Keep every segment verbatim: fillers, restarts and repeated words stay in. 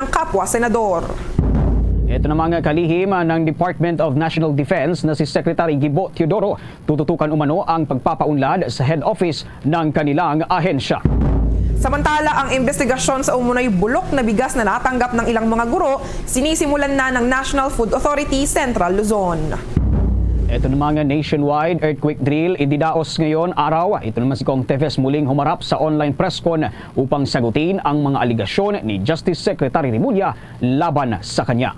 kapwa senador. Ito na mga kalihim ng Department of National Defense na si Secretary Gibo Teodoro. Tututukan umano ang pagpapaunlad sa head office ng kanilang ahensya. Samantala, ang investigasyon sa umunoy bulok na bigas na natanggap ng ilang mga guro, sinisimulan na ng National Food Authority Central Luzon. Ito na mga nationwide earthquake drill, ididaos ngayon araw. Ito naman si Cong Teves muling humarap sa online press con upang sagutin ang mga aligasyon ni Justice Secretary Remulla laban sa kanya.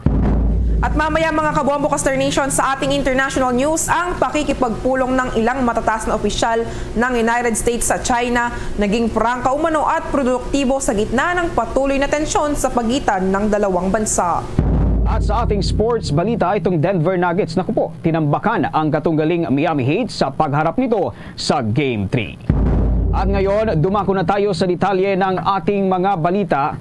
At mamaya, mga kabombo, Kaster Nation, sa ating international news, ang pakikipagpulong ng ilang matataas na opisyal ng United States sa China naging prangka umano at produktibo sa gitna ng patuloy na tensyon sa pagitan ng dalawang bansa. At sa ating sports balita, itong Denver Nuggets, naku po, tinambakan ang katunggaling Miami Heat sa pagharap nito sa Game three. At ngayon, dumako na tayo sa detalye ng ating mga balita.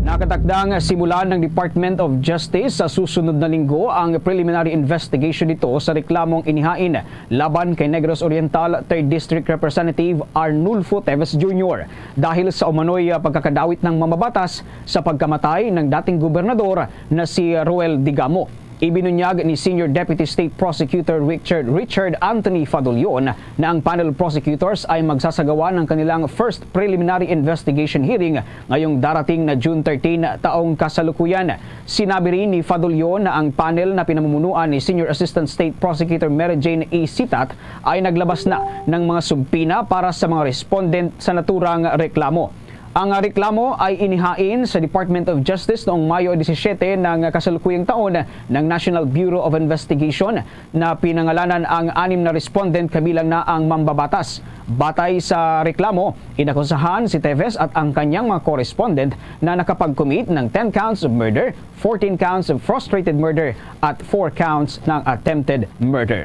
Nakatakdang simulan ng Department of Justice sa susunod na linggo ang preliminary investigation nito sa reklamong inihain laban kay Negros Oriental Third District Representative Arnulfo Teves Junior dahil sa umano'y, ah, pagkakadawit ng mamabatas sa pagkamatay ng dating gobernador na si Roel Digamo. Ibinunyag ni Senior Deputy State Prosecutor Richard, Richard Anthony Fadolion na ang panel of prosecutors ay magsasagawa ng kanilang first preliminary investigation hearing ngayong darating na June thirteen taong kasalukuyan. Sinabi rin ni Fadolion na ang panel na pinamumunuan ni Senior Assistant State Prosecutor Mary Jane A. Sitat ay naglabas na ng mga subpoena para sa mga respondent sa naturang reklamo. Ang reklamo ay inihain sa Department of Justice noong Mayo disisiete ng kasalukuyang taon ng National Bureau of Investigation na pinangalanan ang anim na respondent, kabilang na ang mambabatas. Batay sa reklamo, inakusahan si Teves at ang kanyang mga correspondent na nakapag-commit ng ten counts of murder, fourteen counts of frustrated murder at four counts ng attempted murder.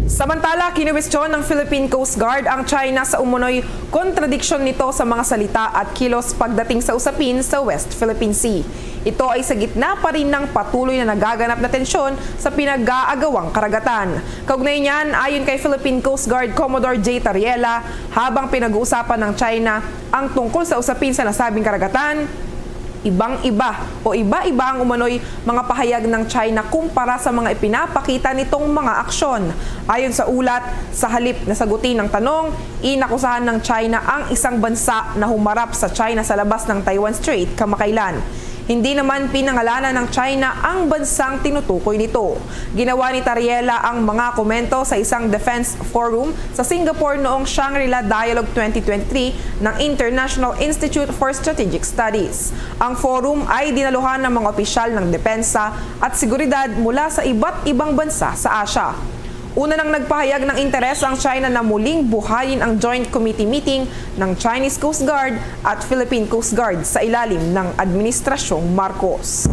Samantala, kinuwestiyon ng Philippine Coast Guard ang China sa umunoy kontradiksyon nito sa mga salita at kilos pagdating sa usapin sa West Philippine Sea. Ito ay sa gitna pa rin ng patuloy na nagaganap na tensyon sa pinag-aagawang karagatan. Kaugnay niyan, ayon kay Philippine Coast Guard Commodore J. Tariela, habang pinag-uusapan ng China ang tungkol sa usapin sa nasabing karagatan, ibang-iba o iba-iba ang umano'y mga pahayag ng China kumpara sa mga ipinapakita nitong mga aksyon. Ayon sa ulat, sa halip na sagutin ang tanong, inakusahan ng China ang isang bansa na humarap sa China sa labas ng Taiwan Strait kamakailan. Hindi naman pinangalanan ng China ang bansang tinutukoy nito. Ginawa ni Tariela ang mga komento sa isang defense forum sa Singapore noong Shangri-La Dialogue twenty twenty-three ng International Institute for Strategic Studies. Ang forum ay dinaluhan ng mga opisyal ng depensa at seguridad mula sa iba't ibang bansa sa Asia. Una nang nagpahayag ng interes ang China na muling buhayin ang Joint Committee meeting ng Chinese Coast Guard at Philippine Coast Guard sa ilalim ng Administrasyong Marcos.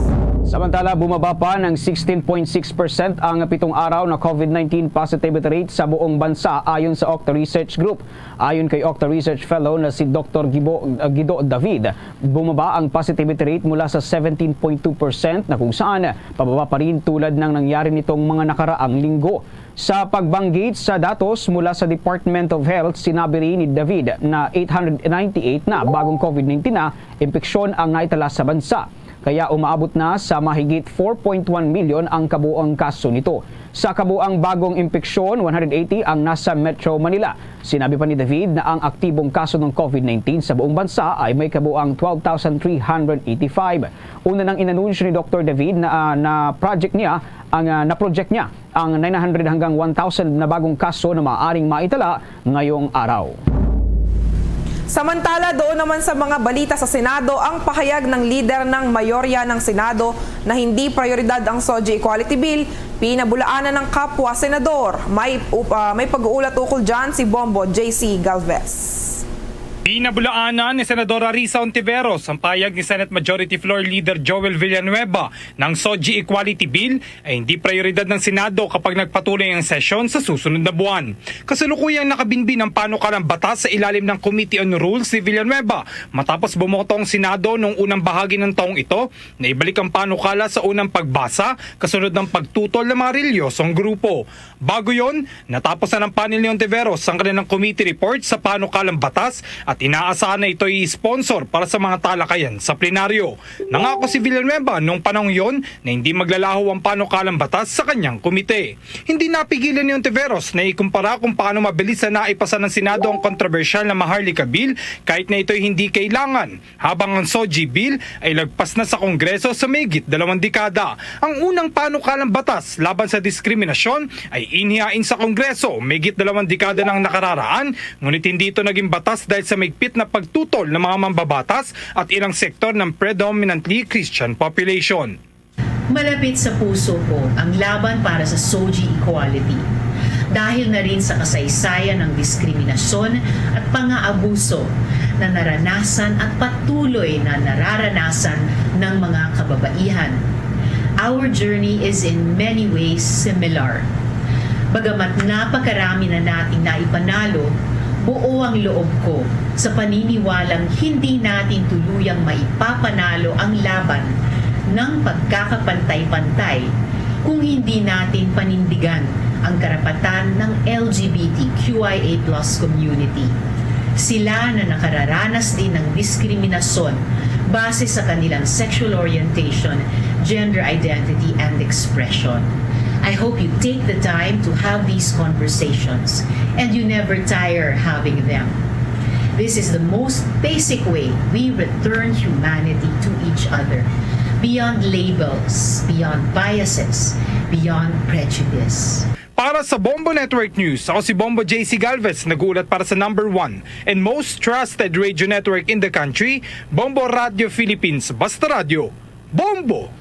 Samantala, bumaba pa ng sixteen point six percent ang pitong araw na COVID nineteen positivity rate sa buong bansa, ayon sa Octa Research Group. Ayon kay Octa Research Fellow na si Doktor Gibo, uh, Guido David, bumaba ang positivity rate mula sa seventeen point two percent, na kung saan pababa pa rin tulad ng nangyari nitong mga nakaraang linggo. Sa pagbanggit sa datos mula sa Department of Health, sinabi rin ni David na eight hundred ninety-eight na bagong COVID nineteen na impeksyon ang naitala sa bansa. Kaya umaabot na sa mahigit four point one million ang kabuoang kaso nito. Sa kabuoang bagong impeksyon, one hundred eighty ang nasa Metro Manila. Sinabi pa ni David na ang aktibong kaso ng COVID nineteen sa buong bansa ay may kabuoang twelve thousand three hundred eighty-five. Una nang inanunsyo ni Doktor David na, ah, na project niya ang, ah, na-project niya ang nine hundred hanggang one thousand na bagong kaso na maaaring maitala ngayong araw. Samantala, doon naman sa mga balita sa Senado, ang pahayag ng lider ng mayorya ng Senado na hindi prioridad ang SOGIE Equality Bill, pinabulaanan ng kapwa senador. May, up-, ah, may pag-uulat ukol dyan si Bombo J C Galvez. Pinabulaanan ni Senadora Risa Ontiveros ang pahayag ni Senate Majority Floor Leader Joel Villanueva na ang SOGIE Equality Bill ay hindi prioridad ng Senado kapag nagpatuloy ang sesyon sa susunod na buwan. Kasalukuyang nakabinbin ang panukalang batas sa ilalim ng Committee on Rules si Villanueva matapos bumoto ang Senado noong unang bahagi ng taong ito na ibalik ang panukala sa unang pagbasa kasunod ng pagtutol ng mga reliyosong grupo. Bago yon, natapos na ng panel ni Ontiveros ang kanilang committee report sa panukalang batas at Tinaasan na ito'y sponsor para sa mga talakayan sa plenaryo. Nangako si Villanueva noong panahong yon na hindi maglalaho ang panukalang batas sa kanyang komite. Hindi napigilan ni Ontiveros na ikumpara kung paano mabilis na naipasa ng Senado ang kontrobersyal na Maharlika Bill kahit na ito'y hindi kailangan, habang ang SOGI Bill ay lagpas na sa Kongreso sa mahigit dalawang dekada. Ang unang panukalang batas laban sa diskriminasyon ay inhiyain sa Kongreso mahigit dalawang dekada nang nakararaan, ngunit hindi ito naging batas dahil sa mahigpit na pagtutol ng mga mambabatas at ilang sektor ng predominantly Christian population. Malapit sa puso ko ang laban para sa SOGI equality, dahil na rin sa kasaysayan ng diskriminasyon at pang-aabuso na naranasan at patuloy na nararanasan ng mga kababaihan. Our journey is in many ways similar. Bagamat napakarami na nating naipanalo, buo ang loob ko sa paniniwalang hindi natin tuluyang maipapanalo ang laban ng pagkakapantay-pantay kung hindi natin panindigan ang karapatan ng LGBTQIA plus community. Sila na nakararanas din ng diskriminasyon base sa kanilang sexual orientation, gender identity, and expression. I hope you take the time to have these conversations and you never tire having them. This is the most basic way we return humanity to each other, beyond labels, beyond biases, beyond prejudice. Para sa Bombo Network News, ako si Bombo J C Galvez, nag-uulat para sa number one and most trusted radio network in the country, Bombo Radio Philippines. Basta Radyo, Bombo!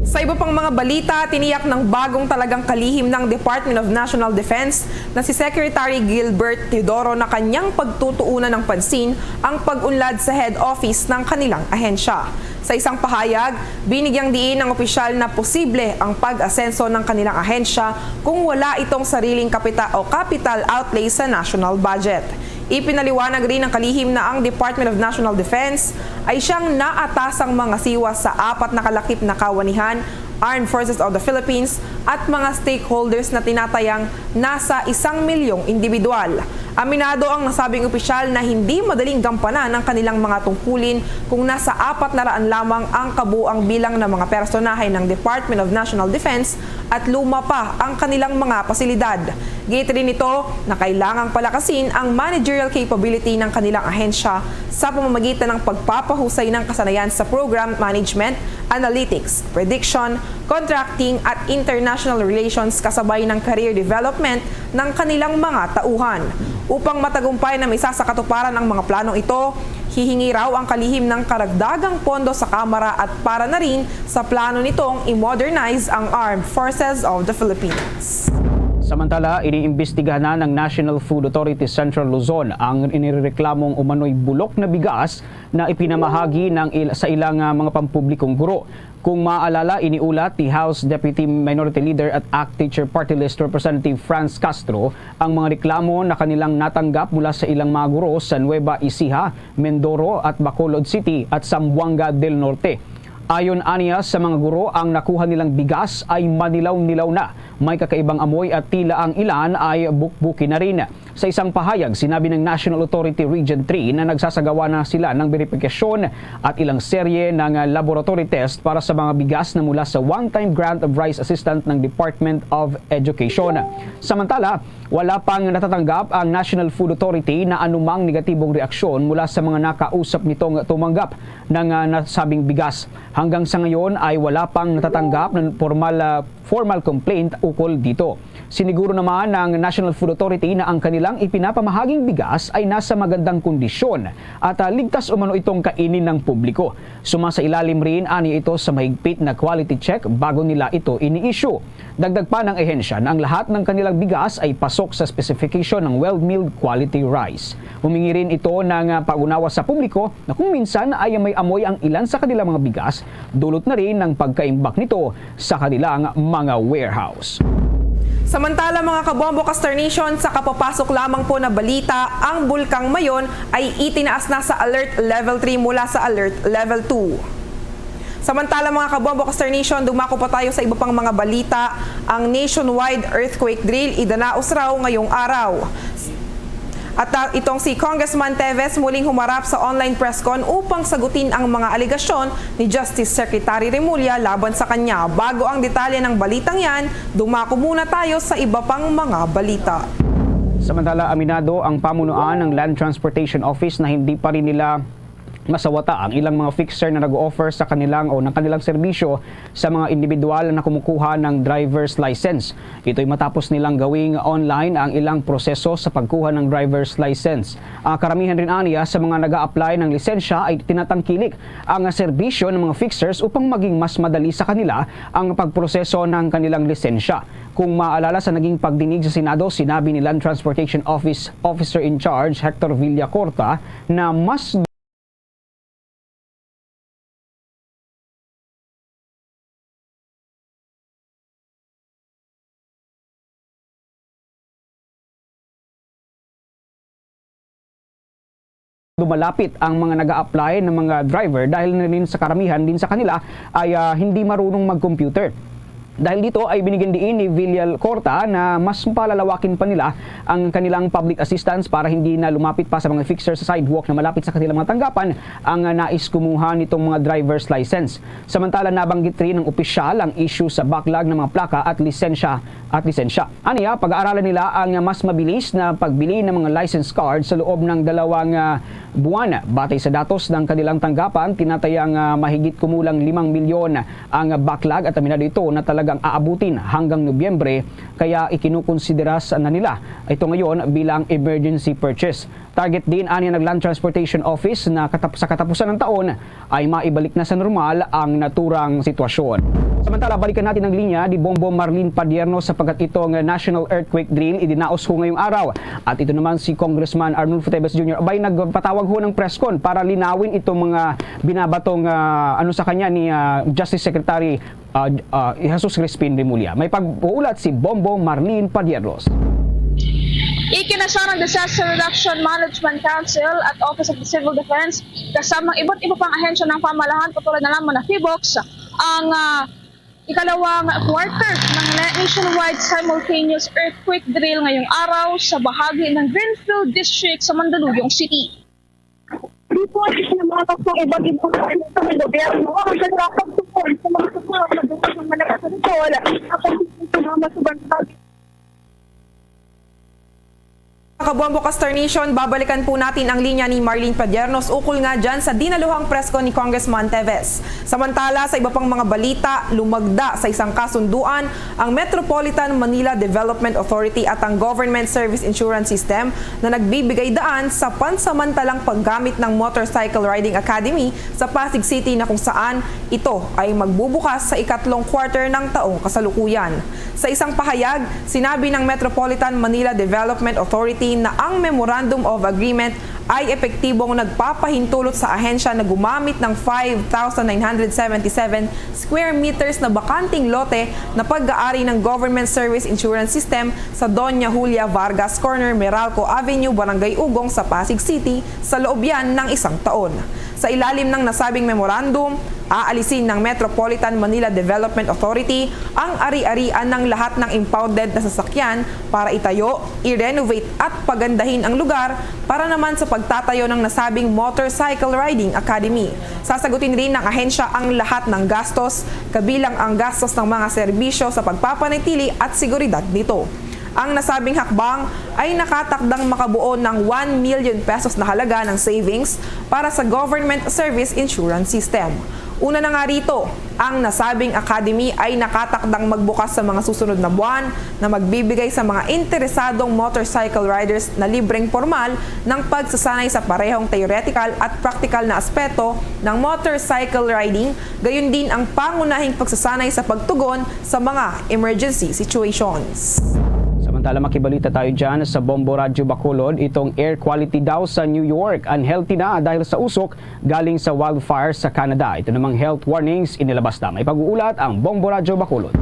Sa iba pang mga balita, tiniyak ng bagong talagang kalihim ng Department of National Defense na si Secretary Gilbert Teodoro na kanyang pagtutuunan ng pansin ang pag-unlad sa head office ng kanilang ahensya. Sa isang pahayag, binigyang diin ng opisyal na posible ang pag-asenso ng kanilang ahensya kung wala itong sariling kapita o capital outlay sa national budget. Ipinaliwanag rin ng kalihim na ang Department of National Defense ay siyang naatasang mangasiwa sa apat na kalakip na kawanihan, Armed Forces of the Philippines, at mga stakeholders na tinatayang nasa isang milyong individual. Aminado ang nasabing opisyal na hindi madaling gampanan ang kanilang mga tungkulin kung nasa apat na raan lamang ang kabuang bilang ng mga personahe ng Department of National Defense at luma pa ang kanilang mga pasilidad. Giit rin nito na kailangang palakasin ang managerial capability ng kanilang ahensya sa pamamagitan ng pagpapahusay ng kasanayan sa program management, analytics, prediction, contracting at international relations kasabay ng career development ng kanilang mga tauhan. Upang matagumpay na maisasakatuparan ang mga planong ito, hihingi raw ang kalihim ng karagdagang pondo sa Kamara at para na rin sa plano nitong i-modernize ang Armed Forces of the Philippines. Samantala, iniimbestigahan na ng National Food Authority Central Luzon ang inirereklamong umano'y bulok na bigas na ipinamahagi ng il-, sa ilang, ah, mga pampublikong guro. Kung maalala, iniulat ni House Deputy Minority Leader at ACT Teacher Party List Representative Franz Castro ang mga reklamo na kanilang natanggap mula sa ilang mga guro sa Nueva Ecija, Mindoro at Bacolod City at Zamboanga del Norte. Ayon aniya sa mga guro, ang nakuha nilang bigas ay manilaw-nilaw na, may kakaibang amoy at tila ang ilan ay bukbuki na rin. Sa isang pahayag, sinabi ng National Authority Region three na nagsasagawa na sila ng beripikasyon at ilang serye ng laboratory test para sa mga bigas na mula sa one-time grant of rice assistance ng Department of Education. Samantala, wala pang natatanggap ang National Food Authority na anumang negatibong reaksyon mula sa mga nakausap nitong tumanggap ng, ah, nasabing bigas. Hanggang sa ngayon ay wala pang natatanggap ng formal, ah, formal complaint ukol dito. Siniguro naman ng National Food Authority na ang kanilang ipinapamahaging bigas ay nasa magandang kondisyon at, ah, ligtas umano itong kainin ng publiko. Sumasailalim rin ani ito sa mahigpit na quality check bago nila ito ini-issue. Dagdag pa ng ahensya na ang lahat ng kanilang bigas ay pasok sa specification ng well-milled quality rice. Humingi rin ito ng, ah, pag-unawa sa publiko na kung minsan ay may amoy ang ilan sa kanilang mga bigas, dulot na rin ng pagkaimbak nito sa kanilang mga warehouse. Samantala, mga kabombo, Kastar Nation, sa kapapasok lamang po na balita, ang Bulkang Mayon ay itinaas na sa Alert Level three mula sa Alert Level two. Samantala, mga kabombo, Kastar Nation, dumako pa tayo sa iba pang mga balita. Ang nationwide earthquake drill idanaos raw ngayong araw. At, ah, itong si Congressman Teves muling humarap sa online press con upang sagutin ang mga alegasyon ni Justice Secretary Remulla laban sa kanya. Bago ang detalye ng balitang yan, dumako muna tayo sa iba pang mga balita. Samantala, aminado ang pamunuan ng Land Transportation Office na hindi pa rin nila masawata ang ilang mga fixer na nag-o-offer sa kanilang o ng kanilang serbisyo sa mga individual na kumukuha ng driver's license. Ito'y matapos nilang gawing online ang ilang proseso sa pagkuha ng driver's license. Ah, karamihan rin aniya sa mga nag-a-apply ng lisensya ay tinatangkilik ang serbisyo ng mga fixers upang maging mas madali sa kanila ang pagproseso ng kanilang lisensya. Kung maalala sa naging pagdinig sa Senado, sinabi ni Land Transportation Office Officer in Charge Hector Villacorta na mas lumalapit ang mga nag-a-apply na mga driver dahil na rin sa karamihan din sa kanila ay, ah, hindi marunong mag-computer. Dahil dito ay binigyan diin ni Villalcorta na mas palalawakin pa nila ang kanilang public assistance para hindi na lumapit pa sa mga fixer sa sidewalk na malapit sa kanilang mga tanggapan ang, ah, nais kumuha nitong mga driver's license. Samantala, nabanggit rin ng opisyal ang issue sa backlog ng mga plaka at lisensya, at lisensya. Aniya, pag-aaralan nila ang mas mabilis na pagbili ng mga license card sa loob ng dalawang, ah, buwan. Batay sa datos ng kanilang tanggapan, tinatayang, ah, mahigit kumulang limang milyon ang backlog at aminado ito na talagang aabutin hanggang Nobyembre, kaya ikinukonsidera sa na nila ito ngayon bilang emergency purchase. Target din ani ng Land Transportation Office na katap-, sa katapusan ng taon ay maibalik na sa normal ang naturang sitwasyon. Samantala, balikan natin ang linya ni Bombo Marlene Padierno sapagkat itong National Earthquake Drill idinaos ko ngayong araw. At ito naman si Congressman Arnulfo Teves Junior. Abay, nagpatawag ho ng press con para linawin itong mga binabatong, ah, ano sa kanya ni, ah, Justice Secretary, ah, ah, Jesus Crispin Remulla. May pag-uulat si Bombo Marlene Padiernos. Ikinasarang Disaster Reduction Management Council at Office of the Civil Defense kasamang iba't iba pang ahensya ng pamahalaan, katulad na lamang ng PHIVOLCS, ang, ah, ikalawang quarter ng na-, nationwide simultaneous earthquake drill ngayong araw sa bahagi ng Greenfield District sa Mandaluyong City. Report ng mga kasong iba't ibang sa gobyerno ang nagpapagtungkol sa mga kasama na dumating sa Manila City Hall at ang mga subaybay. Kabombo Castar Nation, babalikan po natin ang linya ni Marlene Padiernos ukol nga dyan sa dinaluhang press con ni Congressman Teves. Samantala, sa iba pang mga balita, lumagda sa isang kasunduan ang Metropolitan Manila Development Authority at ang Government Service Insurance System na nagbibigay daan sa pansamantalang paggamit ng Motorcycle Riding Academy sa Pasig City, na kung saan ito ay magbubukas sa ikatlong quarter ng taong kasalukuyan. Sa isang pahayag, sinabi ng Metropolitan Manila Development Authority na ang Memorandum of Agreement ay epektibong nagpapahintulot sa ahensya na gumamit ng five thousand nine hundred seventy-seven square meters na bakanteng lote na pag-aari ng Government Service Insurance System sa Doña Julia Vargas Corner, Meralco Avenue, Barangay Ugong sa Pasig City, sa loob yan ng isang taon. Sa ilalim ng nasabing memorandum, aalisin ng Metropolitan Manila Development Authority ang ari-arian ng lahat ng impounded na sasakyan para itayo, i-renovate at pagandahin ang lugar para naman sa pagtatayo ng nasabing Motorcycle Riding Academy. Sasagutin rin ng ahensya ang lahat ng gastos, kabilang ang gastos ng mga serbisyo sa pagpapanatili at seguridad nito. Ang nasabing hakbang ay nakatakdang makabuo ng one million pesos na halaga ng savings para sa Government Service Insurance System. Una na nga rito, ang nasabing academy ay nakatakdang magbukas sa mga susunod na buwan na magbibigay sa mga interesadong motorcycle riders na libreng pormal ng pagsasanay sa parehong theoretical at practical na aspeto ng motorcycle riding, gayon din ang pangunahing pagsasanay sa pagtugon sa mga emergency situations. Samantala, makibalita tayo dyan sa Bombo Radyo Bacolod. Itong air quality daw sa New York, unhealthy na dahil sa usok galing sa wildfire sa Canada. Ito namang health warnings inilabas na. May pag-uulat ang Bombo Radyo Bacolod.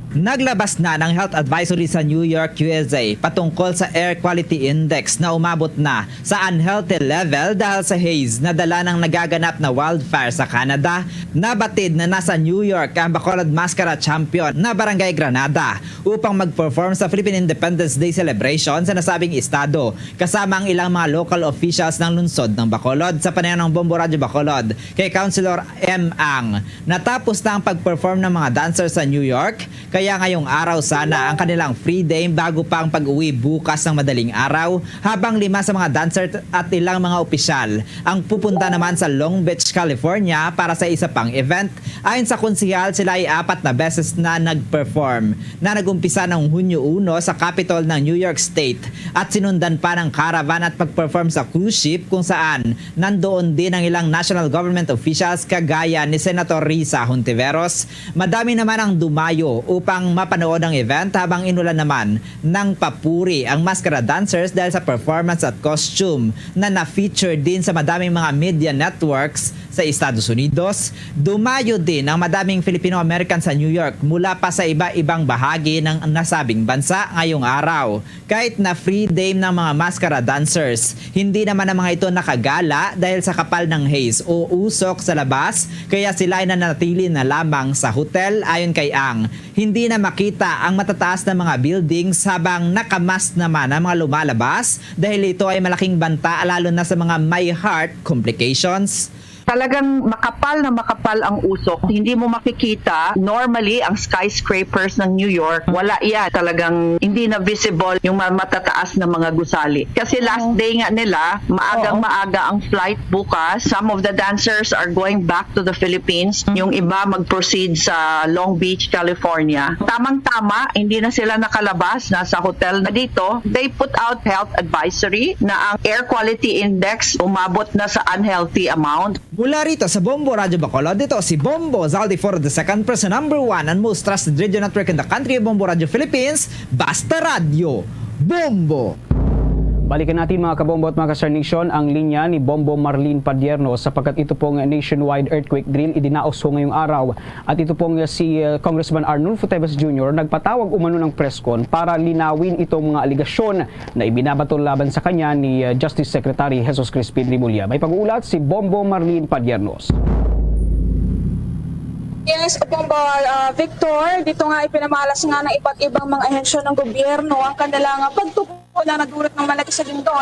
Naglabas na ng health advisory sa New York, U S A, patungkol sa air quality index na umabot na sa unhealthy level dahil sa haze na dala ng nagaganap na wildfire sa Canada. Nabatid na nasa New York ang Bacolod Mascara champion na Barangay Granada upang mag-perform sa Philippine Independence Day celebration sa nasabing estado, kasama ang ilang mga local officials ng lungsod ng Bacolod. Sa panayam ng Bombo Radyo Bacolod kay Councilor M. Ang, natapos na ang pag-perform ng mga dancers sa New York, kaya ngayong araw sana ang kanilang free day bago pa ang pag-uwi bukas ng madaling araw, habang lima sa mga dancer at ilang mga opisyal ang pupunta naman sa Long Beach, California para sa isa pang event. Ayon sa konsehal, sila ay apat na beses na nag-perform, na nag-umpisa noong Hunyo uno sa Capitol ng New York State at sinundan pa ng caravan at pag-perform sa cruise ship, kung saan nandoon din ang ilang national government officials kagaya ni Senator Risa Hontiveros. Madami naman ang dumayo upang mapanood ang event, habang inulan naman ng papuri ang Mascara dancers dahil sa performance at costume na na-feature din sa madaming mga media networks sa Estados Unidos. Dumayo din ang madaming Filipino-American sa New York mula pa sa iba-ibang bahagi ng nasabing bansa ngayong araw. Kahit na free day ng mga Mascara dancers, hindi naman ang mga ito nakagala dahil sa kapal ng haze o usok sa labas, kaya sila ay nanatili na lamang sa hotel. Ayon kay Ang, hindi na makita ang matataas na mga buildings habang nakamask naman ang mga lumalabas, dahil ito ay malaking banta lalo na sa mga may heart complications. Talagang makapal na makapal ang usok. Hindi mo makikita. Normally, ang skyscrapers ng New York, wala yan. Talagang hindi na visible yung ma- matataas na mga gusali. Kasi last day nga nila, maagang maaga ang flight bukas. Some of the dancers are going back to the Philippines. Yung iba mag-proceed sa Long Beach, California. Tamang-tama, hindi na sila nakalabas. Nasa hotel na dito. They put out health advisory na ang air quality index umabot na sa unhealthy amount. Mula rito sa Bombo Radyo Bacolod, ito si Bombo Zaldi for the second person number one and most trusted radio network in the country, Bombo Radyo Philippines, Basta Radyo, Bombo! Balikan natin, mga kabombo at mga ka-Star Nation, ang linya ni Bombo Marlene Padierno, sapagkat ito pong nationwide earthquake drill idinaos ho ngayong araw. At ito pong si uh, Congressman Arnulfo Teves Junior nagpatawag umano ng press con para linawin itong mga alegasyon na ibinabato laban sa kanya ni uh, Justice Secretary Jesus Crispin Remulla. May pag-uulat si Bombo Marlene Padiernos. Yes, Bombo uh, Victor, dito nga ipinamalas nga ng iba't ibang mga ahensya ng gobyerno ang kanilang pagtugon na nadulot ng malaki sa lindol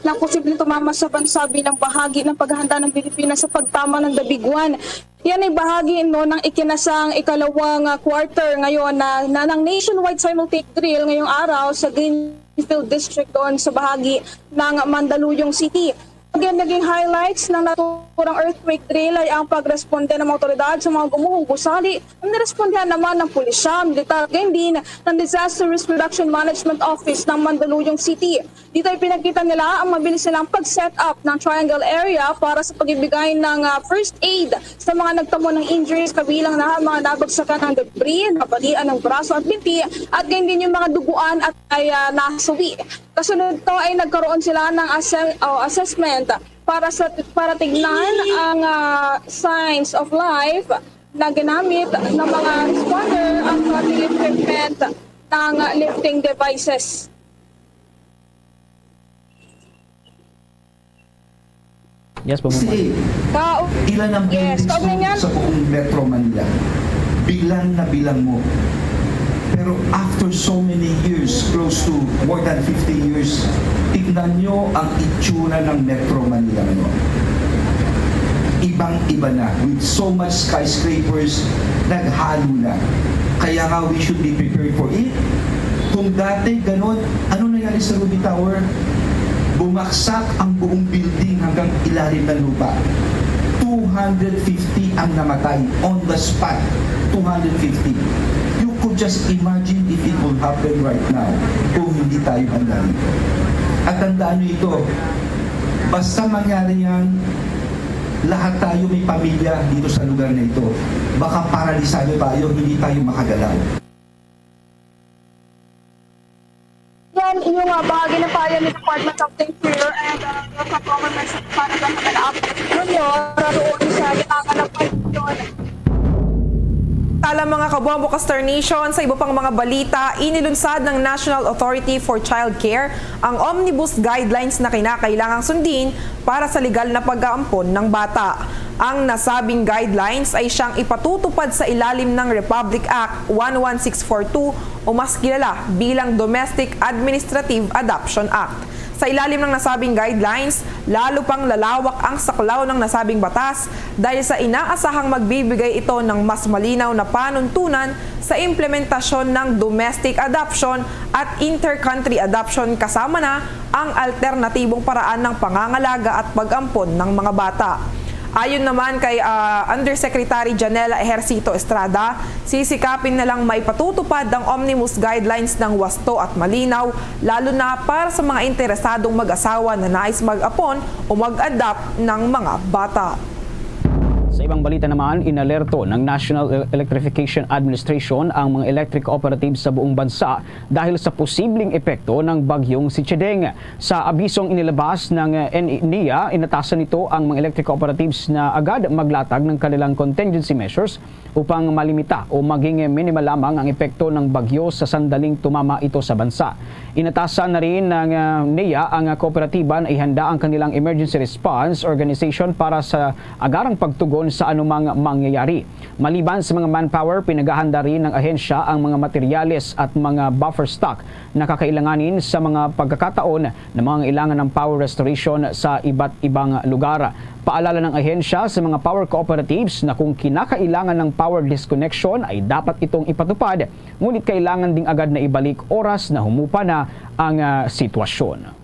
ng posibleng tumama sa bansa bilang bahagi ng paghahanda ng Pilipinas sa pagtama ng The Big One. Yan ay bahagi no ng ikinasang ikalawang uh, quarter ngayon na, na ng nationwide simultaneous drill ngayong araw sa Greenfield District doon sa bahagi ng Mandaluyong City. Again, naging highlights ng naturang earthquake drill ay ang pagresponde ng mga otoridad sa mga gumuhong gusali na nirespondihan naman ng pulisya, militar, ganyan din ng Disaster Risk Reduction Management Office ng Mandaluyong City. Dito ay pinakita nila ang mabilis nilang pag-set up ng triangle area para sa pagbibigay ng uh, first aid sa mga nagtamo ng injuries, kabilang na ang mga nabagsakan ng debris, nabalian ng braso at binti, at ganyan din yung mga duguan at ay uh, nasawi. Kasunod to ay nagkaroon sila ng asse- oh, assessment para sa para tignan ang uh, signs of life na ginamit ng mga responder at uh, equipment ng lifting devices. Yes po, Ma'am. Kasi Ka- ilan ang Yes, buildings kaugnay doon niyan. Sa buong Metro Manila? Bilang na bilang mo. Pero after so many years, close to more than fifty years, tignan nyo ang itsura ng Metro Manila ngayon. Ibang-iba na. With so much skyscrapers, naghalo na. Kaya nga, we should be prepared for it. Kung dati ganun, ano nangyari sa Ruby Tower? Bumaksak ang buong building hanggang ilalim ng lupa. Two hundred fifty ang namatay on the spot. Two hundred fifty. You could just imagine if it will happen right now kung hindi tayo handa rito. At tandaan nyo ito, basta mangyari yan, lahat tayo may pamilya dito sa lugar na ito. Baka paralisado tayo, hindi tayo makagalaw. Yan yung uh, bahagi ng pahayag ni Department of the Interior and uh, Local Government Secretary Jonathan Abdul Junior doon sa Yanangan ng Pagyon. Mga kabombo ka Star Nation, sa iba pang mga balita, inilunsad ng National Authority for Child Care ang omnibus guidelines na kinakailangang sundin para sa legal na pag-aampon ng bata. Ang nasabing guidelines ay siyang ipatutupad sa ilalim ng Republic Act one one six four two o mas kilala bilang Domestic Administrative Adoption Act. Sa ilalim ng nasabing guidelines, lalo pang lalawak ang saklaw ng nasabing batas dahil sa inaasahang magbibigay ito ng mas malinaw na panuntunan sa implementasyon ng domestic adoption at inter-country adoption, kasama na ang alternatibong paraan ng pangangalaga at pag-ampon ng mga bata. Ayon naman kay, ah, Undersecretary Janela Ejercito Estrada, sisikapin na lang maipatutupad ang omnibus guidelines ng wasto at malinaw, lalo na para sa mga interesadong mag-asawa na nais mag-apon o mag-adopt ng mga bata. Sa ibang balita naman, inalerto ng National Electrification Administration ang mga electric cooperatives sa buong bansa dahil sa posibleng epekto ng bagyong si Chedeng. Sa abisong inilabas ng, eh, NEA, inatasan nito ang mga electric cooperatives na agad maglatag ng kanilang contingency measures upang malimita o maging minimal lamang ang epekto ng bagyo sa sandaling tumama ito sa bansa. Inatasan na rin ng, ah, NEA ang kooperatiba na ihanda ang kanilang emergency response organization para sa agarang pagtugon sa anumang mangyayari. Maliban sa mga manpower, pinaghahanda rin ng ahensya ang mga materyales at mga buffer stock na kakailanganin sa mga pagkakataon na mangangailangan ng power restoration sa iba't ibang lugar. Paalala ng ahensya sa mga power cooperatives na kung kinakailangan ng power disconnection ay dapat itong ipatupad, ngunit kailangan ding agad na ibalik oras na humupa na ang, ah, sitwasyon.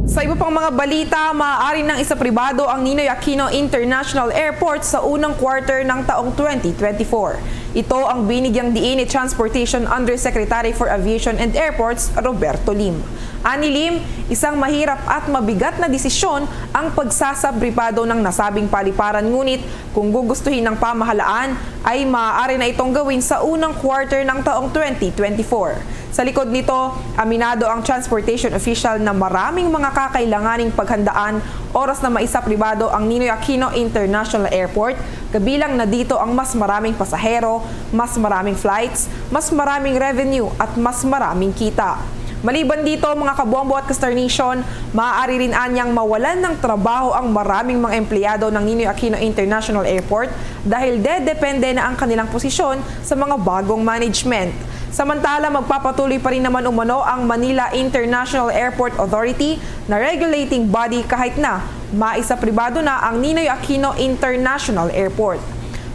Sa iba pang mga balita, maaari nang isapribado ang Ninoy Aquino International Airport sa unang quarter ng taong twenty twenty-four. Ito ang binigyang diin ni Transportation Undersecretary for Aviation and Airports, Roberto Lim. Ani Lim, isang mahirap at mabigat na desisyon ang pagsasapribado ng nasabing paliparan, ngunit kung gugustuhin ng pamahalaan, ay maaari na itong gawin sa unang quarter ng taong twenty twenty-four. Sa likod nito, aminado ang transportation official na maraming mga kakailanganing paghandaan oras na maisapribado ang Ninoy Aquino International Airport, kabilang na dito ang mas maraming pasahero, mas maraming flights, mas maraming revenue, at mas maraming kita. Maliban dito, mga kabombo at ka-Star Nation, maaari rin anyang mawalan ng trabaho ang maraming mga empleyado ng Ninoy Aquino International Airport dahil dedepende na ang kanilang posisyon sa mga bagong management. Samantala, magpapatuloy pa rin naman umano ang Manila International Airport Authority na regulating body kahit na maisapribado na ang Ninoy Aquino International Airport.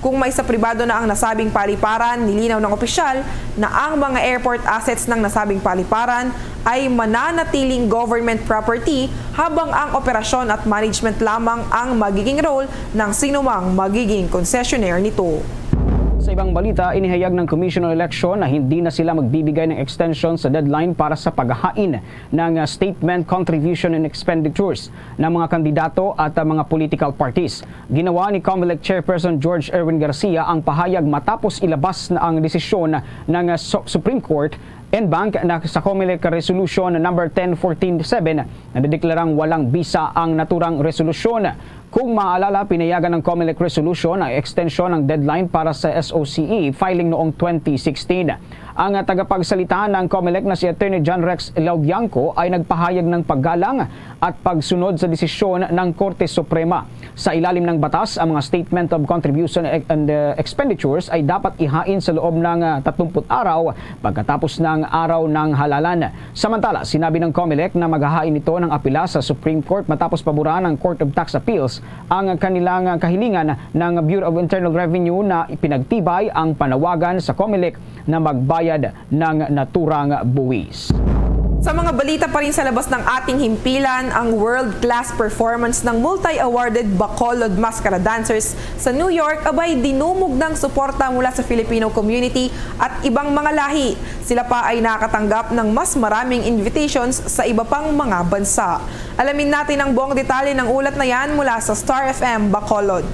Kung maisapribado na ang nasabing paliparan, nilinaw ng opisyal na ang mga airport assets ng nasabing paliparan ay mananatiling government property, habang ang operasyon at management lamang ang magiging role ng sinumang magiging concessionaire nito. Sa ibang balita, inihayag ng Commission on Election na hindi na sila magbibigay ng extension sa deadline para sa paghahain ng, ah, statement, contribution, and expenditures ng mga kandidato at, ah, mga political parties. Ginawa ni Comelec Chairperson George Erwin Garcia ang pahayag matapos ilabas na ang desisyon ng, ah, Su-, Supreme Court en banc na sa Comelec Resolution number ten fourteen seven na nadeklarang walang bisa ang naturang resolusyon. Kung maaalala, pinayagan ng Comelec Resolution ang extension ng deadline para sa S O C E filing noong twenty sixteen. Ang tagapagsalita ng Comelec na si Attorney John Rex Laudiangco ay nagpahayag ng paggalang at pagsunod sa desisyon ng Korte Suprema. Sa ilalim ng batas, ang mga statement of contribution and, uh, expenditures ay dapat ihain sa loob ng, uh, tatlumpu't araw pagkatapos ng araw ng halalan. Samantala, sinabi ng Comelec na maghahain ito ng apela sa Supreme Court matapos paboran ang Court of Tax Appeals ang kanilang kahilingan ng Bureau of Internal Revenue na ipinagtibay ang panawagan sa Comelec na magbayad ng naturang buwis. Sa mga balita pa rin sa labas ng ating himpilan, ang world-class performance ng multi-awarded Bacolod Mascara Dancers sa New York, abay, dinumog ng suporta mula sa Filipino community at ibang mga lahi. Sila pa ay nakatanggap ng mas maraming invitations sa iba pang mga bansa. Alamin natin ang buong detalye ng ulat na yan mula sa Star F M Bacolod.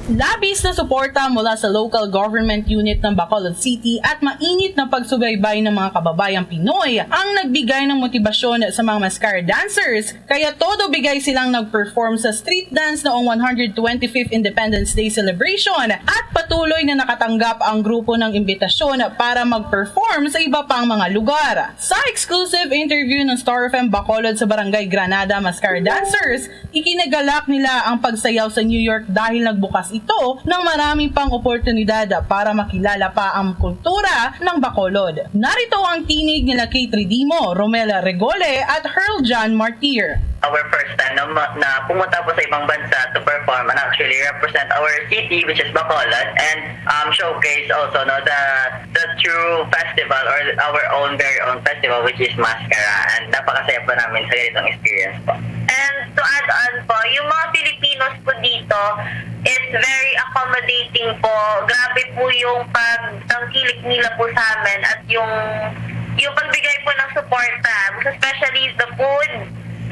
Labis na suporta mula sa local government unit ng Bacolod City at mainit na pagsubaybay ng mga kababayang Pinoy ang nagbigay ng motibasyon sa mga Mascara dancers, kaya todo bigay silang nag-perform sa street dance noong one hundred twenty-fifth Independence Day celebration at patuloy na nakatanggap ang grupo ng imbitasyon para mag-perform sa iba pang mga lugar. Sa exclusive interview ng Star F M Bacolod sa Barangay Granada, Mascara dancers, ikinagalak nila ang pagsayaw sa New York dahil nagbukas ito ng marami pang oportunidad para makilala pa ang kultura ng Bacolod. Narito ang tinig nila Kate Ridimo, Romel Regole at Herl John Martir. Our first time na, ma- na pumunta po sa ibang bansa to perform and actually represent our city, which is Bacolod, and um, showcase also, no, the the true festival or our own, very own festival, which is Mascara. And napakasaya po namin sa ganitong experience po. And to add on po, yung mga Filipinos po dito is very accommodating po. Grabe po yung pagtangkilik nila po sa amin at yung yung pagbigay po ng suporta, most especially the food.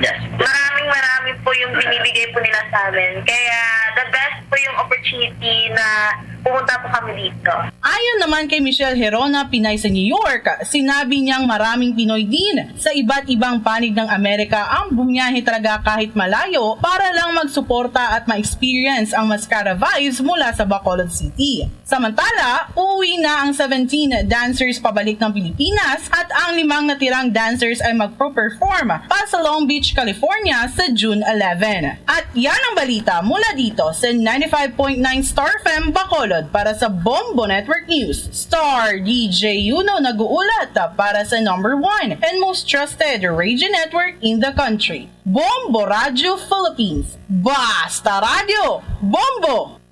Yes. Maraming marami po yung binibigay po nila sa amin. Kaya the best po yung opportunity na pumunta po kami dito. Ayon naman kay Michelle Herona, Pinay sa New York, sinabi niyang maraming Pinoy din sa iba't ibang panig ng Amerika ang bumiyahe talaga kahit malayo para lang magsuporta at ma-experience ang Mascara vibes mula sa Bacolod City. Samantala, uuwi na ang seventeen dancers pabalik ng Pilipinas at ang limang natirang dancers ay magpo-perform pa sa Long Beach, California sa June eleven. At yan ang balita mula dito sa ninety-five point nine Star F M Bacolod. Para sa Bombo Network News, Star D J Uno nag-uulat para sa number one and most trusted radio network in the country, Bombo Radio Philippines. Basta Radyo, Bombo!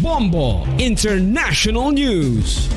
Bombo International News.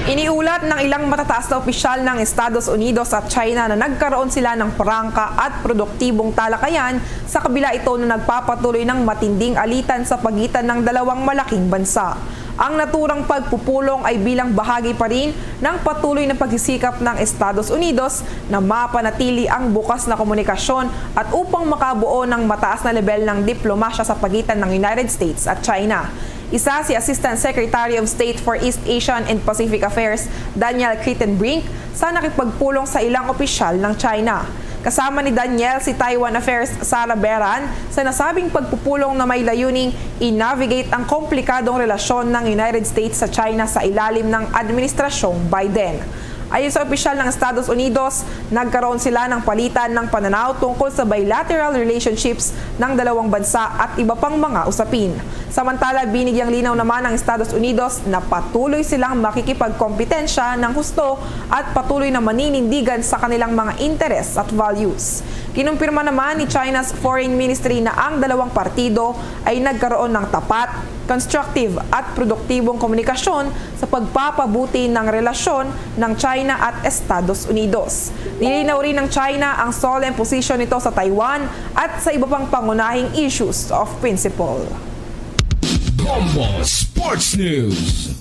Iniulat ng ilang matataas na opisyal ng Estados Unidos at China na nagkaroon sila ng prangka at produktibong talakayan sa kabila ito na nagpapatuloy ng matinding alitan sa pagitan ng dalawang malaking bansa. Ang naturang pagpupulong ay bilang bahagi pa rin ng patuloy na pagsisikap ng Estados Unidos na mapanatili ang bukas na komunikasyon at upang makabuo ng mataas na lebel ng diplomasya sa pagitan ng United States at China. Isa si Assistant Secretary of State for East Asian and Pacific Affairs, Daniel Kritenbrink, sa nakipagpulong sa ilang opisyal ng China. Kasama ni Daniel si Taiwan Affairs Sara Beran sa nasabing pagpupulong na may layuning i-navigate ang komplikadong relasyon ng United States sa China sa ilalim ng Administrasyong Biden. Ayon sa opisyal ng Estados Unidos, nagkaroon sila ng palitan ng pananaw tungkol sa bilateral relationships ng dalawang bansa at iba pang mga usapin. Samantala, binigyang linaw naman ng Estados Unidos na patuloy silang makikipagkompetensya ng husto at patuloy na maninindigan sa kanilang mga interes at values. Kinumpirma naman ni China's Foreign Ministry na ang dalawang partido ay nagkaroon ng tapat, constructive at produktibong komunikasyon sa pagpapabuti ng relasyon ng China at Estados Unidos. Nilinaw rin ng China ang solemn position nito sa Taiwan at sa iba pang pangunahing issues of principle. Bombo Sports News.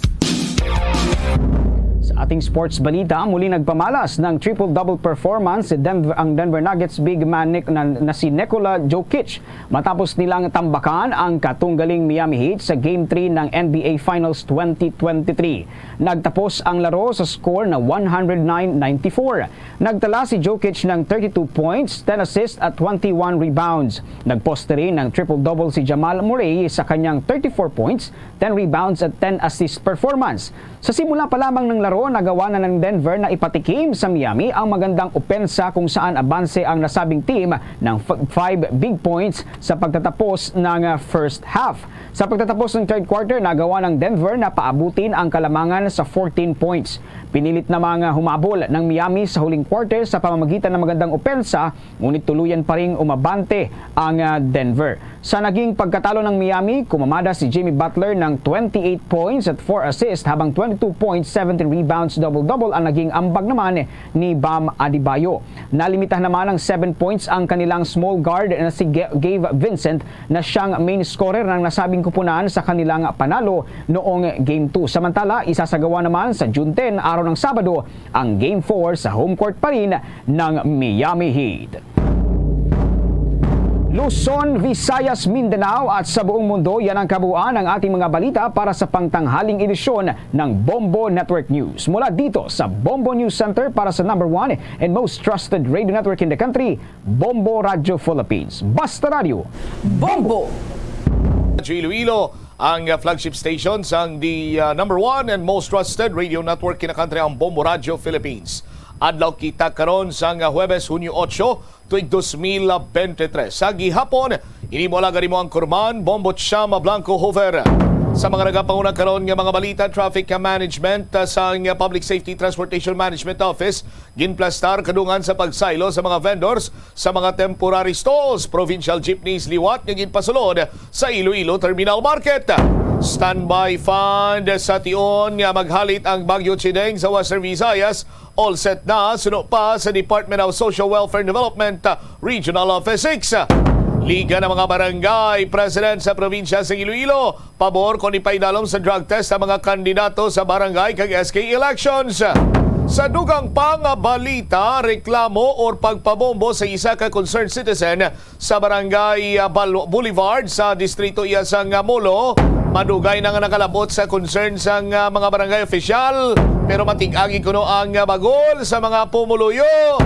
Sa ating sports balita, muli nagpamalas ng triple-double performance si Denver, ang Denver Nuggets big man Nic-, na, na si Nikola Jokic matapos nilang tambakan ang katunggaling Miami Heat sa Game three ng N B A Finals twenty twenty-three. Nagtapos ang laro sa score na one hundred nine ninety-four. Nagtala si Jokic ng thirty-two points, ten assists at twenty-one rebounds. Nagposte rin ng triple-double si Jamal Murray sa kanyang thirty-four points, ten rebounds at ten assist performance. Sa simula pa lamang ng laro, nagawa na ng Denver na ipatikim sa Miami ang magandang opensa kung saan abanse ang nasabing team ng f-, five big points sa pagtatapos ng, ah, first half. Sa pagtatapos ng third quarter, nagawa ng Denver na paabutin ang kalamangan sa fourteen points. Pinilit namang humabol ng Miami sa huling quarter sa pamamagitan ng magandang opensa, ngunit tuluyan pa ring umabante ang, ah, Denver. Sa naging pagkatalo ng Miami, kumamada si Jimmy Butler ng twenty-eight points at four assists, habang twenty-two points, seventeen rebounds, double-double ang naging ambag naman ni Bam Adebayo. Nalimitahan naman ng seven points ang kanilang small guard na si Ga-, Gabe Vincent, na siyang main scorer ng nasabing kupunan sa kanilang panalo noong Game two. Samantala, isasagawa naman sa June ten, araw ng Sabado, ang Game four sa home court pa rin ng Miami Heat. Luzon, Visayas, Mindanao at sa buong mundo, yan ang kabuuan ng ating mga balita para sa pangtanghaling edisyon ng Bombo Network News. Mula dito sa Bombo News Center para sa number one and most trusted radio network in the country, Bombo Radio Philippines. Basta Radio, Bombo! Radyo Iloilo, ang, uh, flagship station sang the, uh, number one and most trusted radio network in the country, ang Bombo Radio Philippines. Adlaw kita karon sang, uh, Huwebes, Hunyo otso, tuig dos mil bente-tres. Sa gihapon, ini mo alagad mo ang kurman, Bombo Chama Blanco Hoover. Sa mga nagapanguna karon nga mga balita, traffic management, uh, sang Public Safety Transportation Management Office, ginplastar kadungan sa pagsaylo sa mga vendors sa mga temporary stalls, provincial jeepneys liwat nga ginpasulod sa Iloilo Terminal Market. Standby fund sa tion nga maghalit ang Bagyo Chideng sa Western Visayas, all set na suno pa sa Department of Social Welfare and Development, Regional Office six. Liga ng mga barangay president sa probinsya sa Iloilo, pabor kon ipaidalom sa drug test ang mga kandidato sa barangay kag S K elections. Sa dugang pa nga balita, reklamo or pagpabombo sa isa ka concerned citizen sa barangay, ah, Bal-, Boulevard sa distrito iya sang, ah, Molo. Madugay na nga nakalabot sa concern sang, ah, mga barangay official, pero matig-agi kuno ang, ah, bagol sa mga pumuluyo.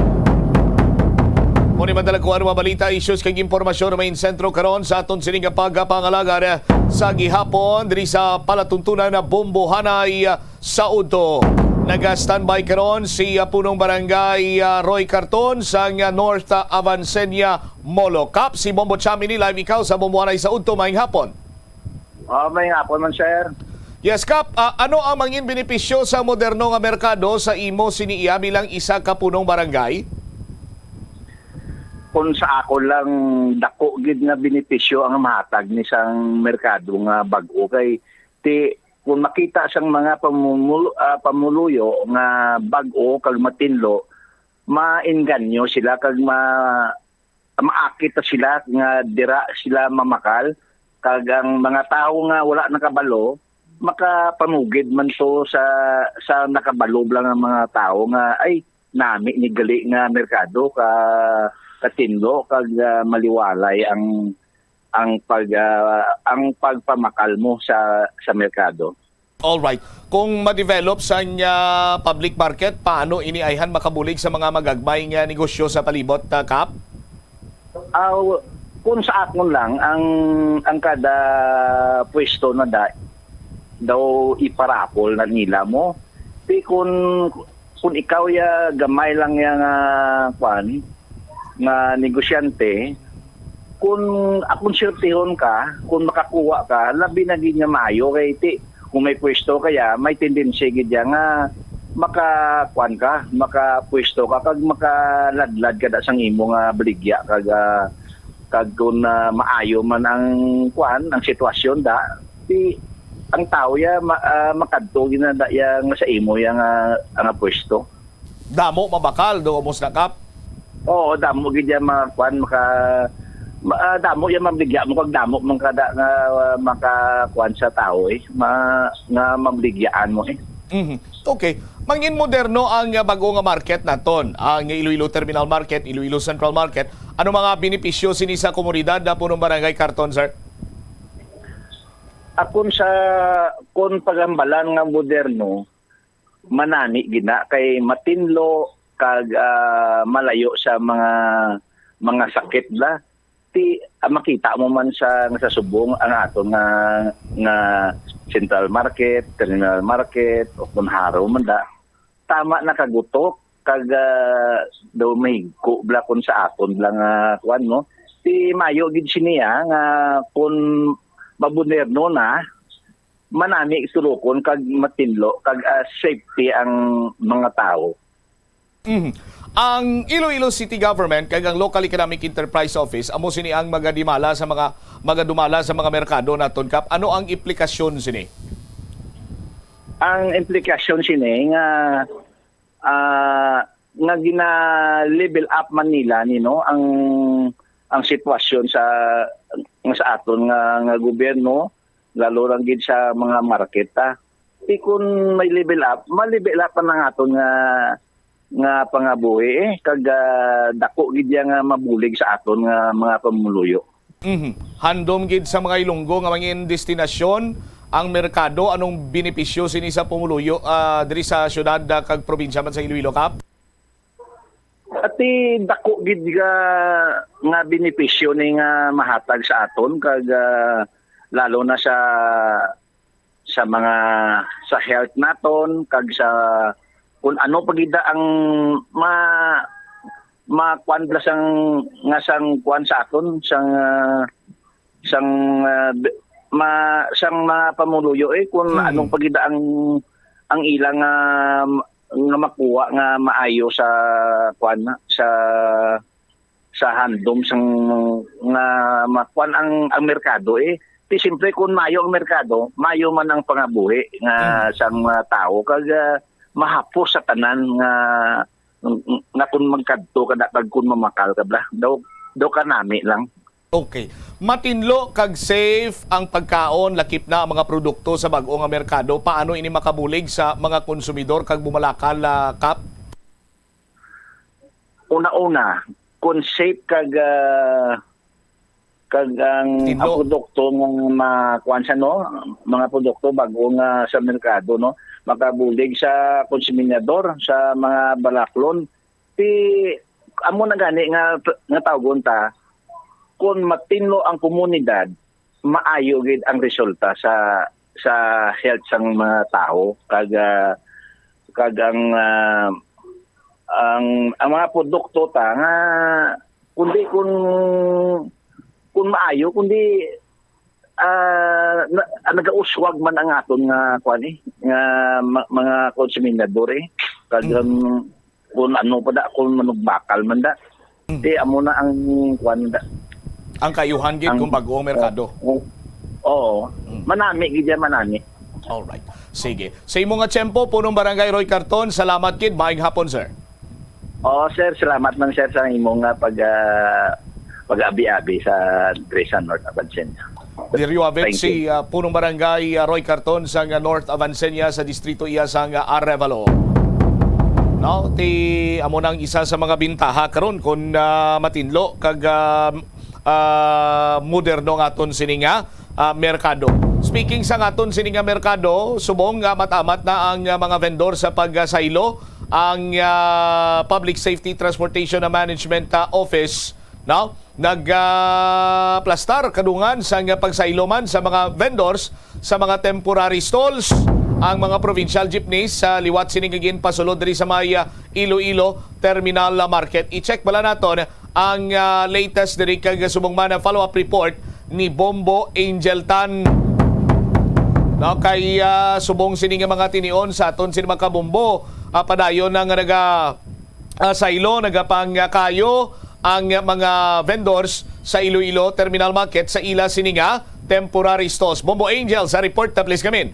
Mao ni madala ko ang mga balita, issues kag impormasyon nga main sentro karon sa aton sining nga pagpangalagad sa gihapon diri sa palatuntunan na Bombohanay sa udto. Naga-standby karon si, ah, Punong Barangay, ah, Roy Carton sang, ah, North, ah, Avancenia, Molo. Kap, si Bombo Cham ini live ikaw sa Bombohanay sa udto. Maayong hapon. Ah, maayong hapon man, sir. Yes, Kap. Ah, ano ang mangin benepisyo sa moderno nga merkado sa imo sini iya bilang isa ka punong barangay? Kung sa ako lang, dako gid nga benepisyo ang mahatag ni sang merkado nga bag-o kay ti kung makita sang mga pamumul-, ah, pamuluyo nga bag-o kag matinlo, maengganyo sila kag ma-, maakit ta sila nga dira sila mamakal, kag ang mga tawo nga wala nakabalo makapamugid man to sa, sa nakabalo lang nga mga tawo nga, "Ay, nami ni gali nga merkado ka, katinlo kag, ah, maliwalay ang, ang pag, ah, ang pagpamakal mo sa, sa merkado." All right. Kung ma-develop sang, ah, public market, paano ini ayhan makabulig sa mga magagmay nga negosyo sa palibot, ah, Kap? Ah, kung sa akon lang, ang, ang kada pwesto na da, daw iparapol na nila mo. Di kung, kung ikaw ya gamay lang ya nga, kwan, nga negosyante, kung akong swertehon ka, kung makakuha ka, labi na gid nga maayo kay ti, kung may pwesto kaya, may tendency gid ya nga maka, kwan ka, makapwesto ka, kag makaladlad ka da sang imo nga baligya, kag, ah, kag kung, ah, maayo man ang, kwan, ang sitwasyon da, ti, ang tawo ya ma-, ah, makadto gid na da ya nga sa imo ya nga, nga pwesto. Damo mabakal do, Boss Nakap? Oo, damo gid ya mga, kwan, maka-, ma-, ah, damo ya mabligya mo kag damo man kada nga, ah, maka-, kwan sa tawo, eh, ma-, nga mabligyaan mo, eh. Mhm. Okay. Mangin moderno ang, ah, bag-o nga market naton, ang Iloilo Terminal Market, Iloilo Central Market. Ano mga benepisyo sini sa komunidad na punong Barangay Carton, sir? Akon sa, kon paghambalan nga moderno, manani gid na kay matinlo kag, ah, malayo sa mga, mga sakit bala. Ti, ah, makita mo man sa, sa subong ang aton nga, nga Central Market, Terminal Market, o kun haro man da. Tama na kagutok, kag, ah, daw mahigko bala kun sa aton bala nga kuan mo. Ti mayo gid sini, ah, nga kun mamoderno na, manami sulokon kag matinlo kag, ah, safety ang mga tawo. Mhm. Ang Iloilo City Government kag ang Local Economic Enterprise Office amo sini ang magadimala sa mga, magadumala sa mga merkado naton, Kap. Ano ang implikasyon sini? Ang implikasyon sini nga, ah, nga gina-level up man nila ni, no, ang, ang sitwasyon sa, nga sa aton nga, nga gobyerno, lalo lang gid sa mga market, ah. Ti kun may level up, ma-level up man ang aton nga, nga pangabuhi, eh, kag, ah, dako gid iya nga mabulig sa aton nga mga pamuluyo. Mhm. Handom gid sa mga Ilonggo nga mangin destinasyon ang merkado. Anong benepisyo sini sa pumuluyo, ah, diri sa syudad, ah, kag probinsya man sa Iloilo, Kap? Ati dako gid nga, nga benepisyo ni nga mahatag sa aton kag, ah, lalo na sa, sa mga, sa health naton kag sa kung ano pa gid ang ma-, makuan bala sang, nga sang kuan sa aton, sang, ah, sang, ah, b-, ma-, sang mga pamuluyo, eh, kung Hmm. ano pa gid ang, ang ilang, ah, nga makuha nga maayo sa kuan, sa, sa handom sang nga makuan ang, ang merkado, eh. Ti siyempre, kung mayo ang merkado, mayo man ang pangabuhi nga Hmm. sang mga tawo, kag, ah, mahapos sa tanan nga, nga kung magkadto ka na, kag kung mamakal ka bala, daw, daw kanami lang. Okay. Matinlo kag safe ang pagkaon, lakip na ang mga produkto sa bag-o nga merkado. Paano ini makabulig sa mga konsumidor kag bumalakal, ah, Kap? Una-una, kung safe kag, ah, kag ang, Matinlo. ang produkto nga makuan sa, no, mga produkto bag-o nga sa merkado, no, makabulig sa konsumidor, sa mga balaklon. Ti, amo na gani nga, nga tawgon ta, kung matinlo ang komunidad, maayo gid ang resulta sa, sa health sang mga tawo, kag, ah, kag ang, ah, ang, ang mga produkto ta nga kundi kung, kung maayo, kundi, ah, na, ah, nagauswag man ang aton nga, kuan, eh, nga ma-, mga konsumidor, eh. Kag Mm. ang kung ano pa da, kung manugbakal man da. Mm. Di, amo na ang kuan da. Ang kaayuhan gid Ang kung bag-o ang merkado. Oo. Oo. Mm. Manami gid yan, manami. Alright. Sige. Sa imo nga tiyempo, Punong Barangay Roy Carton, salamat gid. Maayong hapon, sir. Oo, sir. Salamat man, sir, sa imo nga pag, ah, pag-abi-abi sa, diri sa North Abancena. Diri awit Thank si, you. ah, Punong Barangay, ah, Roy Carton sang, ah, North Avancenia sa distrito iya sang, ah, Arevalo. No, ti amo nang isa sa mga bintaha karon kun, ah, matinlo kag, ah, ah, moderno nga aton sini nga, ah, merkado. Speaking sa nga aton sini nga merkado, subong nga amat-amat na ang, ah, mga vendor sa pagsaylo, ang, ah, Public Safety Transportation and Management, ah, Office, no? Nag, ah, plastar kadungan sang pagsaylo man sa mga vendors sa mga temporary stalls ang mga provincial jeepneys sa liwat sini nga ginpasulod diri sa may, ah, Iloilo Terminal Market. I-check bala naton ang, ah, latest diri kag subong man ang follow-up report ni Bombo Angel Tan. No, kay, ah, subong sini nga mga tinion sa aton sini mga kabombo, ah, padayon na nga naga ah, saylo, nagapangkayo ang mga vendors sa Iloilo Terminal Market sa ila sini nga temporary stalls. Bombo Angel sa report, ta please come in.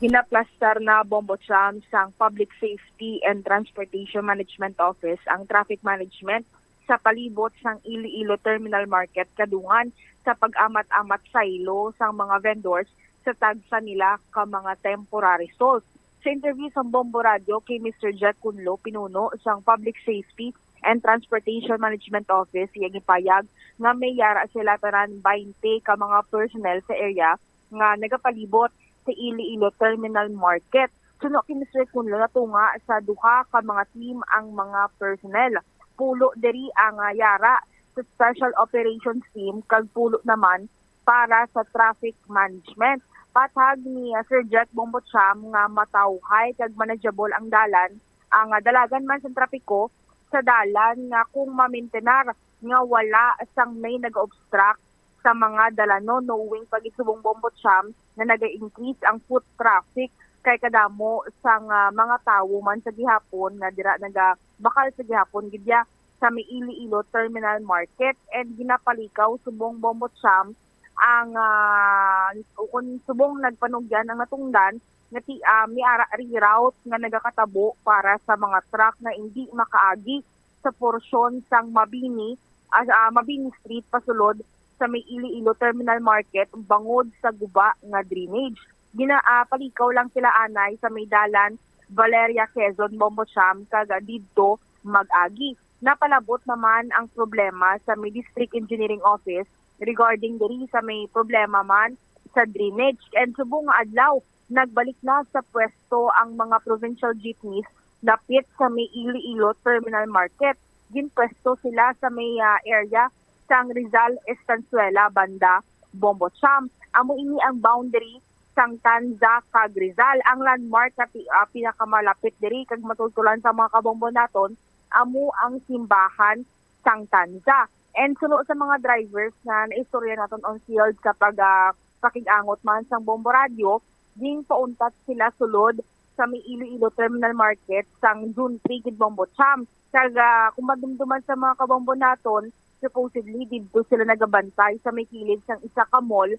Ginaplastar na, Bombo Cham, sang Public Safety and Transportation Management Office ang traffic management sa palibot sang Iloilo Terminal Market kadungan sa pag-amat-amat saylo sang mga vendors sa tagsa nila ka mga temporary stalls. Sa interview sa Bombo Radio kay Mister Jack Cunlo, pinuno sang Public Safety and Transportation Management Office, iya gipayag nga may yara sila tanan baynte ka mga personnel sa area nga nagapalibot sa Iloilo Terminal Market. Suno kay Mister Cunlo, natunga sa duha ka mga team ang mga personnel. Pulo diri ang, ah, yara sa Special Operations Team kag pulo naman para sa traffic management. Patag ni, ah, Sir Jack Bombo Cham nga matawhay kag manageable ang dalan, ang, ah, dalagan man sang trapiko sa dalan nga kung mamintenar nga wala sang may naga-obstruct sa mga dalanon, knowing pa gid subong Bombo Cham nga naga-increase ang foot traffic kay kadamo sang, ah, mga tawo man sa gihapon nga dira nagabakal sa gihapon gid ya sa may Iloilo Terminal Market, and ginapalikaw subong Bombo Cham ang, ah, o kun subong nagpanugyan ang natungdan nga ti-, ah, may ara reroute nga nagakatabo para sa mga truck nga indi makaagi sa porsyon sang Mabini, ah, ah, Mabini Street pasulod sa may Iloilo Terminal Market bangod sa guba nga drainage. Gina-, ah, palikaw lang sila anay sa may dalan Valeria, Quezon, Bombo Cham, kag didto mag-agi. Napalabot naman ang problema sa may District Engineering Office regarding diri sa may problema man sa drainage. And subong nga adlaw, nagbalik na sa pwesto ang mga provincial jeepneys lapit sa may Iloilo Terminal Market. Ginpwesto sila sa may, ah, area sang Rizal Estanzuela banda Bombo Cham. Amo ini ang boundary sang Tanza kag Rizal. Ang landmark nga pi-, ah, pinakamalapit diri kag matultulan sa mga kabombo naton amo ang simbahan sang Tanza. And suno sa mga drivers nga naistorya naton on field sa pag, ah, pakig-angot man sang Bombo Radyo, ginpauntat sila sulod sa may Iloilo Terminal Market sang June three gid, Bombo Cham. Kag, ah, kung madumduman sa mga kabombo naton, supposedly didto sila nagabantay sa may kilid sang isa ka mall,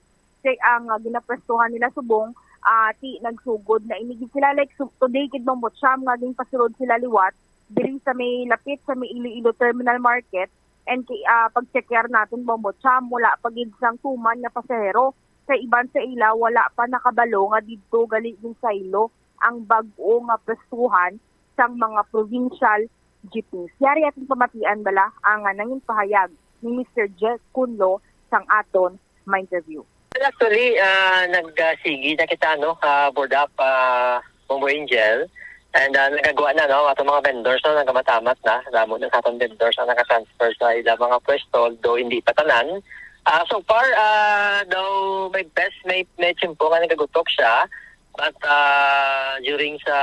kay ang, ah, ginapwestuhan nila subong, ah, ti nagsugod na ini gid sila, like, su-, today gid, Bombo Cham, nga ginpasulod sila liwat diri sa may lapit sa may Iloilo Terminal Market. And kay, ah, pag-checkar naton, Bombo Cham, wala pa gid sang tuman nga pasahero. Kay iban sa ila, wala pa nakabalo nga didto gali ginsaylo ang bag-o nga pwestuhan sang mga provincial jeepneys. Yari aton pamatian bala ang, ah, nangin pahayag ni Mister Jack Kunlo sang aton ma-interview. Well, actually, ah, nag, ah, sige na kita, no, ah, board up, ah, Bombo Angel. And, ah, nagagawa na, no, ato mga vendors, no, nagamatamat na. Damo na sa aton vendors ang nakatransfer sa ilang mga pwesto, though hindi pa tanan. Ah, so far, ah, daw may best, may, may tiyempo nga nagagutok siya. But, ah, during sa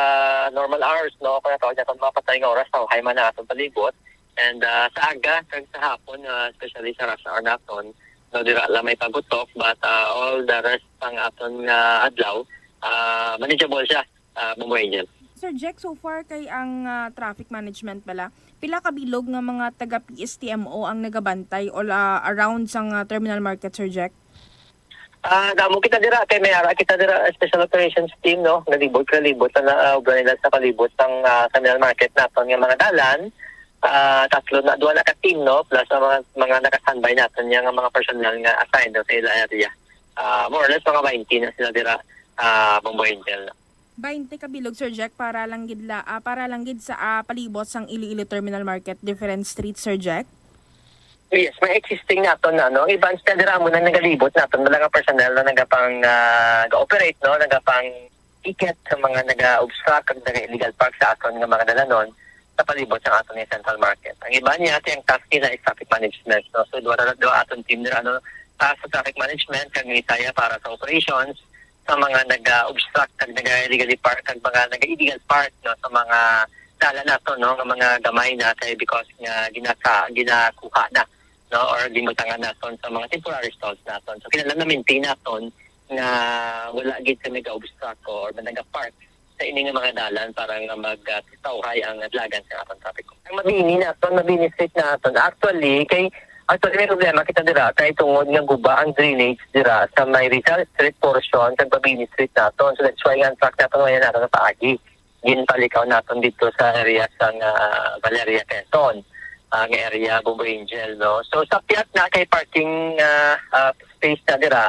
normal hours, no, kung natawag natin mga patay nga oras, tawhay man ang atong palibot. And, ah, sa aga, kag sa hapon, ah, especially sa rush hour naton, no, dira lang may pagutok, but, ah, all the rest sang aton nga adlaw, ah, manageable siya, ah, Bombo Angel. Sir Jack, so far kay ang, ah, traffic management bala, pila ka bilog nga mga taga P S T M O ang nagabantay o, ah, around sang, ah, terminal market, Sir Jack? Ah, damo kita dira, kay may ara kita dira, special operations team, no? Nalibot, kalibot na, ah, obra nila sa palibot sang, ah, terminal market naton nga mga dalan. Ah, tatlo na, duha na ka team, no? Plus ang mga, mga naka-standby naton nga mga personnel nga assigned sa ila area. Ah, more or less mga twenty na sila dira, ah, Bombo Angel. Twenty ka bilog, Sir Jack, para lang gid la, ah, para lang gid sa, ah, palibot sang Iloilo Terminal Market, different streets, Sir Jack? Yes, may existing naton na, no? Iban sila dira mo na nagalibot naton, wala nga personnel na nagapang, ah, ga-operate, no? Nagapang ticket sa mga naga-obstruct kag naga-illegal park sa aton nga mga dalanon sa palibot sa aton nga central market. Ang iban niya, kay ang task nila is traffic management, no? So, duha, duha aton team dira, no? Task sa traffic management, kag isa ya para sa operations, sa mga naga-obstruct kag naga-illegally park kag mga naga-illegal park, no, sa mga dalan naton, no, nga mga gamay na kay because nga ginasa-, ginakuha na, no, or ginbutangan naton sa mga temporary stalls naton. So, kinahanglan na-maintain naton nga wala gid sa naga-obstruct or naga-park sa ini nga mga dalan para nga mag, ah, tawhay ang nadlagan sa aton trapiko. Ang Mabini naton, Mabini Street naton. Actually, kay, actually, may problema kita dira kay tungod nga guba ang drainage dira sa may Rizal Street portion kag Mabini Street naton. So that's why nga ang truck naton ngayon naton napaagi. Ginpalikaw naton dito sa area sa nga Valeria, Quezon, ah, nga area Bombo Angel, no? So sa piyat na kay parking, ah, ah, space na dira,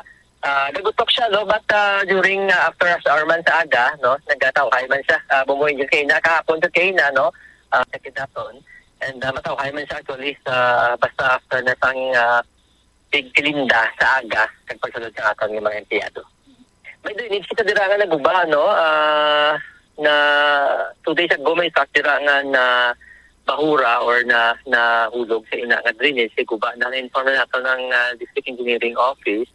ah, nagutok siya, no? But, ah, during, ah, after rush hour man sa aga, no? Nagkatawhay man siya, ah, Bombo Angel, kay na kahapon to kay na, no? Ah, sa Kidapon. And, ah, matawhay man siya actually sa, basta after na sang, ah, pigtilinda sa aga, kag pagsulod sa aton nga mga empleyado. May drainage kita dira nga naguba, no? Ah, na two days ago may truck dira nga na bahura or na, nahulog sa ina nga drainage, kay guba na. Na-inform na nato ng, ah, District Engineering Office.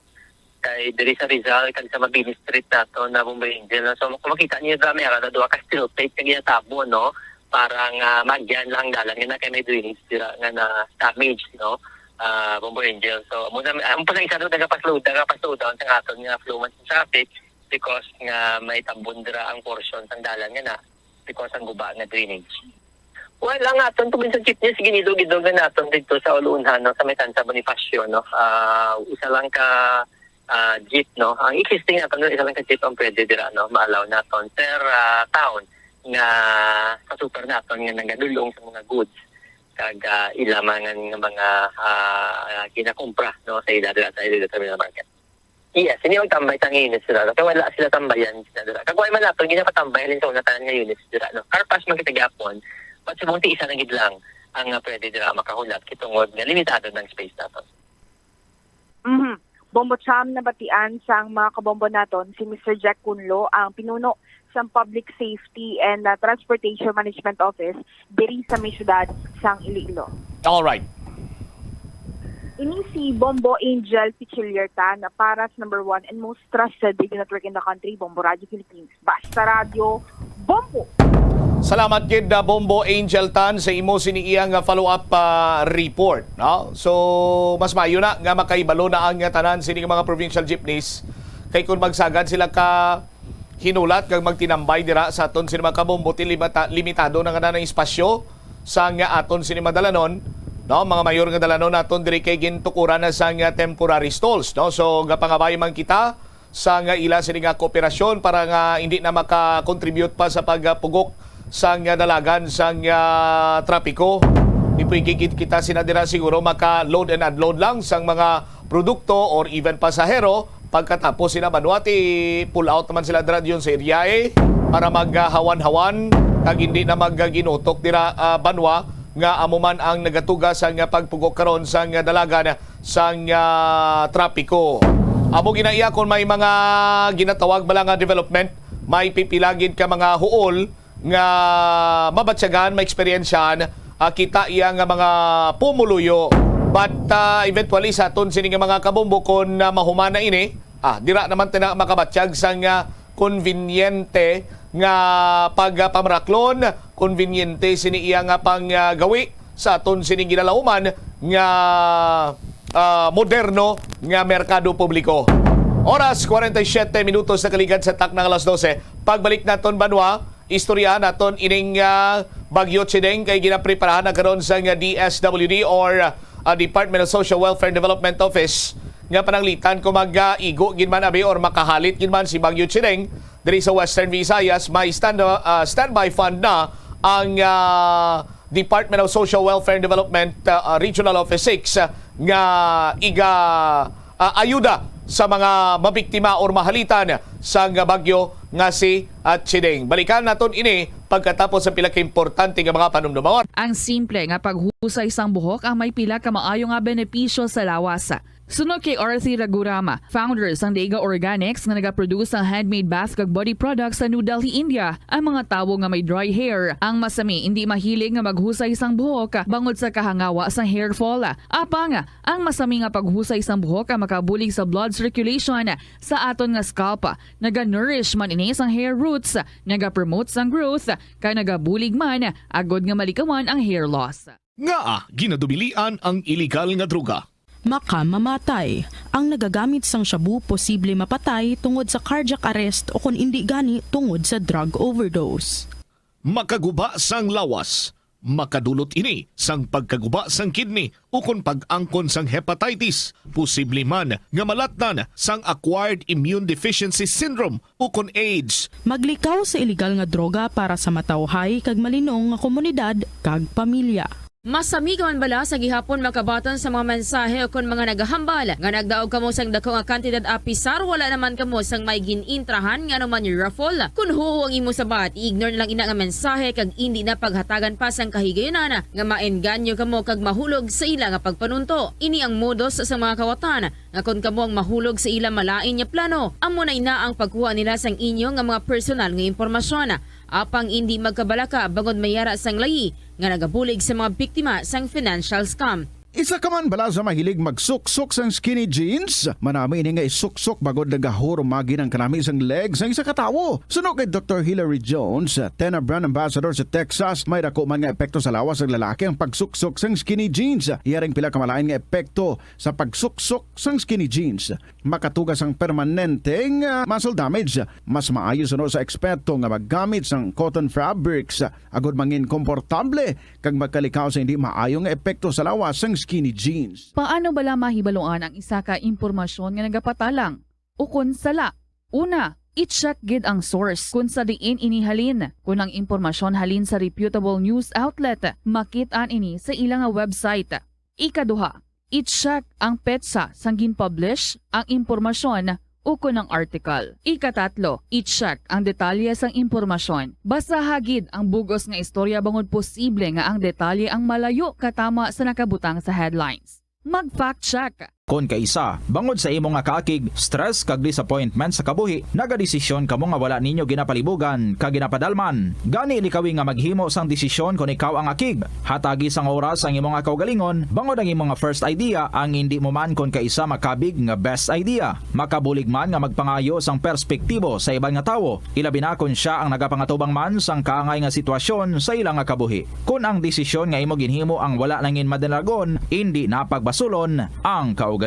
Kay diri sa Rizal, kag sa Mabini Street nato na Bombo Angel, no? So, kung makita niyo dira, may ara na duha ka steel plate nga ginatabo, no? Para nga maagyan lang ang dalan nga na kay may drainage dira nga na damage, no? Ah, Bombo Angel. So, amo na, amo pa lang isa doon, nagapaslowdown, nagapaslowdown sa aton nga flow man sa traffic because nga may tambon dira ang portion sang dalan nga na because ang guba nga drainage. Well, ang aton provincial jeepney, sige, nidog-idog na naton dito sa Uluunhan, no, sa may Tanza Bonifacio, no. Ah, isa lang ka, ah, jeep, no. Ang existing naton, isa lang ka jeep ang pwede dira, no, ma-allow naton per, ah, town nga sa super naton nga nagadulong sa mga goods kag, ah, ila man nga mga, ah, ginakumpra, no, sa ila dira sa ila terminal market. Yes, hindi magtambay sa units dira. Kaya wala sila tambayan sila dira. Kagway man nato, hindi na patambay halin sa una tanan nga units dira. No? Carpash man kita gyapon, but subong ti isa na gid lang ang ah, pwede dira makahulat kitungod nga limitado ng space nato. Mhm. Bombo Cham, nabatian sang mga kabombo naton si Mister Jack Cunlo, ang pinuno sang Public Safety and uh, Transportation Management Office diri sa may siyudad sang Iloilo. All right. Ini si Bombo Angel Pichiliertan para sa number one and most trusted radio network in the country, Bombo Radio Philippines. Basta Radio, Bombo! Salamat gid na Bombo Angel Tan sa imo sini iya nga follow-up ah, report, no? So mas maayo na nga makahibalo na ang tanan sini nga mga provincial jeepneys kay kung magsagad sila ka hinulat kag magtinambay dira sa aton sini mga kabombo ti limata- limitado na nga na ang espasyo sa nga aton sini madalanon, no? Mga mayor nga dalanon naton diri kay gintukuran na sa nga temporary stalls, no? So gapangabay man kita sa nga ila sini nga kooperasyon para nga hindi na maka-contribute pa sa pagpugok sa nga dalagan sa nga trapiko. Di pwede gid kita sina dira siguro maka-load and unload lang sang mga produkto or even pasahero pagkatapos sila banwa ti pull out naman sila dira diyon sa area eh, para maghawan-hawan kag hindi na magaginutok dira ah, banwa nga amo man ang nagatuga sa nga pagpugok karon sa nga dalagan sang ah, trapiko. Amo ginaiya kung may mga ginatawag bala nga development, may pipila gid ka mga huol nga mabatyagan, maeksperiensyahan, ah, kita iya nga mga pumuluyo. But ah, eventually sa aton sini nga mga kabombo kung ah, mahuman na ini, ah, dira naman tina makabatyag sang ah, konbinyente nga pagpamaraklon, konbinyente sini iya nga panggawi sa aton sining ginalauman nga ah, moderno nga merkado publiko. Oras, forty-seven minutos na kaligad sa takna nga alas dose. Pagbalik naton banwa, istorya naton ining ah, Bagyo Chideng kay ginapreparahan na karon sa nga D S W D or ah, Department of Social Welfare and Development Office nga pananglitan kung mag-igo gid man abi or makahalit gid man si Bagyo Chideng diri sa Western Visayas. May stand, ah, standby fund na ang ah, Department of Social Welfare and Development ah, ah, Regional Office six ah, nga iga ah, ayuda sa mga mabiktima or mahalitan sang bagyo nga si ah, Chideng. Balikan naton ini pagkatapos sa pila ka importante nga mga panumdumon. Ang simple nga paghusay sang buhok ang may pila ka maayo nga benepisyo sa lawas. Suno kay Arthi Raghuram, founder sang Deiga Organics nga nagaproduce sang handmade bath kag body products sa New Delhi, India, ang mga tawo nga may dry hair ang masami indi mahilig nga maghusay sang buhok bangod sa kahangawa sang hair fall. Apang ang masami nga paghusay sang buhok ang makabulig sa blood circulation sa aton nga scalp. Naga-nourish man ini sang hair roots, naga-promote sang growth, kag nagabulig man agod nga malikawan ang hair loss. Ngaa ginadumilian ang iligal nga droga? Makamamatay. Ang nagagamit sang shabu posible mapatay tungod sa cardiac arrest o kon indi gani tungod sa drug overdose. Makaguba sang lawas. Makadulot ini sang pagkaguba sang kidney ukon pag-angkon sang hepatitis, posible man nga malatnan sang acquired immune deficiency syndrome ukon AIDS. Maglikaw sa iligal nga droga para sa matawhay kag malinong nga komunidad kag pamilya. Masami ka man bala sa gihapon makabaton sa mga mensahe ukon mga nagahambal nga nagdaog kamo sang dako nga kantidad apisar wala naman kamo sang may gin-intrahan nga anuman raffle? Kon huo ang imo sabat, i-ignore na lang ina nga mensahe kag indi na paghatagan pa sang kahigayunan nga maengganyo kamo kag mahulog sa ila nga pagpanunto. Ini ang modus sa mga kawatan nga kon kamo ang mahulog sa ila malain nga plano, amo na ina ang pagkuha nila sang inyo nga mga personal nga impormasyon. Apang indi magkabalaka bangod may ara sang layi nga nagabulig sa mga biktima sang financial scam. Isa ka man bala sa mahilig magsuksok sang skinny jeans? Manami ini nga isuksok bangod nagahurumagi ang kanami sang leg sang isa ka tawo. Suno kay Doktor Hilary Jones, Tena brand ambassador sa Texas, may dako man nga epekto sa lawas sang lalaki ang pagsuksok sang skinny jeans. Iya ring pila ka malain nga epekto sa pagsuksok sang skinny jeans. Makatuga sang permanente nga muscle damage. Mas maayo suno sa eksperto nga maggamit sang cotton fabrics agod mangin komportable kag makalikaw sa hindi maayo nga epekto sa lawas sang skinny jeans. Paano bala mahibaluan ang isa ka impormasyon nga nagapatalang ukon sala? Una, i-check gid ang source kon sa diin ini halin. Kon ang impormasyon halin sa reputable news outlet, makit-an ini sa ila nga website. Ikaduha, I-check ang petsa sang gin-publish ang impormasyon ukon ang article. Ikatatlo, i-check ang detalye sang impormasyon. Basaha gid ang bug-os nga istorya bangod posible nga ang detalye ang malayo katama sa nakabutang sa headlines. Mag-fact check. Kon kaisa, bangod sa imo nga kaakig, stress kag disappointment sa kabuhi, nagadesisyon kamo nga wala ninyo ginapalibugan kag ginapadalman. Gani, likawi nga maghimo sang desisyon kon ikaw ang akig. Hatagi sang oras ang imo nga kaugalingon, bangod ang imo nga first idea ang indi mo man kon kaisa makabig nga best idea. Makabulig man nga magpangayo sang perspektibo sa iban nga tawo, ilabi na kon sia ang nagapangatubang man sang kaangay nga sitwasyon sa ila nga kabuhi. Kon ang desisyon nga imo ginhimo ang wala nangin madalagon, indi na pagbasulon ang kaugalingon.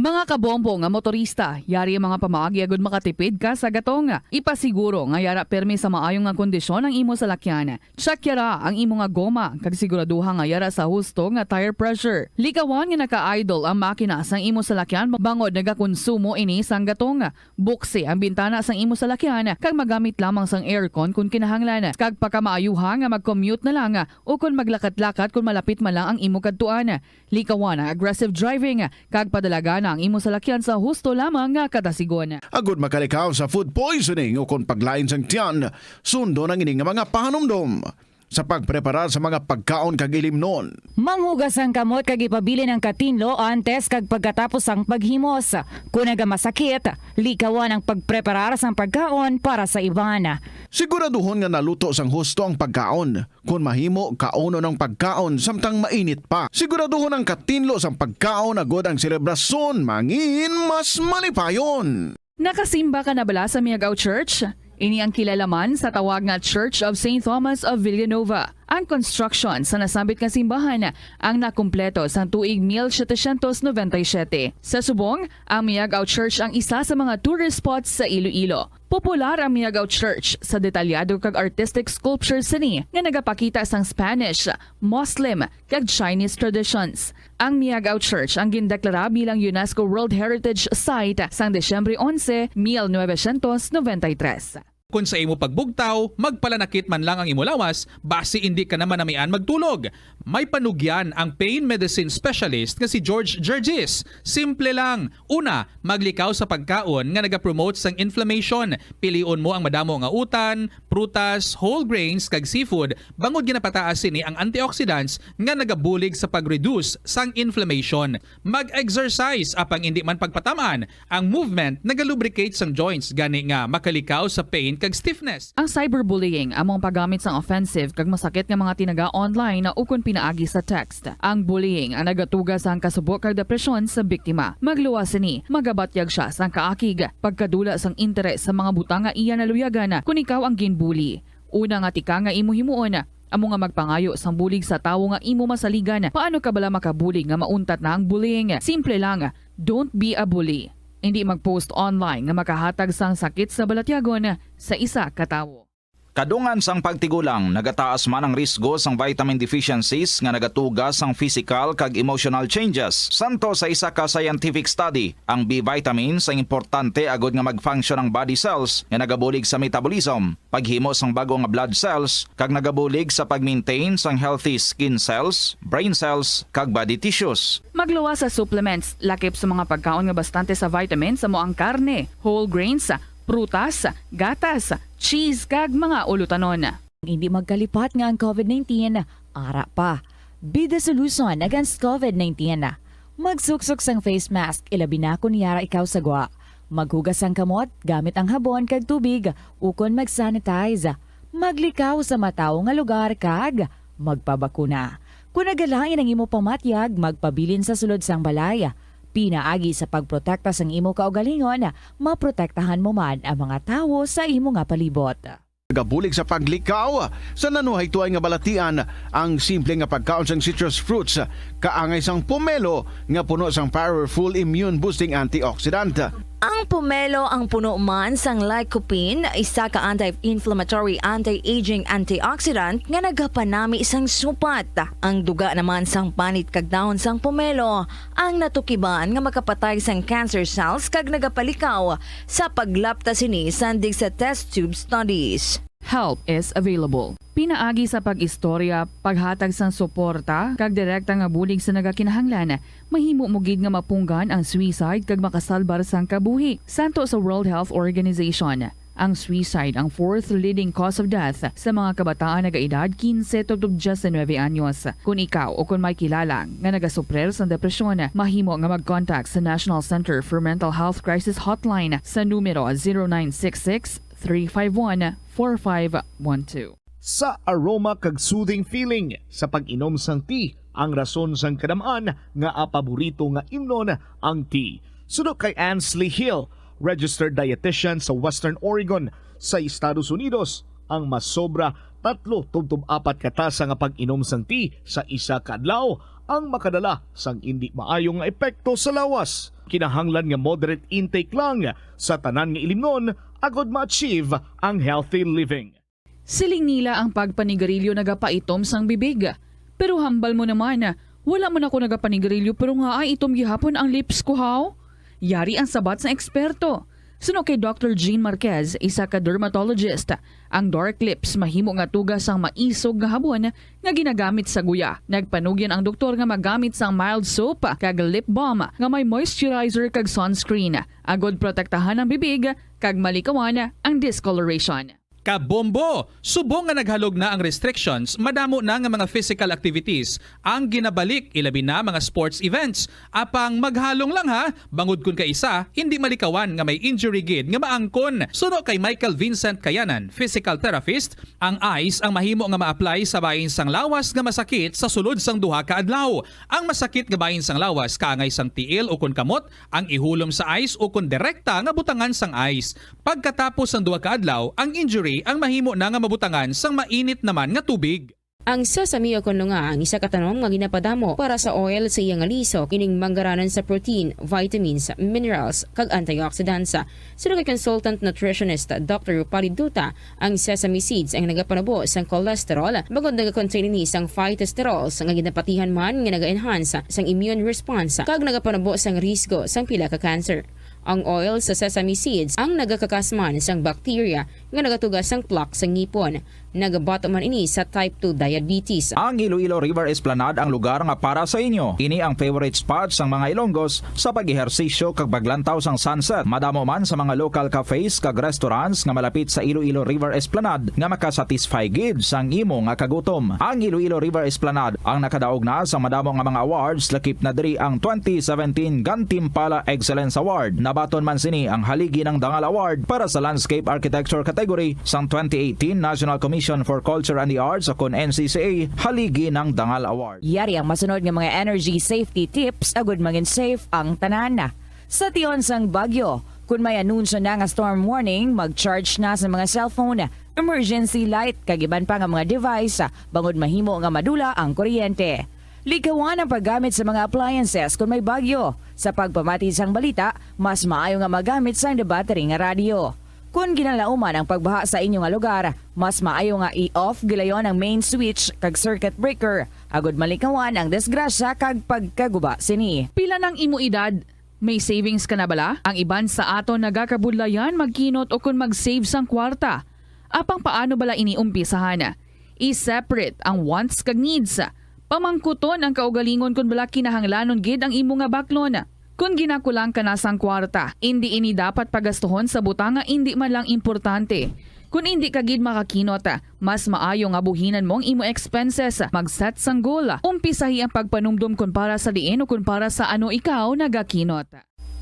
Mga kabombo nga motorista, yari ang mga pamaagi agud makatipid ka sa gatong. Ipasiguro nga yara pirmi sa maayo nga kondisyon ang imo salakyan. Check yara ang imo nga goma, kag siguraduha nga yara sa husto nga tire pressure. Likawan nga naka-idle ang makina sang imo salakyan bangod nagakonsumo ini sang gatong. Buksi ang bintana sang imo salakyan kag magamit lamang sang aircon kon kinahanglan, kag pakamaayuha nga mag-commute na lang ukon maglakat-lakat kon malapit man lang ang imo kadtuan. Likawan ang aggressive driving kag padalagana ang imo salakyan sa husto lamang nga kadasigon. Agud makalikaw sa food poisoning ukon paglain sang tiyan, sundon ang ini nga mga pahanumdom sa pagpreparar sa mga pagkaon kag ilimnon. Manghugas ang kamot kag ipabilin ang katinlo antes kag pagkatapos sang paghimos. Kon nagamasakit, likawan ang pagpreparar sang pagkaon para sa iban. Siguraduhon nga naluto sang husto ang pagkaon. Kon mahimo, kaunon ang pagkaon samtang mainit pa. Siguraduhon ang katinlo sang pagkaon agud ang selebrasyon mangin mas malipayon. Nakasimba ka na bala sa Miagao Church? Ini ang kilala man sa tawag nga Church of Saint Thomas of Villanova. Ang construction sa nasambit nga simbahan ang nakumpleto sang tuig mil setecientos noventa y siete. Sa subong, ang Miagao Church ang isa sa mga tourist spots sa Iloilo. Popular ang Miagao Church sa detalyado kag artistic sculptures sini nga nagapakita sang Spanish, Muslim, kag Chinese traditions. Ang Miagao Church ang gindeklara bilang UNESCO World Heritage Site sang Disyembre onse, mil novecientos noventa y tres. Kon sa imo pagbugtaw, magpalanakit man lang ang imo lawas, basi indi ka na manamian magtulog. May panugyan ang pain medicine specialist nga si George Gergis. Simple lang. Una, maglikaw sa pagkaon nga nagapromote sang inflammation. Pilion mo ang madamo nga utan, prutas, whole grains, kag seafood, bangod ginapataas sini ang antioxidants nga nagabulig sa pag-reduce sang inflammation. Mag-exercise, apang indi man pagpatam-an. Ang movement nagalubricate sang joints, gani nga makalikaw sa pain kag stiffness. Ang cyberbullying amo ang paggamit sang offensive kag masakit nga mga tinaga online ukon pinaagi sa text. Ang bullying ang nagatuga sang kasubo kag depresyon sa biktima. Magluwas sini, magabatyag sia sang kaakig, pagkadula sang interes sa mga butang nga iya naluyagan kon ikaw ang ginbully. Una nga tikang nga imo himuon, amo nga magpangayo sang bulig sa tawo nga imo masaligan. Paano ka bala makabulig nga mauntat na ang bullying? Simple lang, don't be a bully. Indi mag-post online nga makahatag sang sakit sa balatyagon sa isa ka tawo. Kadungan sang pagtigulang, nagataas man ang risgo sang vitamin deficiencies nga nagatuga sang physical kag emotional changes. Santo sa isa ka scientific study, ang B vitamins ang importante agud nga mag-function ang body cells nga nagabulig sa metabolism, paghimo sang bag-o nga blood cells, kag nagabulig sa pag-maintain sang healthy skin cells, brain cells, kag body tissues. Magluwas sa supplements, lakip sa mga pagkaon nga bastante sa vitamins, amo ang karne, whole grains, prutas, gatas, cheese, kag mga ulutanon. Hindi magkalipat nga ang covid nineteen ara pa. Be the solution against covid nineteen. Magsuksok sang face mask, ilabi na kon yara ikaw sa gwa. Maghugas sang kamot gamit ang habon kag tubig, ukon mag-sanitize. Maglikaw sa matawo nga lugar kag magpabakuna. Kon nagalain ang imo pamatyag, magpabilin sa sulod sang balay. Pinaagi sa pagprotekta sang imo kaugalingon, maprotektahan mo man ang mga tawo sa imo nga palibot. Nagabulig sa paglikaw sa nanuhaytoay nga balatian ang simple nga pagkaon sang citrus fruits, kaangay sang pomelo nga puno sang powerful immune-boosting antioxidant. Ang pomelo ang puno man sang lycopene, isa ka anti-inflammatory, anti-aging antioxidant nga nagapanami sang supat. Ang duga naman sang panit kag dahon sang pomelo ang natukiban nga makapatay sang cancer cells kag nagapalikaw sa paglapta sini sandig sa test tube studies. Help is available. Pinaagi sa pag-istorya, paghatag sang suporta, kag direkta nga bulig sa nagakinahanglan, mahimo mo gid nga mapunggan ang suicide kag makasalbar sang kabuhi. Santo sa World Health Organization, ang suicide ang fourth leading cause of death sa mga kabataan nagaedad quince tubtob diecinuebe anyos. Kon ikaw o kon may kilala nga nagasuprir sang depresyon, mahimo nga mag-contact sa National Center for Mental Health Crisis Hotline sa numero zero nine six six, three five one, four five one two. Sa aroma kag soothing feeling sa pag-inom sang tea ang rason sang kadam-an nga paborito nga imnon ang tea. Suno kay Ansley Hill, registered dietitian sa Western Oregon sa Estados Unidos, ang masobra tatlo tubtob apat ka tasa nga pag-inom sang tea sa isa ka adlaw ang makadala sang indi maayo nga epekto sa lawas. Kinahanglan nga moderate intake lang sa tanan nga ilimnon agod ma-achieve ang healthy living. Siling nila ang pagpanigarilyo nagapaitom sang bibig. Pero hambal mo naman, wala man ako nagapanigarilyo pero nga ay itom gihapon ang lips ko, haw? Yari ang sabat sang eksperto. Suno kay Doctor Jean Marquez, isa ka dermatologist, ang dark lips mahimo nga tuga sang maisog nga habon nga ginagamit sa guya. Nagpanugyan ang doktor nga magamit sang mild soap kag lip balm nga may moisturizer kag sunscreen, agod protektahan ang bibig kag malikawan ang discoloration. Kabombo! Subong nga naghalog na ang restrictions, madamo na nga mga physical activities ang ginabalik, ilabi na mga sports events. Apang maghalong lang ha, bangod kun kaisa, hindi malikawan nga may injury gid nga maangkon. Suno kay Michael Vincent Kayanan, physical therapist, ang ice ang mahimo nga ma-apply sa bahin sang lawas nga masakit sa sulod sang duha ka adlaw. Ang masakit nga bahin sang lawas kaangay sang tiil o kon kamot ang ihulom sa ice o kon direkta nga butangan sang ice. Pagkatapos sang duha ka adlaw, ang injury ang mahimo na nga mabutangan sang mainit naman nga tubig. Ang sesame o kon lunga ang isa ka tanom nga ginapadamo para sa oil sa iya nga lisok, ining manggaranan sa protein, vitamins, minerals, kag antioxidants. Suno kay consultant nutritionist Doctor Rupali Duta, ang sesame seeds ang nagapanubo sang cholesterol, bangod nagakontain ini sang phytosterols nga ginapatihan man nga naga-enhance sang immune response kag nagapanubo sang risgo sang pila ka cancer. Ang oil sa sesame seeds ang nagakakas man sang bacteria nga nagatuga sang plaque sa ngipon. Nagabato man ini sa type two diabetes. Ang Iloilo River Esplanade ang lugar nga para sa inyo. Ini ang favorite spot sang mga Ilonggos sa pag-ehersisyo kag paglantaw sang sunset. Madamo man sa mga local cafes kag restaurants nga malapit sa Iloilo River Esplanade nga makasatisfy gid sang imo nga kagutom. Ang Iloilo River Esplanade ang nakadaog na sa madamo nga mga awards, lakip na diri ang twenty seventeen Gantimpala Excellence Award. Nabaton man sini ang Haligi ng Dangal Award para sa Landscape Architecture category sang twenty eighteen National Commission for Culture and the Arts o kon N C C A Haligi ng Dangal Award. Yari ang masunod nga mga energy safety tips agud mangin safe ang tanan. Sa tion sang bagyo, kun may anunsyo na nga storm warning, mag-charge na sa mga cellphone, emergency light, kag iban pa nga mga device, bangod mahimo nga madula ang kuryente. Likawan ang paggamit sa mga appliances kun may bagyo. Sa pagpamati sang balita, mas maayo nga magamit sang battery nga radyo. Kun ginalauman ang pagbaha sa inyo nga lugar, mas maayo nga i-off gilayon ang main switch kag circuit breaker, agud malikawan ang disgrasya kag pagkaguba sini. Pila nang imo edad? May savings ka na bala? Ang iban sa aton nagakabudlayan magkinot ukon mag-save sang kwarta. Apang paano bala ini umpisahan? I-separate ang wants kag needs. Pamangkuton ang kaugalingon kon bala kinahanglanon gid ang imo nga baklon. Kon ginakulang ka na sang kwarta, indi ini dapat pagastuhon sa butang nga indi man lang importante. Kon indi ka gid makakinot, mas maayo nga buhinan mo ang imo expenses. Mag-set sang goal. Umpisahi ang pagpanumdom kon para sa diin o kon para sa ano ikaw nagakinot.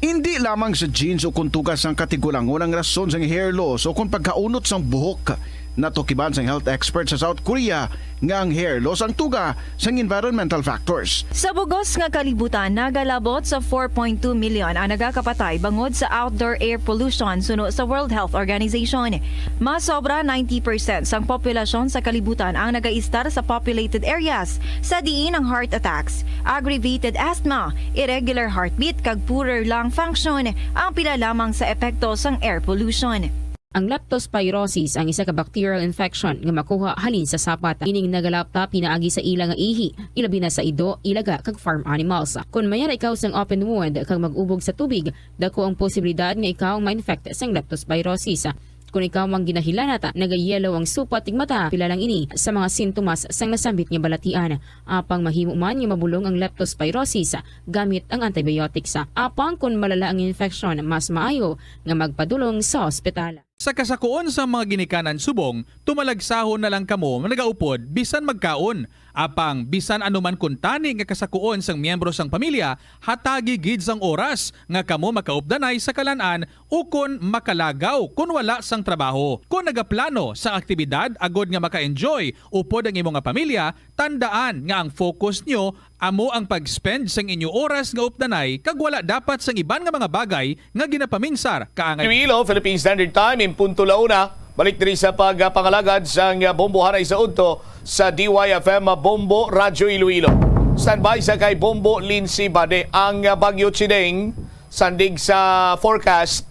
Indi lamang sa genes o kon tuga sang katigulangon ang rason sang hair loss o kon pagkaunot sang buhok. Natukiban sang health expert sa South Korea nga ang hair loss ang tuga sang environmental factors. Sa bug-os nga kalibutan, nagalabot sa four point two million ang nagakapatay bangod sa outdoor air pollution suno sa World Health Organization. Mas sobra ninety percent sang populasyon sa kalibutan ang nagaistar sa populated areas, sa diin ang heart attacks, aggravated asthma, irregular heartbeat, kag poorer lung function ang pila lamang sa epekto sang air pollution. Ang leptospirosis ang isa ka bacterial infection nga makuha halin sa sapat. Ining nagalapta pinaagi sa ila nga ihi, ilabi na sa ido, ilaga, kag farm animals. Kon mayara ikaw sang open wound kag mag-ubog sa tubig, dako ang posibilidad nga ikaw ma-infect sang leptospirosis. Kon ikaw ang ginahilanat, nagayelaw ang supat ug mata, pila lang ini sa mga sintomas sang nasambit nga balatian. Apang mahimo man nga mabulong ang leptospirosis gamit ang antibiotics. Apang kon malala ang infeksyon, mas maayo nga magpadulong sa ospital. Sa kasakuon sang mga ginikanan subong, tumalagsahon na lang kamo nagaupod bisan magkaon. Apang bisan ano man kuntani nga kasakuon sang miyembro sang pamilya, hatagi gid sang oras nga kamo makaupdanay sa kalan-an ukon makalagaw kon wala sang trabaho. Kon nagaplano sang aktibidad agod nga maka-enjoy upod ang imo nga pamilya, tandaan nga ang focus nyo amo ang pag-spend sang inyo oras nga updanay kag wala dapat sang iban nga mga bagay nga ginapaminsar. Kaangay Iloilo, Philippine Standard Time, in punto la una. Balik diri sa pagpangalagad sang bombohanay sa udto sa D Y F M Bombo Radyo Iloilo. Standby sa kay Bombo Lindsay Bade. Ang Bagyo Chideng, sandig sa forecast,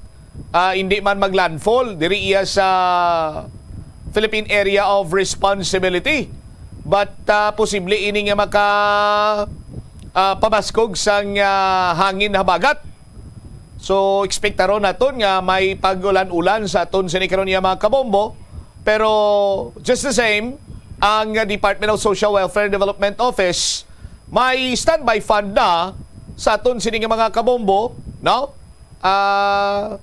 ah, hindi man maglandfall diri iya sa Philippine Area of Responsibility. But, ah, posible ini nga maka, ah, pamaskog sang, ah, hangin habagat. So, ekspektaron naton nga may pag-ulan-ulan sa aton sini karon nga mga kabombo. Pero, just the same, ang Department of Social Welfare and Development Office may standby fund na sa aton sini nga mga kabombo, no? Ah,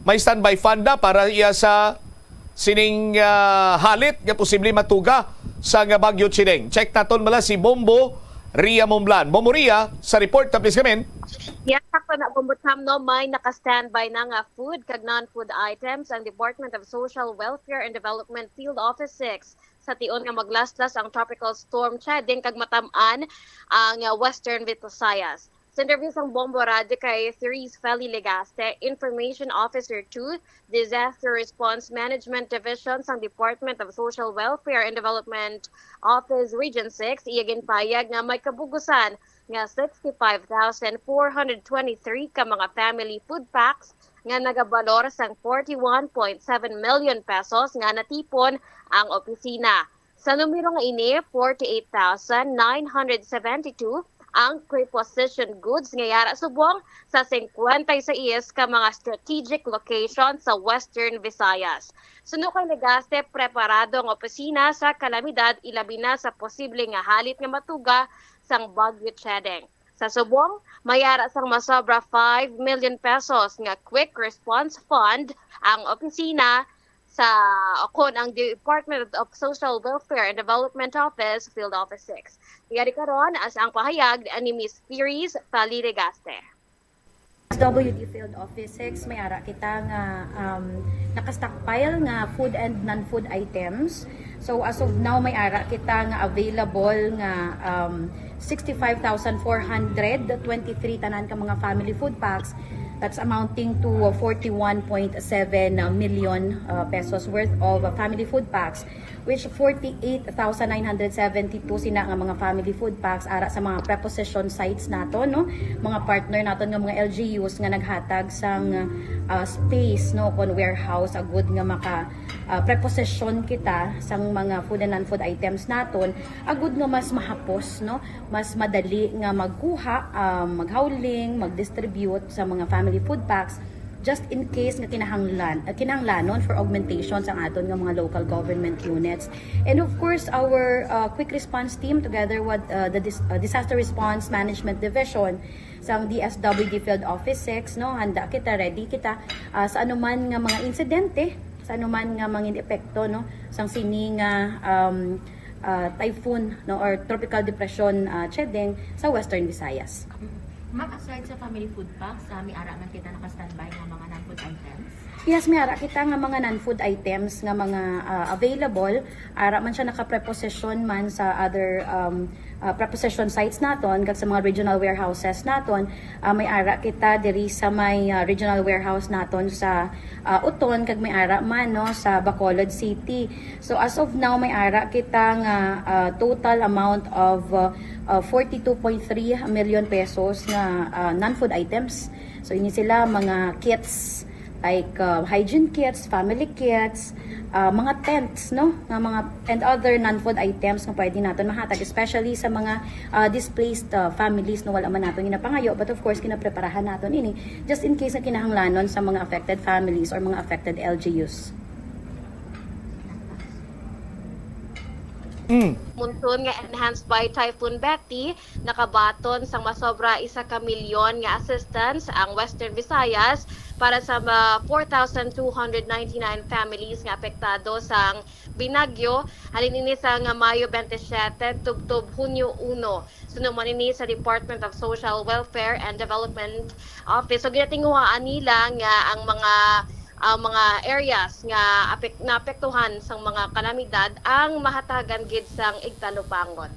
may standby fund na para iya sa sining, ah, halit nga posible matuga sa nga Bagyo Chideng. Check naton mala si Bombo Ria Momblan. Bombo Ria, sa report, please come in. Yes, sakto na, Bombo Cham, no? May naka-standby na nga food kag non-food items ang Department of Social Welfare and Development Field Office six sa tion nga maglaslas ang Tropical Storm Chideng kag matam-an ang, ah, Western Visayas. Sa interview sang Bombo Radyo kay Therese Feli Legaste, Information Officer two, Disaster Response Management Division sang Department of Social Welfare and Development Office Region six, iya ginpahayag nga may kabugusan nga sixty-five thousand four hundred twenty-three ka mga family food packs nga nagabalor sang forty-one point seven million pesos nga natipon ang opisina. Sa numero nga ini, forty-eight thousand nine hundred seventy-two ang prepositioned goods nga yara subong sa singkwenta y sais ka mga strategic location sa Western Visayas. Suno kay Legaste, preparado ang opisina sa kalamidad, ilabi na sa posible nga halit nga matuga sang Bagyo Chedeng. Sa subong, may ara sang masobra five million pesos nga Quick Response Fund ang opisina sa, kon ang Department of Social Welfare and Development Office, Field Office six. Yari karon, as ang pahayag ni Miss Therese Fali Legaste. S W D Field Office six, may ara kita nga, um, naka-stockpile nga food and non-food items. So, as of now, may ara kita nga available nga, um, sixty-five thousand four hundred twenty-three tanan ka mga family food packs. That's amounting to forty-one point seven million, uh, pesos worth of, uh, family food packs, which forty-eight thousand nine hundred seventy-two sina nga mga family food packs ara sa mga preposition sites nato, no? Mga partner naton nga mga L G Us nga naghatag sang, uh, space, no, kon warehouse agud nga maka, uh, preposition kita sang mga food and non-food items naton, agud nga mas mahapos, no? Mas madali nga magkuha, um, maghauling, mag-distribute sa mga family food packs, just in case nga kinahanglan, uh, kinahanglanon for augmentation sa aton nga mga local government units. And of course, our, uh, quick response team together with, uh, the dis-, uh, Disaster Response Management Division sang D S W D Field Office six, no, handa kita, ready kita, uh, sa anuman nga mga insidente, sa anuman nga mangin epekto, no, sang sini nga, um, uh, typhoon, no, or tropical depression, uh, Chedeng sa Western Visayas. Ma'am, aside sa family food packs, ah, may ara man kita naka-standby nga mga non-food items? Yes, may ara kita nga mga non-food items nga mga, ah, available. Ara man siya naka-preposition man sa other, um, ah, preposition sites naton kag sa mga regional warehouses naton. Ah, may ara kita diri sa may, ah, regional warehouse naton sa, ah, Oton, kag may ara man, no, sa Bacolod City. So, as of now, may ara kita nga, ah, total amount of, ah, ah, forty-two point three million pesos nga, ah, non-food items. So, ini sila mga kits like, uh, hygiene kits, family kits, uh, mga tents, no? Nga mga, and other non-food items nga pwede naton mahatag, especially sa mga, uh, displaced, uh, families, no? Wala man naton ginapangayo, but of course, ginapreparahan naton ini just in case nga kinahanglanon sa mga affected families or mga affected L G Us. Mm. Monsoon nga enhanced by Typhoon Betty, nakabaton sang masobra isa ka milyon nga assistance ang Western Visayas para sa mga four thousand two hundred ninety-nine families nga apektado sang binagyo, halin ini sang Mayo twenty-seven tubtob Hunyo uno. Suno man ini sa Department of Social Welfare and Development Office. So, ginatinguhaan nila nga ang mga, ang mga areas nga apek-, naapektuhan sang mga kalamidad ang mahatagan gid sang igtalubangon.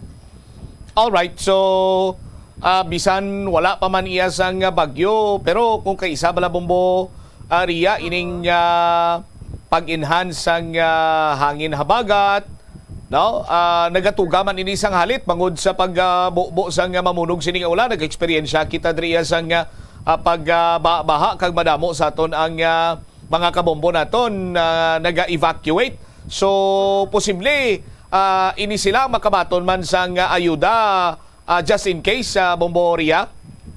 Alright, so, ah, bisan wala pa man iya sang bagyo, pero kung kaisa bala, Bombo, ah, Ria, ining, ah, pag-enhance sang, ah, hangin habagat, no? Ah, nagatuga man ini sang halit bangod sa pag, ah, bubo sang, ah, mamunog sining ulan. Nag-eksperyensya kita diri sang, ah, ah, pag, ah, ba-, baha kag madamo sa aton ang, ah, mga kabombo naton na naga-evacuate. So, posible, ah, ini sila makabaton man sang, ah, ayuda, ah, just in case, ah, Bombo Ria?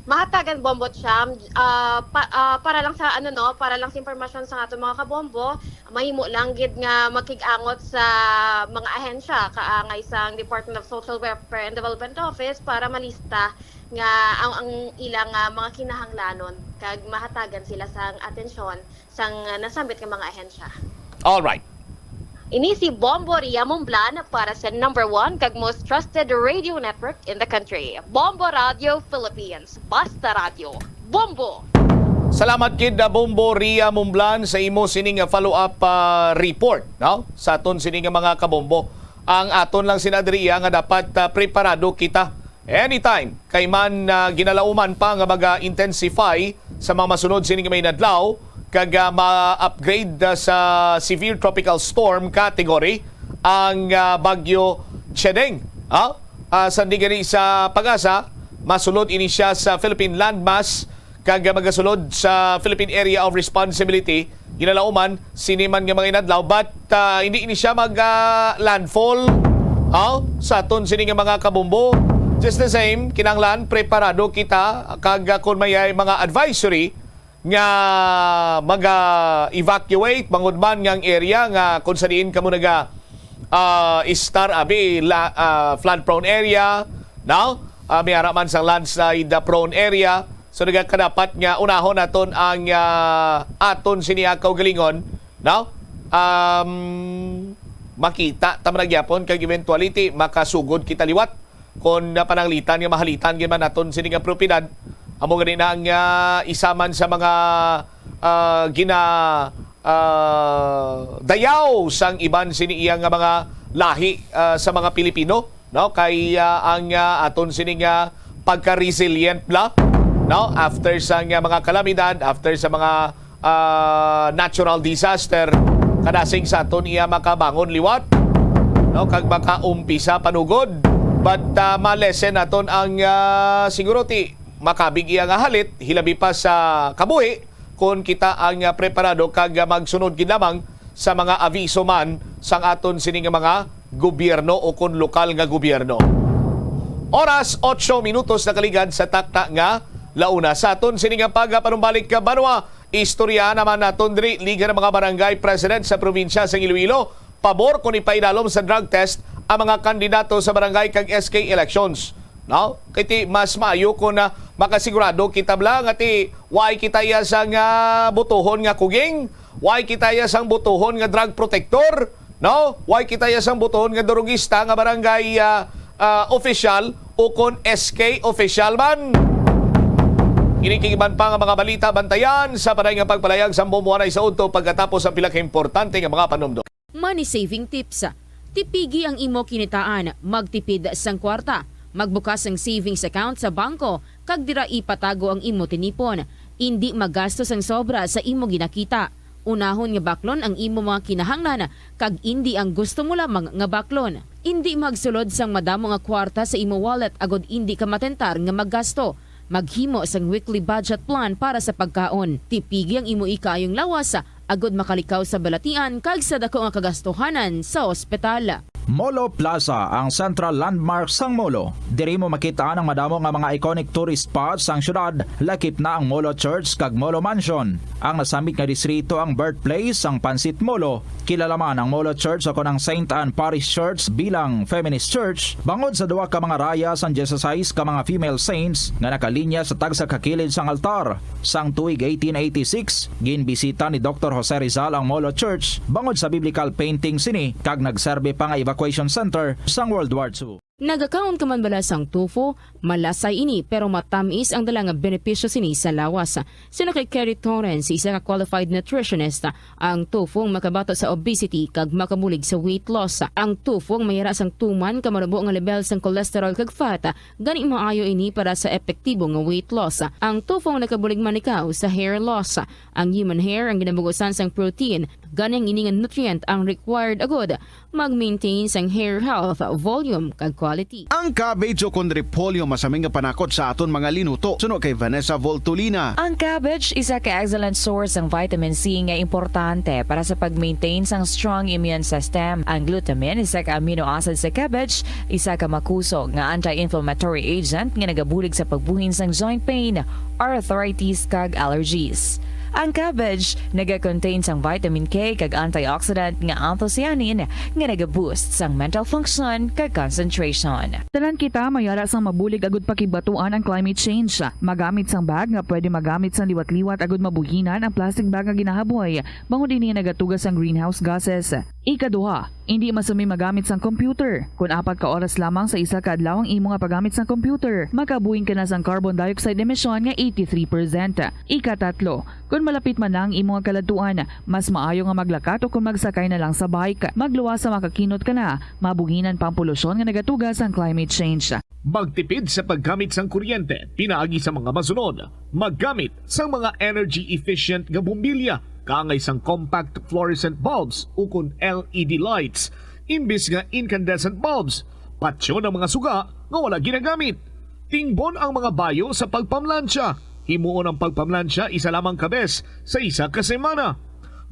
Mahatagan, Bombo Cham, ah, pa-, ah, para lang sa, ano, no, para lang sa impormasyon sa aton mga kabombo, mahimo lang gid nga magkig-angot sa mga ahensya kaangay sang Department of Social Welfare and Development Office para malista nga ang, ang ilang, ah, mga kinahanglanon kag mahatagan sila sang atensyon sang, ah, nasambit nga mga ahensya. Alright. Ini si Bombo Ria Mumblan para sa number one kag most trusted radio network in the country, Bombo Radio Philippines. Basta Radyo, Bombo! Salamat gid, ah, Bombo Ria Mumblan, sa imo sining, ah, follow-up, ah, report, no? Sa aton sining, ah, mga kabombo. Ang aton lang sina diri, ah, nga dapat, ah, preparado kita anytime kay man, ah, ginalauman pa nga maga-intensify sa mga masunod sining mga inadlaw kag, ah, ma-upgrade, ah, sa severe tropical storm category ang, ah, Bagyo Chedeng. Ha? Ah, sandi gani sa PAGASA, masulod ini siya sa Philippine Landmass kag magasulod sa Philippine Area of Responsibility. Ginalauman sini man nga mga inadlaw, but, ah, hindi ini siya mag, ah, landfall, oh, sa aton sini nga mga kabombo. Just the same, kinahanglan preparado kita kag, ah, kung may, ay, mga advisory nga maga-evacuate, bangod man nga ang area nga kung sa diin kamo naga, ah, estar, abi, la-, ah, flood prone area, no? Ah, may ara man sang landslide, ah, prone area. So, nagakadapat nga unahon naton ang, ah, aton sini nga kaugalingon, no? Um, makita ta man na gyapon kag eventuality makasugod kita liwat kon pananglitan nga mahalitan gid man naton sini nga propiedad. Amo gani na ang, ah, isa man sa mga, ah, gina, ah, dayaw sang iban sini iya nga mga lahi, ah, sa mga Pilipino, no? Kay, ah, ang, ah, aton sini nga pagka-resilient bala, no? After sa nga mga kalamidad, after sa mga, ah, natural disaster, kadasig sa aton iya makabangon liwat, no? Kag makaumpisa panugod. But, ah, ma-lessen naton ang, ah, siguro ti makabig iya nga halit, hilabi pa sa kabuhi, kon kita ang, ah, preparado kag, ah, magsunod gid lamang sa mga aviso man sang aton sini nga mga gobyerno o kon lokal nga gobyerno. Oras, otso minutos nakaligad sa takna nga launa. Sa aton sini nga pagapanumbalik ka banwa, istorya naman naton diri, Liga ng mga Barangay President sa probinsya sa Iloilo, pabor kon ipaidalom sa drug test ang mga kandidato sa barangay kag S K elections. No? Kay ti mas maayo kon, ah, makasigurado kita bala nga ti way kita iya sang, ah, butuhon nga kuging, way kita iya sang butuhon nga drug protector, no? Way kita iya sang butuhon nga durugista nga barangay, ah, ah, official o kon S K official man. Ini kag iban pa nga mga balita bantayan sa panay nga pagpalayag sa Bombo Anay sa udto pagkatapos ang pila ka importante nga mga panumdom. Money saving tips. Tipigi ang imo kinitaan, magtipid sang kwarta, magbukas sang savings account sa bangko, kag dira ipatago ang imo tinipon. Indi magasto sang sobra sa imo ginakita. Unahon nga baklon ang imo mga kinahanglan, kag indi ang gusto mo lamang nga baklon. Indi magsulod sang madamo nga kwarta sa imo wallet agod indi ka matentar nga maggasto. Maghimo sang weekly budget plan para sa pagkaon. Tipigi ang imo ikaayong lawas agod makalikaw sa balatian kag sa dako nga kagastuhanan sa ospital. Molo Plaza, ang central landmark sang Molo. Diri mo makit-an ang madamo nga mga iconic tourist spots sang syudad, lakip na ang Molo Church kag Molo Mansion. Ang nasambit nga distrito ang birthplace sang Pansit Molo. Kilala man ang Molo Church o kon ang Saint Anne Parish Church bilang feminist church bangod sa duha ka mga raya sang dieciséis ka mga female saints nga nakalinya sa tagsa ka kilid sang altar. Sang tuig eighteen eighty-six, ginbisita ni Doktor Jose Rizal ang Molo Church bangod sa biblical painting sini kag nagserbi pa nga evacuation center sang World War Two. Nagakaon ka man bala sang tofu? Malasay ini, pero matamis ang dala nga benepisyo sini sa lawas. Suno kay Kerry Torrens, isa ka qualified nutritionist, ang tofu ang makabato sa obesity kag makabulig sa weight loss. Ang tofu ang mayara sang tuman ka manubo nga lebel sang cholesterol kag fat, gani maayo ini para sa epektibo nga weight loss. Ang tofu ang nakabulig man ikaw sa hair loss. Ang human hair ang ginabugusan sang protein, gani ang ini nga nutrient ang required agud mag-maintain sang hair health, volume, kag quality. Ang cabbage o kon repolyo masami nga panakot sa aton mga linuto, suno kay Vanessa Voltolina. Ang cabbage isa ka excellent source sang vitamin C nga importante para sa pag-maintain sang strong immune system. Ang glutamine, isa ka amino acid sa cabbage, isa ka makusog nga anti-inflammatory agent nga nagabulig sa pagbuhin sang joint pain, arthritis, kag allergies. Ang cabbage naga-contain sang vitamin K kag antioxidant nga anthocyanin nga naga-boost sang mental function kag concentration. Tanan kita mayara sang mabulig agud pakigbatuan ang climate change. Magamit sang bag nga pwede magamit sang liwat-liwat agud mabuhinan ang plastic bag nga ginahaboy, bangod ini nagatuga sang greenhouse gases. Ikaduha, indi masami magamit sang computer. Kon apat ka oras lamang sa isa ka adlaw ang imo nga paggamit sang computer, makabuhin ka na sang carbon dioxide emission nga eighty-three percent. Ikatatlo, kon malapit man na ang imo nga kaladtuan, mas maayo nga maglakat o kon magsakay na lang sa bike. Magluwas sa makakinot ka na, mabuhinan pa ang polusyon nga nagatuga sang climate change. Magtipid sa paggamit sang kuryente pinaagi sa mga masunod: maggamit sang mga energy-efficient nga bombilya kaangay sang compact fluorescent bulbs ukon L E D lights imbis nga incandescent bulbs. Patyon ang mga suga nga wala ginagamit. Tingbon ang mga bayo sa pagpamlansya. Himuon ang pagpamlansya isa lamang ka bes sa isa ka semana.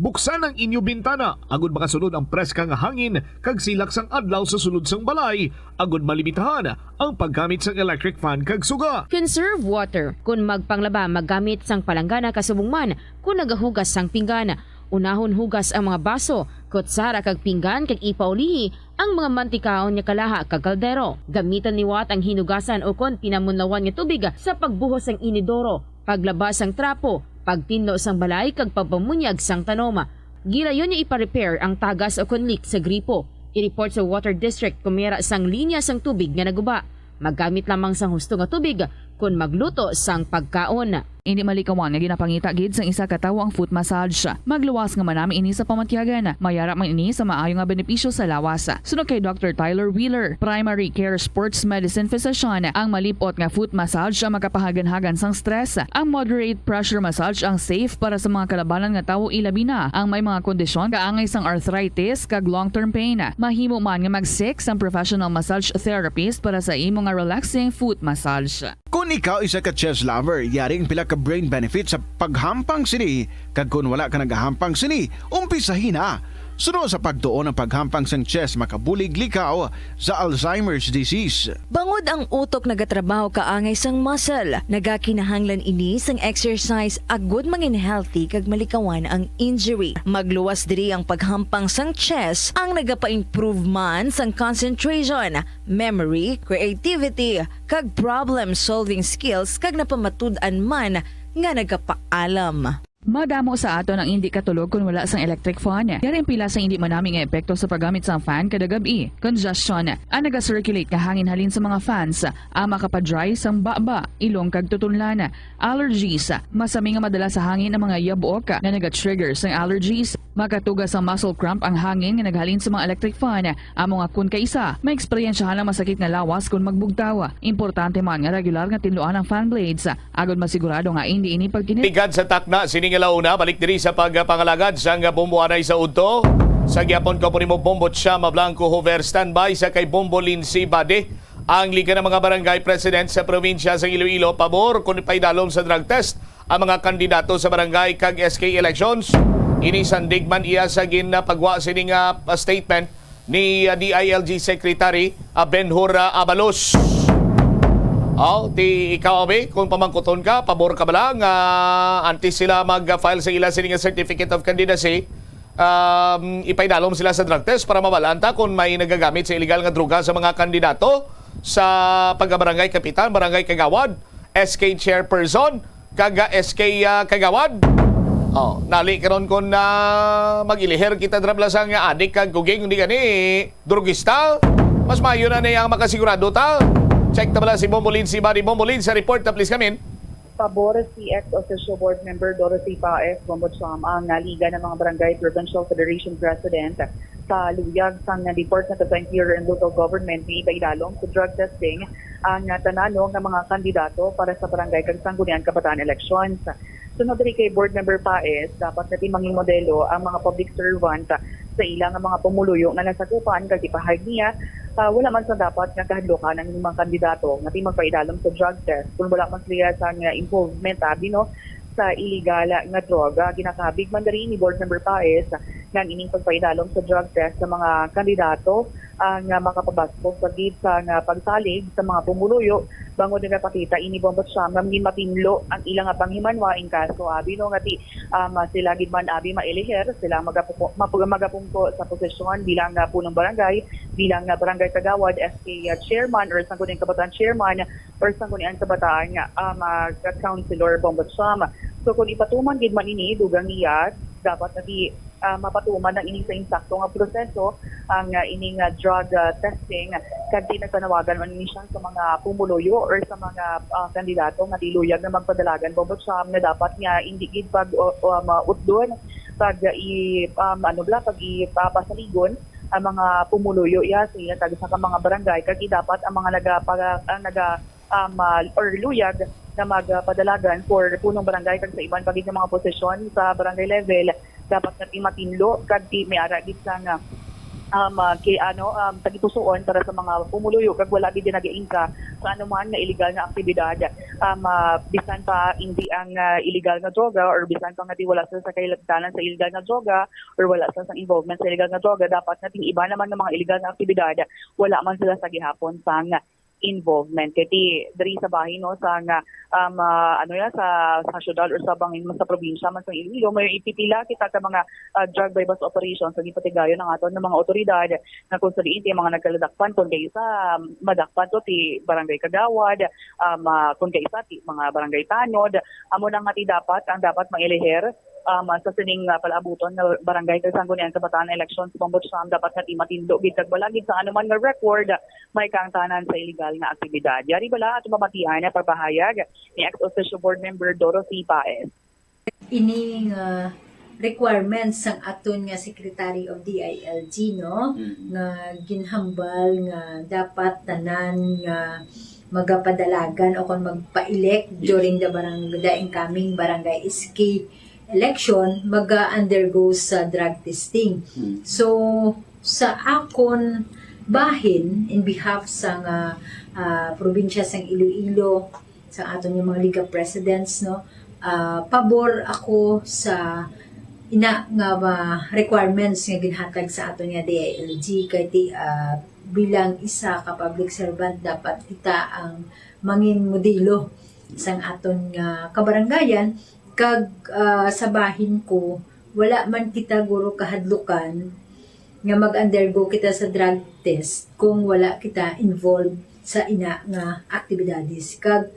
Buksan ang inyo bintana agud makasulod ang preska nga hangin kag silak sang adlaw sa sulod sang balay, agud malimitahan ang paggamit sang electric fan kag suga. Conserve water kon magpanglaba, maggamit sang palanggana kasubong man kon nagahugas sang pinggan. Unahon hugas ang mga baso, kutsara kag pinggan kag ipaulihi ang mga mantikaon nga kalaha kag kaldero. Gamitan liwat ang hinugasan ukon pinamunlawan nga tubig sa pagbuhos sang inidoro, paglaba sang trapo, pagtinlo sang balay kag pagpamunyag sang tanom. Gilayon nga ipa-repair ang tagas ukon leak sa gripo. I-report sa Water District kon may ara sang linya sang tubig nga naguba. Maggamit lamang sang husto nga tubig kon magluto sang pagkaon. Indi malikawan nga ginapangita gid sang isa ka tawo ang foot massage. Magluwas nga manami ini sa pamatyagan. Mayara man ini sa maayo nga benepisyo sa lawas. Suno kay Doctor Tyler Wheeler, primary care sports medicine physician, ang malip-ot nga foot massage ang makapahaganhagan sang stress. Ang moderate pressure massage ang safe para sa mga kalabanan nga tawo, ilabi na ang may mga kondisyon kaangay sang arthritis kag long-term pain. Mahimo man nga mag-seek sang professional massage therapist para sa imo nga relaxing foot massage. Kon ikaw isa ka chess lover, yari ang pila ka brain benefits sa paghampang sini, kag kon wala ka nagahampang sini, umpisahi na. Suno sa pagtuon, ang paghampang sang chess makabulig likaw sa Alzheimer's disease. Bangod ang utok nagatrabaho kaangay sang muscle, nagakinahanglan ini sang exercise agud mangin healthy kag malikawan ang injury. Magluwas diri ang paghampang sang chess, ang nagapa-improve man sang concentration, memory, creativity, kag problem-solving skills kag napamatud-an man nga nagapaalam. Madamo sa aton ang indi katulog kon wala sang electric fan. Yari ang pila sa indi manami nga epekto sa paggamit sang fan kada gab-i. Congestion, ang naga-circulate nga hangin halin sa mga fans, ang makapa-dry sang baba, ilong kag tutunlan. Allergies, masami nga madala sa hangin ang mga yabok nga naga-trigger sang allergies. Makatuga sang muscle cramp ang hangin nga naghalin sa mga electric fan. Amo nga kon kaisa, maeksperiensyahan ang masakit nga lawas kon magbugtaw. Importante man nga regular nga tinluan ang fan blades, agod masigurado nga indi ini pagkinit. Pigad sa takna sini nga launa, balik diri sa pagpangalagad sang bomboanay sa udto. Sa gihapon ko po nimo Bombo Chama Blanco Hover, standby sa kay Bombo Lindsay Bade. Ang Liga ng mga Barangay President sa probinsya sa Iloilo pabor kung ipaidalom sa drug test ang mga kandidato sa barangay kag S K elections. Ini sandig man iya sa ginapagwa sining, ah, statement ni, ah, D I L G Secretary, ah, Benhur, ah, Abalos. Oh, ti ikaw, Abe, kung pamangkuton ka, pabor ka bala nga antes sila mag-file sa ila sini nga certificate of candidacy, um, ipaidalom sila sa drug test para mabalaan ta kung may nagagamit sa illegal nga droga sa mga kandidato sa pagkabarangay kapitan, barangay kagawad, S K chairperson, kag, ah, S K, ah, kagawad. Oh, nali karon kung, ah, mag-iliher kita dra bala sang adik kag kuging, di gani drugista. Mas maayo na ni ang makasigurado ta. Check ta bala si Bombolin, si Buddy Bombolin sa report na, please, kamin. Pabor si ex officio board member Dorothy Paez Bombocham, ang Liga ng mga Barangay Provincial Federation President, sa luyag sang Department of Interior and Local Government nga ipaidalom sa drug testing ang tanano nga mga kandidato para sa barangay kag sangguniang kabataan elections. Sunod diri kay Board Member Paez, dapat nga ti mangin modelo ang mga public servant sa ila nga mga pumuluyo nga nasakupan, kag ipahayag niya, ah, wala man sa dapat nga kahadlukan ang mga kandidato nga ti magpaidalom sa drug test kung wala man sila sang involvement, abi, no, sa illegal nga droga. Ginakabig man diri ni Board Member Paez nga ang ining pagpaidalom sa drug test sa mga kandidato ang, ah, makapabaskog pa gid sa nga pagsalig sa mga pumuluyo, bangod nagapakita ini, Bombocham, nga magin matinlo ang ila nga panghimanwa in kaso, abi, no, nga ti, um, sila gid man, abi, maeleher, sila magapu-, mapug-, magapungko sa posisyon bilang, ah, punong barangay, bilang, ah, barangay kagawad, S K, ah, chairman, or sangguniang kabataan chairman, or sangguniang kabataan nga, um, ah, ka-, councilor, Bombocham. So, kung ipatuman gid man ini, dugang niya, dapat nga ti, ah, mapatuman ang ining sa insakto nga proseso, ang, ah, ining, ah, drug, ah, testing, kag ti nagpanawagan man ini siya sa mga pumuluyo or sa mga, ah, kandidato nga ti luyag nga magpadalagan, Bombocham, nga dapat nga indi gid pag, o, o, mautdon, pag, ah, i, um, ano bala, pag ipapasaligon ang mga pumuluyo, ya, sa ila tagsa ka mga barangay, kag ti dapat ang mga nagapa-, ang naga-, um, ah, or luyag nga magpadalagan for punong barangay kag sa iban pa gid nga mga posisyon sa barangay level, dapat nga ti matinlo kag ti may ara gid sang, um, ah, kay, ano, um, tagipusoon para sa mga pumuluyo, kag wala gid nagaingka sa anuman nga illegal nga aktibidad. Um, ah, bisan pa indi ang, ah, illegal nga droga, or bisan pa nga ti wala sila sa kahilabtanan sa illegal nga droga, or wala sila sa involvement sa illegal nga droga, dapat nga ting iba naman nga mga illegal nga aktibidad, wala man sila sa gihapon sang involvement. Kay ti diri sa bahin, no, sa nga, um, ah, ano ya, sa, sa syudad or sa bangin man sa probinsya man sa Iloilo, may ipipila kita ka mga, ah, drug buy-bust operations nga ginpatigayon ang aton nga mga otoridad, nga kung sa diin ti mga nagkaladakpan, kung kay isa, um, madakpan to ti barangay kagawad, um, ah, kung kay isa ti mga barangay tanod. Amo na nga ti dapat, ang dapat mailiher, um, sa sining, ah, palaabuton nga barangay kag sangguniang kabataan elections, Bombocham, dapat nga ti matinlo gid kag wala gid sa anuman nga record may kaangtanan sa illegal nga aktibidad. Yari bala ato mamatian ang pagpahayag ni ex officio board member Dorothy Paez. Ini nga requirements sang aton nga Secretary of D I L G, no, Mm. nga ginhambal nga dapat tanan nga magapadalagan o kon magpa-elect Yes. during the barang-, the incoming barangay S K election, maga-undergo sa drug testing. Mm. So, sa akon bahin, in behalf sa nga, ah, probinsya sang Iloilo, sa aton nga mga League of Presidents, no, ah, pabor ako sa ina nga, ah, requirements nga ginhatag sa aton nga D I L G, kay ti, ah, bilang isa ka public servant, dapat kita ang mangin modelo sang aton nga kabarangayan, kag, ah, sa bahin ko, wala man kita guro kahadlukan nga mag-undergo kita sa drug test kung wala kita involved sa ina nga aktibidades. Kag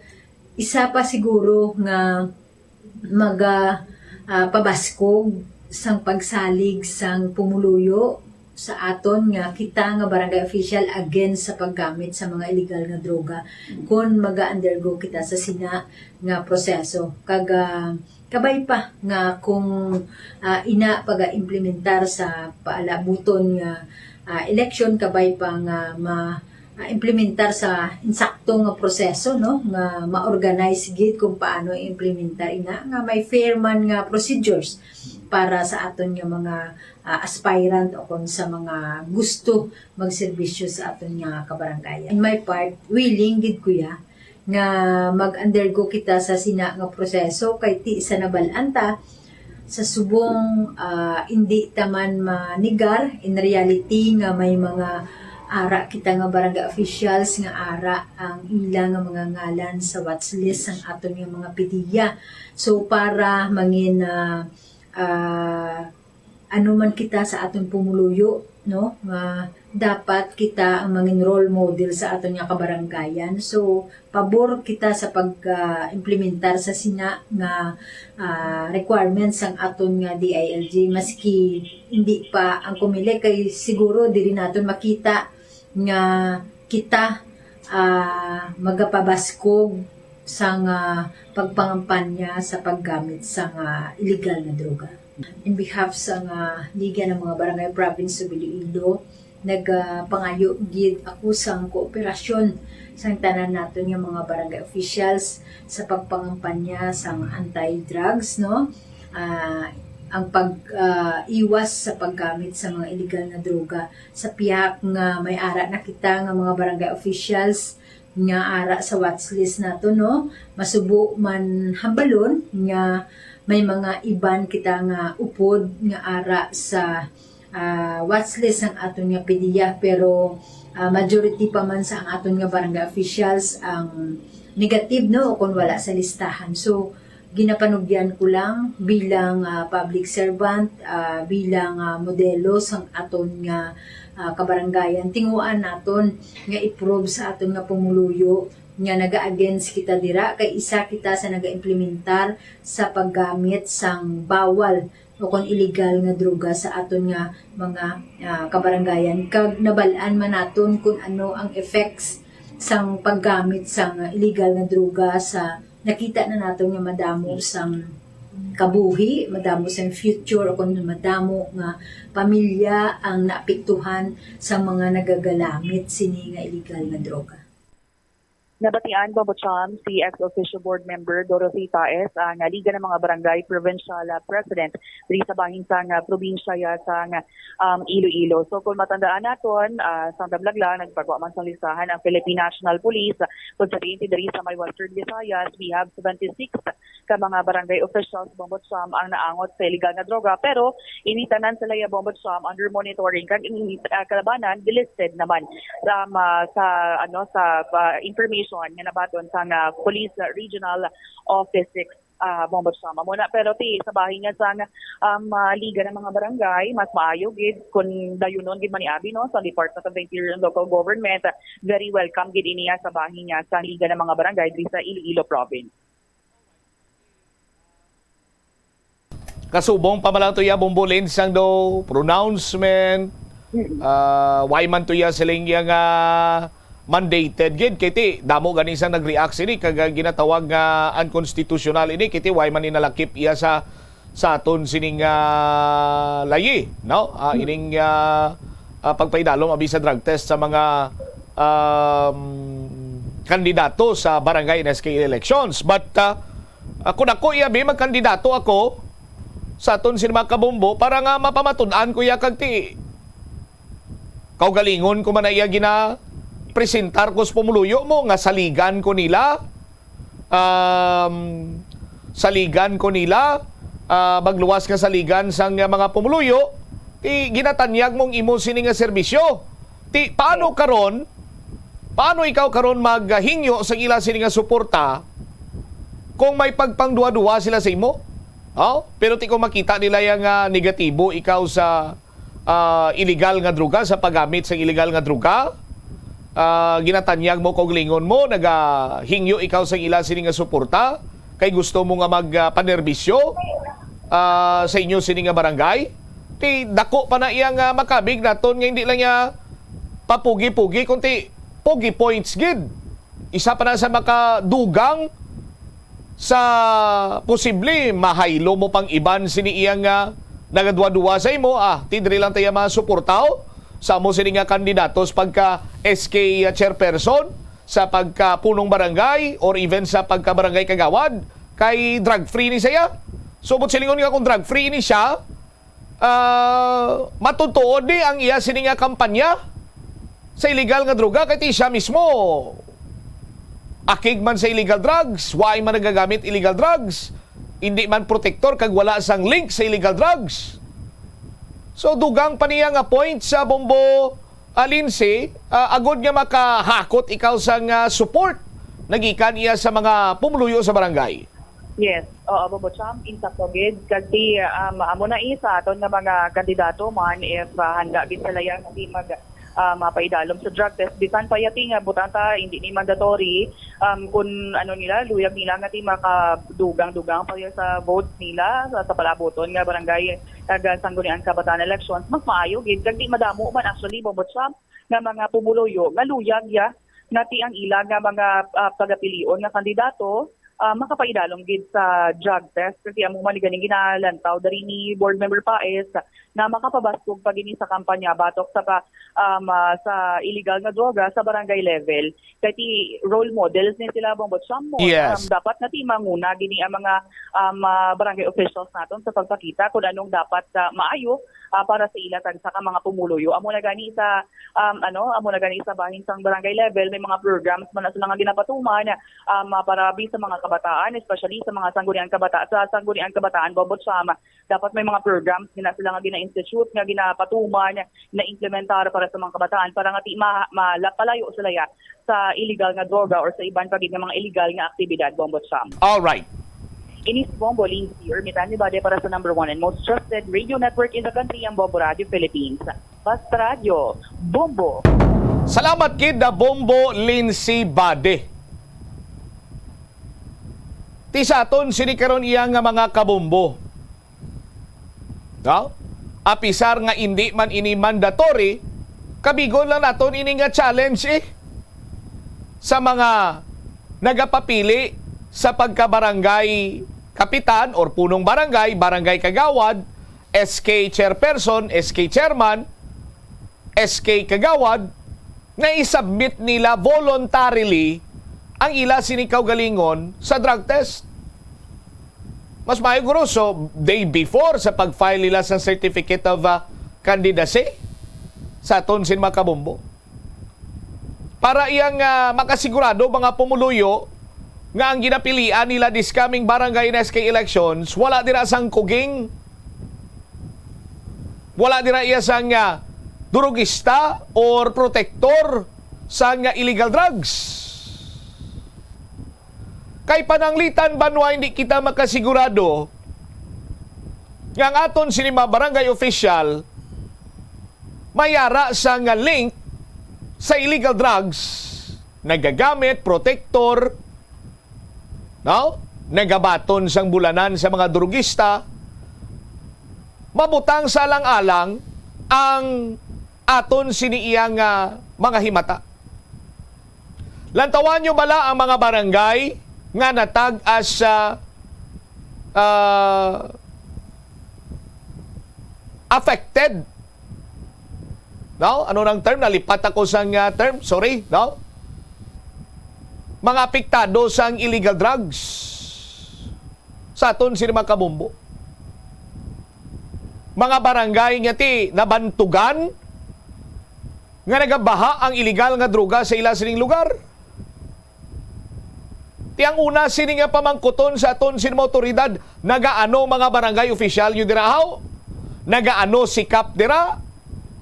isa pa siguro nga maga, ah, pabaskog sang pagsalig sang pumuluyo sa aton nga kita nga barangay official against sa paggamit sa mga illegal nga droga kon maga-undergo kita sa sina nga proseso. Kag, ah, kabay pa nga kung, ah, ina paga-implementar sa paalabuton nga, ah, eleksyon, kabay pa nga ma-, ah, implementar sa insakto nga proseso, no, nga ma-organize gid kung paano i-implementar ina nga may fair man nga procedures para sa aton nga mga, ah, aspirant o kung sa mga gusto magserbisyo sa aton nga kabarangayan. In my part, willing gid ko ya nga mag-undergo kita sa sina nga proseso, kay ti sa nabal-an ta, sa subong, ah, indi ta man manigar, in reality, nga may mga ara kita nga barangay officials nga ara ang ila nga mga ngalan sa watch list sang aton nga mga PDEA. So, para mangin, ah, ah, ano man kita sa aton pumuluyo, no, nga dapat kita ang mangin role model sa aton nga kabarangayan. So, pabor kita sa pag, ah, implementar sa sina nga, ah, requirements sang aton nga D I L G, maski hindi pa ang COMELEC, kay siguro diri naton makita nga kita, ah, magapabaskog sang, ah, pagpangampanya sa paggamit sang, ah, illegal nga droga. In behalf sang, ah, Liga ng mga Barangay Province of Iloilo, nagapangayo gid ako sang kooperasyon sang tanan naton nga mga barangay officials sa pagpangampanya sang anti-drugs, no? Ah, ang pag, ah, iwas sa paggamit sa mga illegal nga droga sa pihak nga may ara na kita nga mga barangay officials nga ara sa watch list nato, no? Masubo man hambalon nga may mga iban kita nga upod nga ara sa, ah, watch list sang aton nga PDEA, pero, ah, majority pa man sa ang aton nga barangay officials ang negative, no, o kung wala sa listahan. So, ginapanugyan ko lang bilang, ah, public servant, ah, bilang, ah, modelo sang aton nga, ah, kabarangayan. Tinguan naton nga i-prove sa aton nga pumuluyo nga naga-against kita dira, kay isa kita sa naga-implementar sa paggamit sang bawal o kon illegal nga droga sa aton nga mga, ah, kabarangayan. Kag nabal-an man naton kung ano ang effects sang paggamit sang illegal nga droga sa nakita na naton nga madamo sang kabuhi, madamo sang future, o kon madamo nga pamilya ang naapektuhan sa mga nagagalamit sini nga illegal nga droga. Nabatian, Bombo Cham, si ex officio board member Dorothy Taes, ang Liga ng mga Barangay Provincial, ah, President diri sa bahin sang, ah, probinsya ya sang, um, Iloilo. So, kung matandaan naton, ah, sang damlag lang, nagpagwa man sang listahan ang Philippine National Police, kung sa diri sa may Western Visayas, we have seventy-six ka mga barangay officials, Bombo Cham, ang naangot sa illegal nga droga, pero ini tanan sila ya, Bombo Cham, under monitoring, kag ini, ah, kalabanan delisted naman sa, ah, sa, ano, sa, ah, information nga nabaton sa, ah, Police Regional Office six, ah, Bombo Cham. Amo na, pero ti sa bahin nga sang, um, ah, Liga ng mga Barangay, mas maayo gid kung dayunon gid man ni abi, no, sa Department of the Interior and Local Government. Very welcome gid ini, ah, sa bahin nga sang Liga ng mga Barangay diri sa Iloilo Province. Kasubong pa man lang to ya, Bombo Lin, sang do pronouncement. Mm. Ah, why man to ya siling ya nga mandated gid, kay ti damo gani sang nag-react sini kag, ah, ginatawag nga unconstitutional ini, kay ti why man ni nalakip iya sa, sa aton sining, ah, layi, no? Ah, ining, ah, ah, pagpaidalom abi sa drug test sa mga, um, kandidato sa barangay and S K elections. But, ah, ako, ako iya bi, magkandidato ako sa aton sini mga kabombo para nga mapamatud-an ko iya kag ti kaugalingon ko man na iya ginapresentar ko sa pumuluyo mo nga saligan ko nila, um, saligan ko nila, ah, magluwas nga saligan sang mga pumuluyo, ti ginatanyag mong imo sini nga serbisyo. Ti paano karon, paano ikaw karon maghingyo sa ila sini nga suporta kung may pagpangduwa-duwa sila sa imo? Oh, pero ti kung makita nila ya nga negatibo ikaw sa, ah, illegal nga droga, sa paggamit sa illegal nga droga, ah, ginatanyag mo, kaugalingon mo, nagahingyo ikaw sa ila sini nga suporta, kay gusto mo nga mag, ah, panerbisyo, ah, sa inyo sini nga barangay, ti dako pa na iya nga makabig naton nga hindi lang niya papugi-pugi, kundi pugi points gid. Isa pa na sa makadugang sa posible, mahaylo mo pang iban sini iya nga nagaduwa-duwa sa imo, ah, ti diri lang tayo mga suportaw, Sa mo sini nga kandidato sa pagka S K chairperson, sa pagka punong barangay, or even sa pagka barangay kagawad, kay drug free ni siya. So, but silingon nga kung drug free ni siya, ah, matutuod ni ang iya sini nga kampanya sa illegal nga droga, kay ti siya mismo akig man sa illegal drugs, waay man nagagamit illegal drugs, hindi man protektor kag wala sang link sa illegal drugs. So, dugang pa niya nga point sa Bombo, ah, Lindsay, ah, agod nga makahakot ikaw sang, ah, support nagikan iya sa mga pumuluyo sa barangay. Yes, oo, Bombo Cham, insakto gid. Kag ti, um, amo na isa aton nga mga kandidato man, if, ah, handa gid sila yan, di mag, ah, mapaidalom sa drug test. Bisan pa yati nga butang ta, hindi ni mandatory, um, kun ano nila, luyag nila nga ti makadugang-dugang pa ya sa votes nila sa, sa palabuton nga barangay kag sangguniang kabataan elections, mas maayo gid. Kag di madamo man actually, Bombo Cham, nga mga pumuluyo nga luyag ya nga ti ang ila nga mga, ah, pagapilion nga kandidato, ah, makapaidalom gid sa drug test. Kasi amo man ni ganing ginalantaw dari ni Board Member Paez nga makapabaskog pa gini sa kampanya batok sa pa, um, ah, sa illegal nga droga sa barangay level. Kay ti role models ni sila, Bombo Cham, mo. Yes. Um, dapat nga ti manguna gini ang mga, um, ah, barangay officials naton sa pagpakita kung anong dapat, ah, maayo, ah, para sa ila tagsa ka mga pumuluyo. Amo na gani sa, um, ano, amo na gani sa bahin sang barangay level, may mga programs man na sila nga ginapatuman, um, ah, para abi sa mga kabataan, especially sa mga sangguniang kabata-, sa sangguniang kabataan, Bombo Cham. Dapat may mga programs gina sila nga gina-institute, nga ginapatuman, na-implementar para sa mga kabataan, para nga ti ma-, ma-, la-, palayo sila ya sa illegal nga droga or sa iban pa gid nga mga illegal nga aktibidad, Bombo Cham. All right. Ini si Bombo Lindsay Ermitan Libade para sa number one and most trusted radio network in the country, ang Bombo Radio Philippines. Basta Radyo, Bombo. Salamat gid na Bombo Lindsay Bade. Ti sa aton sini karon iya nga mga kabombo. No? Apisar nga indi man ini mandatory, kabigon lang naton ini nga challenge, eh. Sa mga nagapapili sa pagkabarangay kapitan or punong barangay, barangay kagawad, S K chairperson, S K chairman, S K kagawad, na i-submit nila voluntarily ang ila sini kaugalingon sa drug test. Mas maayo guro, so, day before sa pag-file nila sa certificate of, ah, candidacy sa aton sin mga kabombo. Para iyang, ah, makasigurado, mga pumuluyo, nga ang ginapilian nila this coming barangay and S K elections, wala dira sang kuging, wala dira iya sang, ah, durugista or protektor sang, ah, illegal drugs. Kay pananglitan, banwa, hindi kita makasigurado nga ang aton sini mga barangay official may ara sang link sa illegal drugs, nagagamit, protektor, no? Nagabaton sang bulanan sa mga drugista, mabutang sa alang-alang ang aton sini iya nga mga himata. Lantawan nyo bala ang mga barangay nga natag-as sa, ah, affected? No? Ano nang term? Nalipat ako sa nga term. Sorry, no? Mga apektado sang illegal drugs sa aton sini mga kabombo. Mga barangay nga ti nabantugan nga nagabaha ang illegal nga droga sa ila sining lugar. Ti ang una sini nga pamangkuton sa aton sini mga awtoridad, nagaano mga barangay official nyo dira, haw? Nagaano si Kap dira?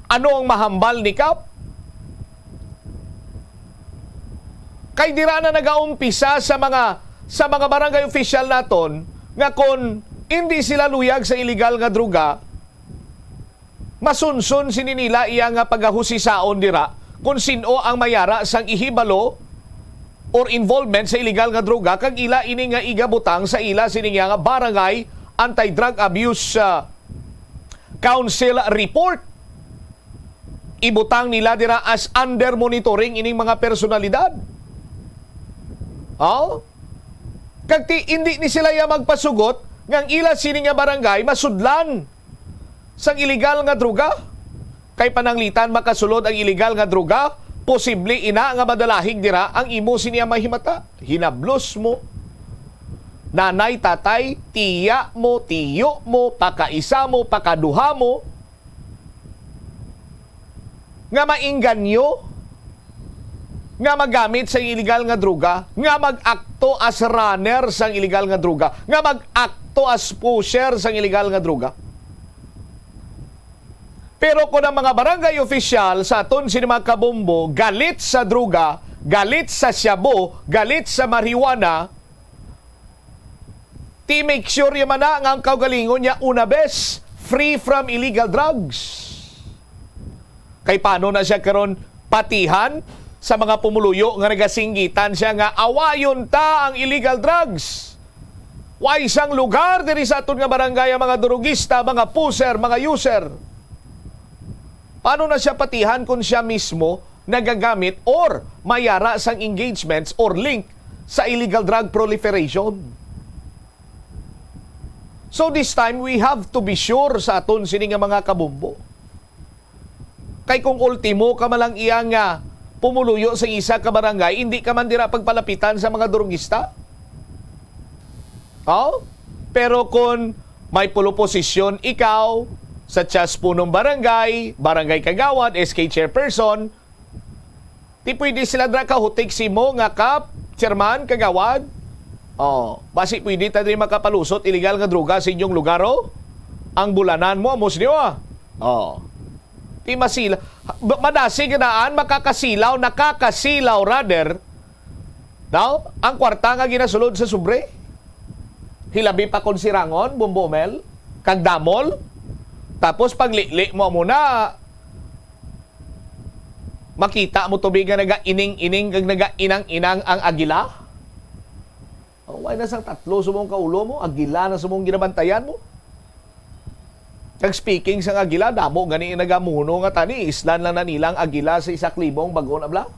Ano ang mahambal ni Kap? Kay dira na nagaumpisa sa mga, sa mga barangay official naton nga kon indi sila luyag sa illegal nga droga, masunson sini nila iya nga pagahusisaon dira kon sin-o ang mayara sang ihibalo or involvement sa illegal nga droga, kag ila ini nga igabutang sa ila sini nga Barangay Anti-Drug Abuse, ah, Council report. Ibutang nila dira as under monitoring ining mga personalidad. Oh? Kag ti, indi ni sila ya magpasugot nga ang ila sini nga barangay masudlan sang illegal nga droga. Kay pananglitan makasulod ang iligal nga droga, posible ina nga madalahig dira ang imo sini nga mahimata. Hinablos mo, nanay, tatay, tiya mo, tiyo mo, pakaisa mo, pakaduha mo, nga mainganyo, nga magamit sa iligal nga droga, nga mag-akto as runner sang iligal nga droga, nga mag-akto as pusher sang iligal nga droga. Pero kung ang mga barangay official sa aton sini mga kabombo galit sa droga, galit sa shabu, galit sa marijuana, ti make sure ya man na nga ang kaugalingon niya una bes free from illegal drugs. Kay paano na siya karon patihan sa mga pumuluyo nga nagasinggitan siya nga awayon ta ang illegal drugs? Way sang lugar diri sa aton nga barangay ang mga durugista, mga puser, mga user. Paano na siya patihan kung siya mismo nagagamit or mayara sang engagements or link sa illegal drug proliferation? So this time, we have to be sure sa aton sini nga mga kabombo. Kay kung ultimo ka man lang iya nga pumuluyo sa isa ka barangay, hindi ka man dira pagpalapitan sa mga durugista. Oh? Pero kung may polo posisyon ikaw, such as punong barangay, barangay kagawad, S K chairperson, ti pwede sila dira kahutik simo nga kap, chairman, kagawad. Oh, basi pwede ta diri makapalusot illegal nga droga sa inyong lugar, oh? Ang bulanan mo, amos niyo, ah. Oh. Ti masila, ba-, madasig nga daan, makakasilaw, nakakasilaw, rather. Now, ang kwarta nga ginasulod sa sobre, hilabi pa kon sirangon, Bombo Mel, kag damol. Tapos paglili mo muna, makita mo tubig nga naga-ining-ining kag naga-inang-inang ang agila. Oh, why na sang tatlo sa mong kaulo mo? Agila na sa mong ginabantayan mo. Kag speaking sang agila, damo gani ang nagamuno nga tani, islan lang na nila ang agila sa isa ka libong bag-o na bala.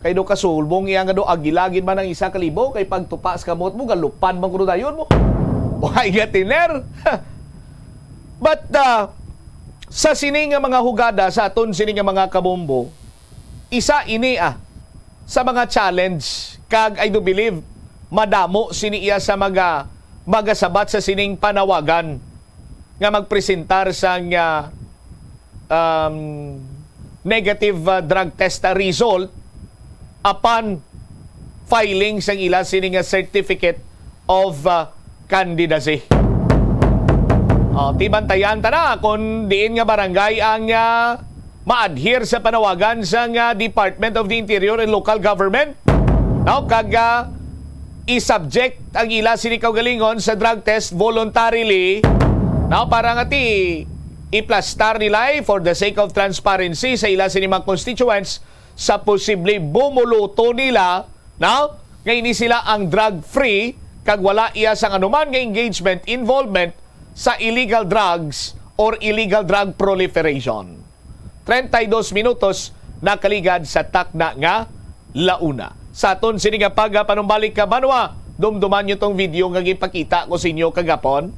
Kay do kasulbong iya nga do agila gid man ang isa ka libo, kay pagtupa sa kamot mo, galupad man kuno dayon mo. Why gatiner? But, ah, sa sini nga mga hugada sa aton sini nga mga kabombo, isa ini, ah, sa mga challenge, kag I do believe madamo sini iya sa mga magasabat sa sining panawagan nga magpresentar sang, ah, um, negative, ah, drug test result upon filing sang ila sini nga certificate of, ah, candidacy. Oh, ti bantayan ta na kung diin nga barangay ang, ah, ma-adhere sa panawagan sang, ah, Department of the Interior and Local Government. No, kag, ah, i-subject ang ila sini kaugalingon sa drug test voluntarily. No, para nga ti iplastar nila, eh, for the sake of transparency sa ila sini mga constituents sa posible bumuluto nila, no, nga ini sila ang drug-free kag wala iya sang anuman nga engagement, involvement sa illegal drugs or illegal drug proliferation. Treinta y dos minutos nakaligad sa takna nga la una. Sa aton sini nga pagpanumbalik ka banwa, dumduman niyo tong video nga gipakita ko sa inyo kagapon.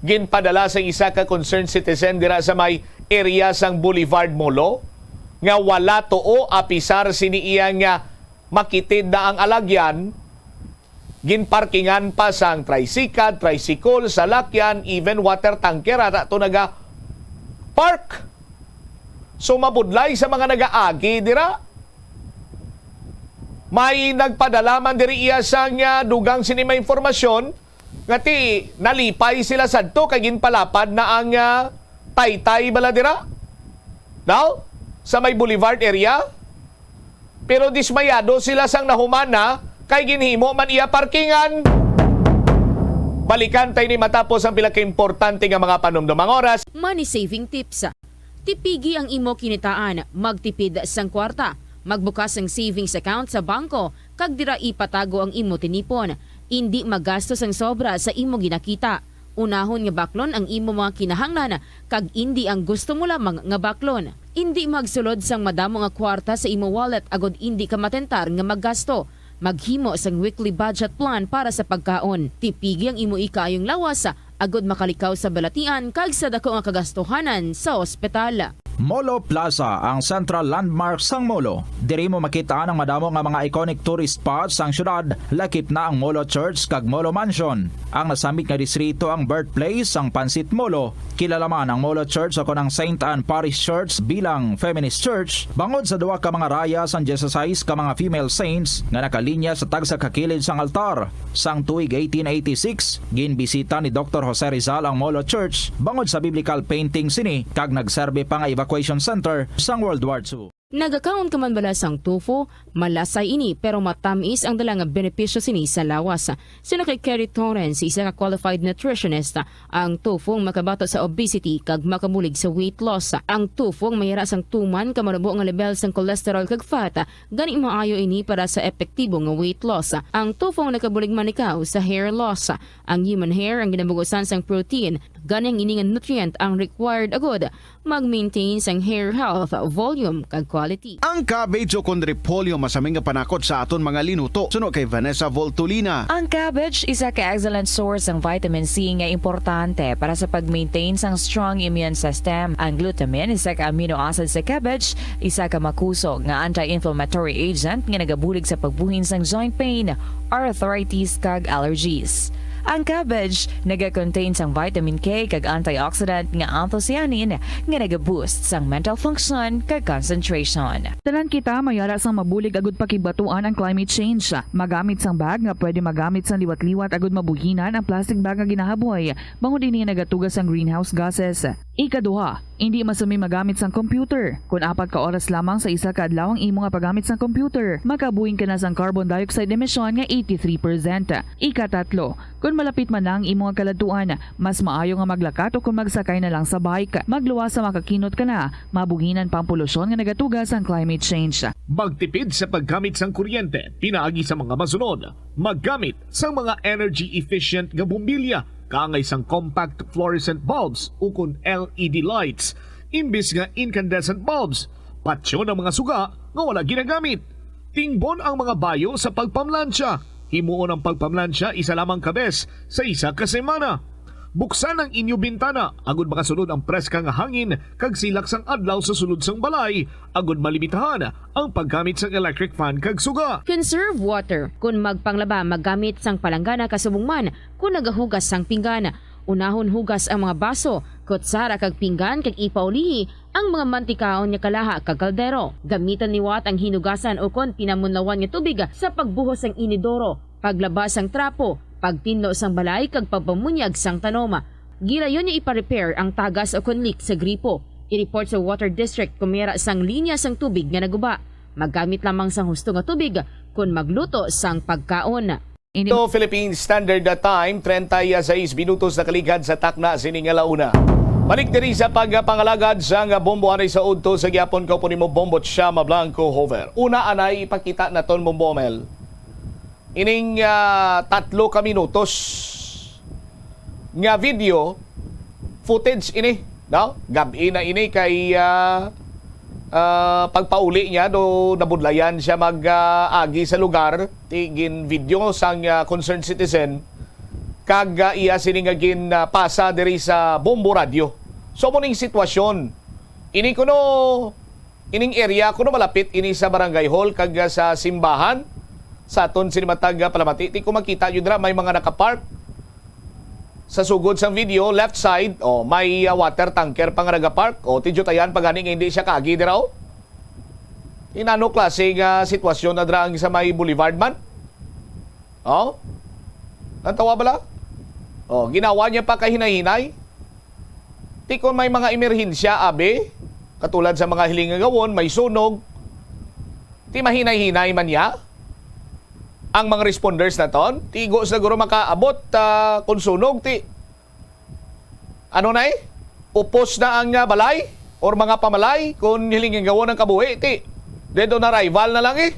Ginpadala sa isa ka concerned citizen dira sa may area sang Boulevard Molo nga wala tuo apisar sini iya nga makitid na ang alagyan, ginparkingan pa sang tricycle, tricycle, salakyan, even water tanker, ara to naga-park. So, mabudlay sa mga nagaagi dira. May nagpadala man diri iya sang, ah, dugang sini may impormasyon nga ti nalipay sila sadto kay ginpalapad na ang, ah, taytay bala dira. Now, sa may Boulevard area, pero dismayado sila sang nahuman na kay ginhimo man iya parkingan. Balikan tay ni matapos ang pila ka importante nga mga panumdom. Ang oras. Money saving tips. Tipigi ang imo kinitaan, magtipid sang kwarta, magbukas sang savings account sa bangko, kag dira ipatago ang imo tinipon. Indi magasto sang sobra sa imo ginakita. Unahon nga baklon ang imo mga kinahanglan, kag indi ang gusto mo lamang nga baklon. Indi magsulod sang madamo nga kwarta sa imo wallet agod indi ka matentar nga maggasto. Maghimo sang weekly budget plan para sa pagkaon. Tipigi ang imo ikaayong lawas agod makalikaw sa balatian kag sa dako nga kagastuhanan sa ospital. Molo Plaza, ang central landmark sang Molo. Diri mo makita ang madamo nga mga iconic tourist spots sang syudad, lakip na ang Molo Church kag Molo Mansion. Ang nasambit nga distrito ang birthplace sang Pansit Molo. Kilala man ang Molo Church o kon ang Saint Anne Parish Church bilang feminist church bangod sa duha ka mga raya sang dieciséis ka mga female saints nga nakalinya sa tagsa ka kilid sang altar. Sang tuig eighteen eighty-six, ginbisita ni Doktor Jose Rizal ang Molo Church bangod sa biblical painting sini kag nagserbi pa nga evacuation center sang World War Two. Nagakaon ka man bala sang tofu? Malasay ini, pero matamis ang dala nga benepisyo sini sa lawas. Suno kay Kerry Torrens, isa ka qualified nutritionist, ang tofu ang makabato sa obesity kag makabulig sa weight loss. Ang tofu ang mayara sang tuman ka manubo nga level sang cholesterol kag fat, gani maayo ini para sa epektibo nga weight loss. Ang tofu ang nakabulig man ikaw sa hair loss. Ang human hair ang ginabugusan sang protein, gani ang ini nga nutrient ang required agud mag-maintain sang hair health, volume, kag quality. Ang cabbage o kon repolyo masami nga panakot sa aton mga linuto, suno kay Vanessa Voltolina. Ang cabbage isa ka excellent source sang vitamin C nga importante para sa pag-maintain sang strong immune system. Ang glutamine, isa ka amino acid sa cabbage, isa ka makusog nga anti-inflammatory agent nga nagabulig sa pagbuhin sang joint pain, arthritis, kag allergies. Ang cabbage naga-contain sang vitamin K kag antioxidant nga anthocyanin nga naga-boost sang mental function kag concentration. Tanan kita mayara sang mabulig agud pakigbatuan ang climate change. Magamit sang bag nga pwede magamit sang liwat-liwat agud mabuhinan ang plastic bag nga ginahaboy, bangod ini nagatuga sang greenhouse gases. Ikaduha, indi masumi magamit sang computer. Kon apat ka oras lamang sa isa ka adlaw ang imo nga paggamit sang computer, makabuhin ka na sang carbon dioxide emission nga eighty-three percent. Ikatatlo, kon malapit man na ang imo nga kaladtuan, mas maayo nga maglakat o kon magsakay na lang sa bike. Magluwas sa makakinot ka na, mabuhinan pa ang polusyon nga nagatuga sang climate change. Magtipid sa paggamit sang kuryente pinaagi sa mga masunod. Maggamit sang mga energy efficient nga bombilya, kaangay sang compact fluorescent bulbs ukon L E D lights, imbis nga incandescent bulbs. Patyon ang mga suga nga wala ginagamit. Tingbon ang mga bayo sa pagpamlansya. Himuon ang pagpamlansya isa lamang ka bes sa isa ka semana. Buksan ang inyo bintana agud makasulod ang preska nga hangin kag silak sang adlaw sa sulod sang balay, agud malimitahan ang paggamit sang electric fan kag suga. Conserve water. Kon magpanglaba, maggamit sang palanggana kasubong man kon nagahugas sang pinggan. Unahon hugas ang mga baso, kutsara kag pinggan kag ipaulihi ang mga mantikaon nga kalaha kag kaldero. Gamiton liwat ang hinugasan ukon pinamunlawan nga tubig sa pagbuhos sang inidoro, paglaba sang trapo, pagtinlo sang balay kag pagpamunyag sang tanom. Gilayon nga ipa-repair ang tagas ukon leak sa gripo. I-report sa Water District kon mayara sang linya sang tubig nga naguba. Maggamit lamang sang husto nga tubig kon magluto sang pagkaon. Ini Ito, Philippine Standard Time, treinta y seis minutos na kaligad sa takna sini nga launa. Balik diri sa pagpangalagad sa nga bombo anay sa udto sa gihapon, kaupo nimo Bombo Chama Blanco Hover. Una, anay ipakita naton, Bombo Mel, ining, ah, tatlo ka minutos nga video footage ini, no? Gab-i na ini kay, ah, ah, pagpauli niya do nabudlayan siya mag, ah, agi sa lugar, ti gin-video sang, ah, concerned citizen kag, ah, iya sini nga gin, ah, pasa diri sa Bombo Radio. So, mo ning sitwasyon. Ini kuno Ining area kuno malapit ini sa barangay hall kag sa simbahan. Sa aton sini matag, ah, palamati, ti kung makita nyo dira, may mga nakapark sa sugod sang video, left side, oh, may, ah, water tanker pa nga nagapark. Oh, ti diyutayan pa gani nga hindi siya kaagi dira, oh. Inano klase nga sitwasyon na dira ang sa may boulevard man? Oh? Ang tawa bala? Oh, ginawa niya pa kahinay-hinay. Ti kon may mga emerhensya, abi, katulad sa mga hiling nga gawon, may sunog, ti mahinay-hinay man niya ang mga responders naton. Ti igo sila guro makaabot, ah, kon sunog, ti ano na eh? Upos na ang, ah, balay or mga pamalay kon hiling nga gawon ang kabuhi, ti dead on arrival na lang eh.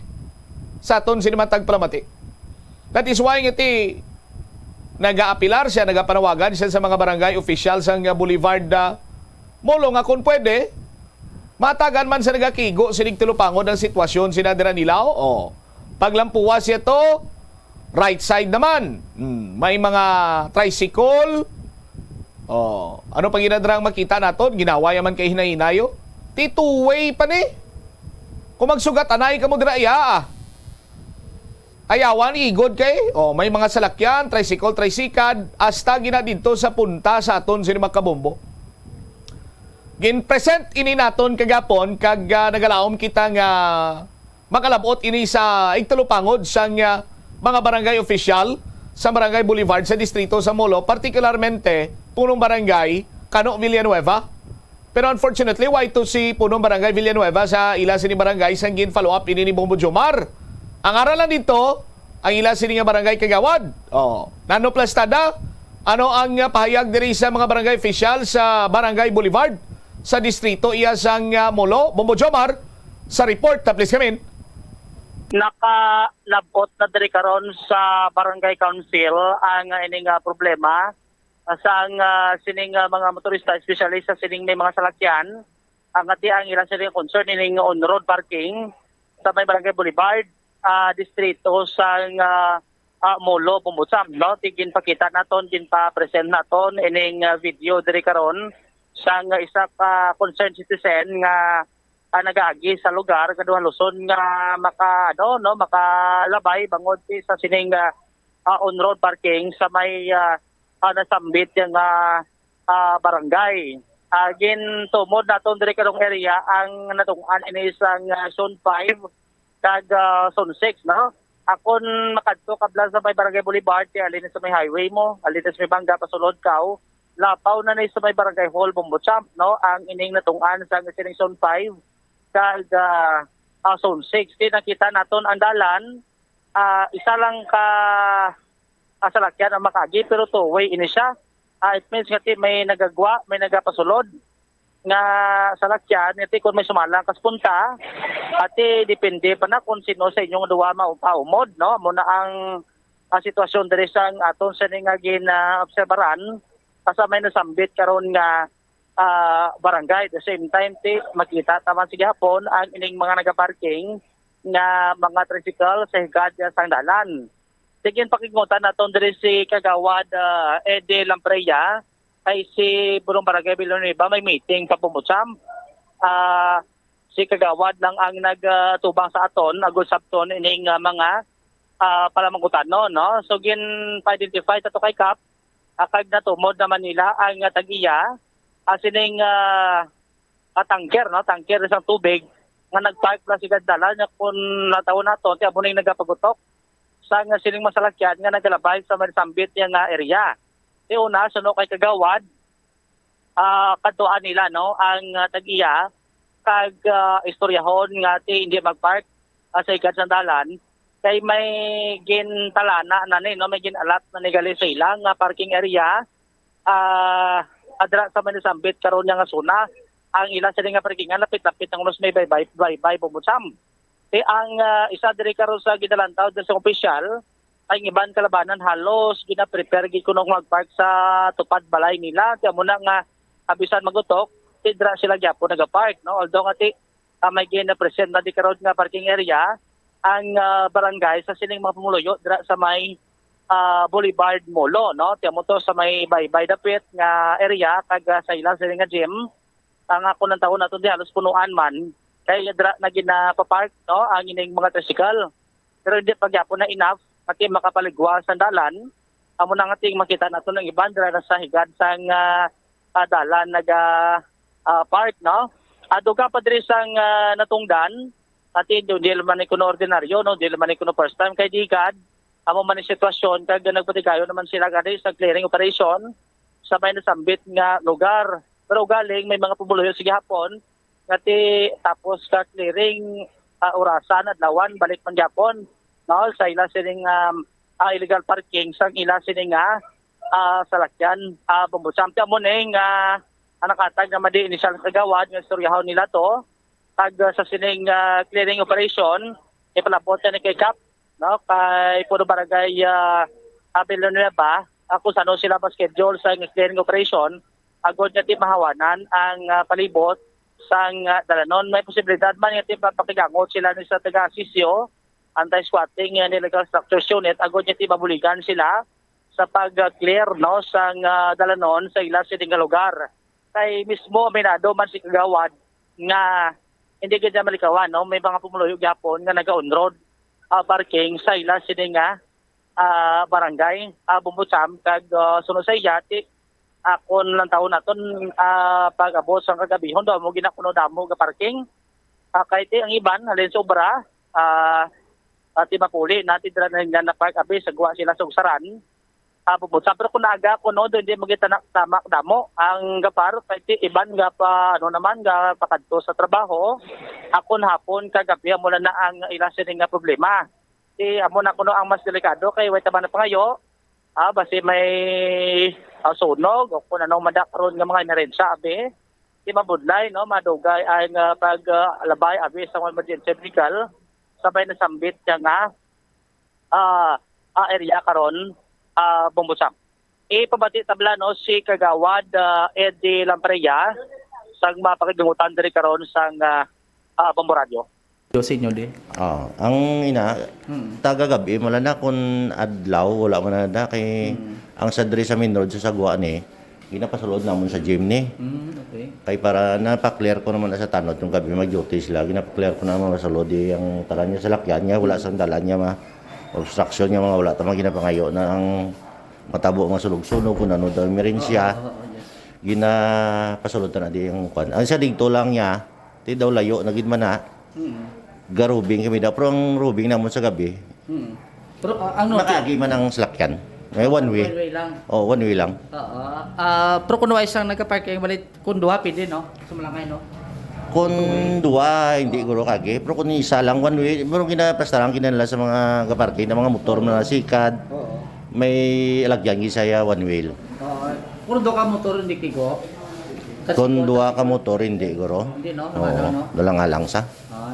Sa aton sini matag palamati. That is why nga ti nagaapilar siya, nagapanawagan siya sa mga barangay official sang Boulevard, ah, Molo nga kung pwede, matagan man sa nagakigo sining Tilupangon ang sitwasyon sina dira nila, o, o. Paglampuwa siya to, right side naman. Hmm, may mga tricycle. O, ano pa ginadrang makita naton? Ginaway man kay hinay-hinayo. Ti two-way pa ni. Kung magsugat anay kamo dira, iya, ah. Ayawan, igod kay, oh, may mga salakyan, tricycle, tricycad, hasta gina didto sa punta sa aton sini mga kabombo. Gin-present ini naton kagapon kag, ah, nagalaom kita nga makalabot ini sa igtalupangod sang, ah, mga barangay official sa Barangay Boulevard sa distrito sa Molo, partikularmente punong barangay Cano Villanueva. Pero unfortunately, way to si punong barangay Villanueva sa ila sini barangay sang gin-follow up ini ni Bombo Jomar. Ang aral lang dito, ang ila sini nga barangay kagawad. Oh, Nano Plastada, ano ang, ah, pahayag diri sa mga barangay official sa Barangay Boulevard sa distrito iya sang, ah, Molo? Bombo Jomar, sa report, ah, please come in. Nakalabot na diri karon sa Barangay Council ang, ah, ining, ah, problema, ah, sang, ah, sining, ah, mga motorista, especially sa sining may mga salakyan, ang ati ang ila sining concern ining on-road parking sa may Barangay Boulevard, ah, distrito sang, ah, ah, Molo, Bumbutsam, no? Ti ginpakita naton, ginpa-present naton ining, ah, video diri karon sang isa ka concerned citizen nga, ah, nagaagi sa lugar nga duhaluson nga maka, ano, no, makalabay bangod ti sa sining, ah, ah, on-road parking sa may, ah, ah, nasambit nga, ah, barangay. Ah, gintumod naton diri karong area ang natunghan ini sang, ah, zone five kag, ah, zone six, no? Akon makadto kabla sa may Barangay Boulevard, kay alin sa may highway mo, alin sa may Banga pasulod ka, oh, lapaw na ni sa may Barangay Hall, Bumbutsam, no? Ang ining natunghan sa sining zone five kag, ah, ah, zone six. Ti nakita naton ang dalan, ah, isa lang ka, ah, salakyan ang makagi, pero two-way ini siya. Ah, it means nga ti may nagagwa, may nagapasulod nga salakyan, nga ti kung may sumalang kas punta, ati depende pa na kung sino sa inyong duwa maupaumod, no? Amo na ang, ah, sitwasyon diri sa aton sa nga ginaobserbaran sa may nasambit karon nga, ah, barangay. The same time, ti makita ta man sa gihapon ang ining mga nagaparking nga mga tricycle sa higad sang dalan. Sige, pakigmutan naton diri si Kagawad, ah, Eddie Lampreya, kay si Bulong Barangay Villanueva may meeting pa Bumbutsam. Ah, si Kagawad lang ang nagtubang sa aton, agud sabton ining, ah, mga, ah, palamangkutanon, no? So, gin-identify ta to kay Kap, ah, kag natumod naman nila ang, ah, tag-iya, ah, sining, ah, ah, tanker, no? Tanker sang tubig nga nag-park lang sa higad dalan, nga kung natawon nato, ti amo ning nagapagutok sang sining mga salakyan nga nagalabay sa may nasambit niya nga area. Ti una, suno kay Kagawad, ah, kadtuan nila, no, ang, ah, tag-iya kag, ah, istoryahon nga ti hindi mag-park, ah, sa higad sang dalan kay may gintalana na ni, no, may gin-allot na ni gali sa ila nga parking area, ah, adra sa may nasambit karon nga zona. Ang ila sini nga parkingan lapit-lapit ang unos may baybay, baybay Bumbutsam. Ti ang, ah, isa diri karon sa ginalantaw diri sa opisyal, ang iban kalabanan halos gina-prepare gid kuno nga mag-park sa tupad balay nila. Ti amo na nga, ah, bisan magutok, ti dira sila gyapon nagapark, no? Although nga ti, ah, may gina-present na di karon nga parking area ang, ah, barangay sa sining mga pumuluyo dira sa may, ah, Boulevard Molo, no? Ti amo to sa may baybay dapit nga area kag, ah, sa ila sini nga gym. Ang ako nang taon nato di halos punuan man kay dira na ginapapark, no, ang ining mga tricycle. Pero hindi pa gyapon na enough nga ti makapaligwa sa dalan. Amo na nga ting makita nato ng iban dira na sa higad sang, ah, ah, dalan naga, ah, park, no? Ah, dugang pa diri sang, ah, natungdan, ati hindi man ni kuno ordinaryo, no, hindi man ni kuno first time kay digad amo man ang sitwasyon kag nagpatigayon naman sila gani sa clearing operation sa may nasambit nga lugar. Pero ugaling may mga pumuluyo sa gihapon nga ti tapos ka clearing, ah, orasan, adlawan, balik man gyapon, no, sa ila sining, um, ah, illegal parking sang ila sini nga, ah, salakyan, ah, Bumbutsam. Ti amo ni nga, ah, nakatag na madi initial sa kagawad nga istoryahon nila to. Kag, ah, sa sining, ah, clearing operation, ipalabot na ni kay Kap, no, kay Puno Barangay, ah, ah, Villanueva, ah, kung sano sila ma-schedule sa clearing operation, agod nga ti mahawanan ang, ah, palibot sang, ah, dalanon. May posibilidad man nga ti mapakigangot sila ni sa taga Sisyo, Anti-Squatting and Illegal Structures Unit, agod nga ti mabuligan sila sa pag-clear, no, sang, ah, dalanon sa ila sini nga lugar. Kay mismo aminado man si Kagawad nga hindi gid na malikawan, no? May mga pumuluyo gyapon nga naga-on-road, ah, parking sa ila sini nga, ah, barangay, ah, Bumbucham, kag, ah, sunod sa iya, ti, akon lang taon naton, ah, pag-abot sang kagabihon daw, mo ginakuno damo ga parking. Ah, kay ti ang iban, halin sa obra, ah, ah, ti mapuli, na ti dira na nila na pag-abi sa guwa sila sa ugsaran. Ah, Bumbucham. Pero kung naaga ko, no, doon di magitanak tama damo ang gapar, kay ti iban nga pa, ano naman, nga pakadto sa trabaho. Akon hapon, kagabi, amo na na ang ila sini nga problema. Ti amo na kuno ang mas delikado kay way tama na pangayo. Ah, basi may, ah, sunog o kung ano man da karon nga mga emerhensya, abi. Ti mabudlay, no, madugay ang, ah, pag, ah, labay, abi, sa mga emergency vehicle. Sabay nasambit siya nga, ah, ah, area karon, ah, Bumbucham. Ipabati tabla, no, si Kagawad, ah, Eddie Lampraya sang mga pakighingutan diri karon sang, ah, ah, Bombo Radio. Yo, senyor, di. Ah, ang ina, Hmm. taga gabi mo lang na kung adlaw, wala man na da kay Hmm. ang sa diri sa main road sa Sagwa ni, ginapasulod namon sa gym ni. Hmm, okay. Kay para napa-clear ko naman na sa tanod yung gabi mag-duty sila, ginapaklaro ko naman masulod di ang talan niya sa lakyan niya, wala sang dalan niya ma obstruction nga mga wala ta man ginapangayo na ang matabo nga sunog-sunog kung ano daw emerhensya. Oo, oo, yes. Ginapasulod ta na di ang kwan. Ang sa digto lang niya, ti daw layo na gid man na. Mm. Garubing kami daw, pero ang rubing namon sa gabi, Mm. Pero, ah, ano, nakaagi man ang salakyan. May one way. One way lang. Oh, one way lang. Oo. Ah, pero kung wala isang nagka-parking, bali, kung duha, pwede, no? Sa Malangay, no? Kung duha, hindi guro kagi. Pero kung isa lang, one way, pero ginapastaran kinanla sa mga gaparking na mga motor, mga sikad. Oo. May alagyan gisaya, one way. Oo. Kung duha ka motor, hindi kigo? Kasi Kung kung duha ka motor, hindi guro. Hindi, no? Oo, Ano, no? Dalang-alang sa.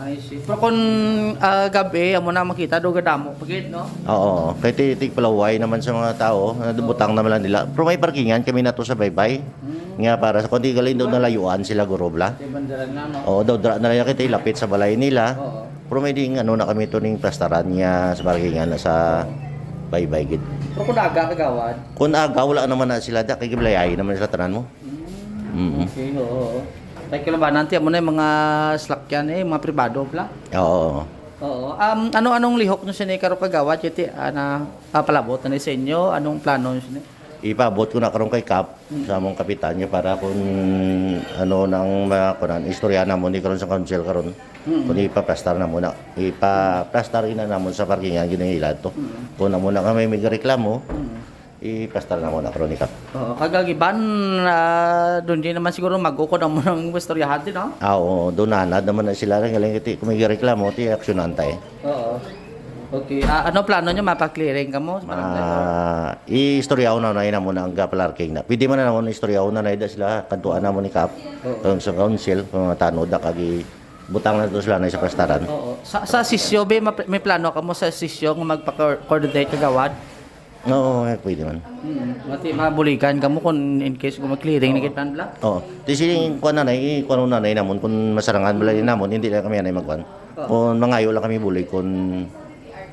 I see. Pero kung, ah, gabi, amo na makita, do gadamo pagid, no? Oo, kay ti-, tigpalaway naman sa mga tao, na Oo. butang naman lang nila. Pero may parkingan kami na to sa baybay. Hmm. Nga para sa, kundi galing doon nalayuan sila, guro, bla. Sa bandaran na, no? Oo, daw dra na lang kay ti lapit sa balay nila. Oo. Pero may ding ano na kami to ning plastaran nga sa parkingan na sa baybay gid. Pero kung aga, kagawad? Kung aga, wala naman na sila, da, kay giblayay naman sa tanan mo. Mm. Mm. Okay, oo. Kay kalabanan ti amo na yung mga salakyan eh, mga pribado pala. Oo. Oo. Um, ano-anong lihok nyo sini karo kagawad? Yati, ana, ah, palabot na ni sa inyo? Anong plano nyo sini? Ipaabot ko na karon kay Kap, Mm. sa among kapitan niya para kung ano nang mga kunan, istorya namon ni karon sa council karon. Mm. Kung ipaplastar na muna, ipaplastar ina namon sa parkingan ginahilad to. Mm. Kung na muna kami may reklamo, Mm. iplastar na muna karon ni Kap. Oo, kag ang iban, ah, doon din naman siguro mag-ukod ang munang istoryahan din, no? Ah, oo, doon nanad naman na sila rin. Galing iti, kung may reklamo, ti aksyonan tayo. Oo. Okay, ah, ano plano nyo? Mapa-clearing ka mo sa barangay? Ah, i-istoryaw na na yun muna ang gapalarking na. Pwede man na naman istoryaw na na sila, kantuan na mo ni Kap. Oo. Kung sa council, kung mga tanod na kagi, butang na to sila na sa pastaran. Oo. Sa, sa sisyo, be, map-, may plano ka mo sa sisyo nga magpa-coordinate kagawad? Oo, eh, pwede man. Mm. Mati, mabuligan ka mo kung in case kung mag-clearing na Oo. kita, bla? Oo. Ti siling kuan na na, i-, kuan na na namon, kung masarangan bala Mm. namon, hindi lang kami anay magkuan. Oo. Kung mangayo lang kami bulig, kung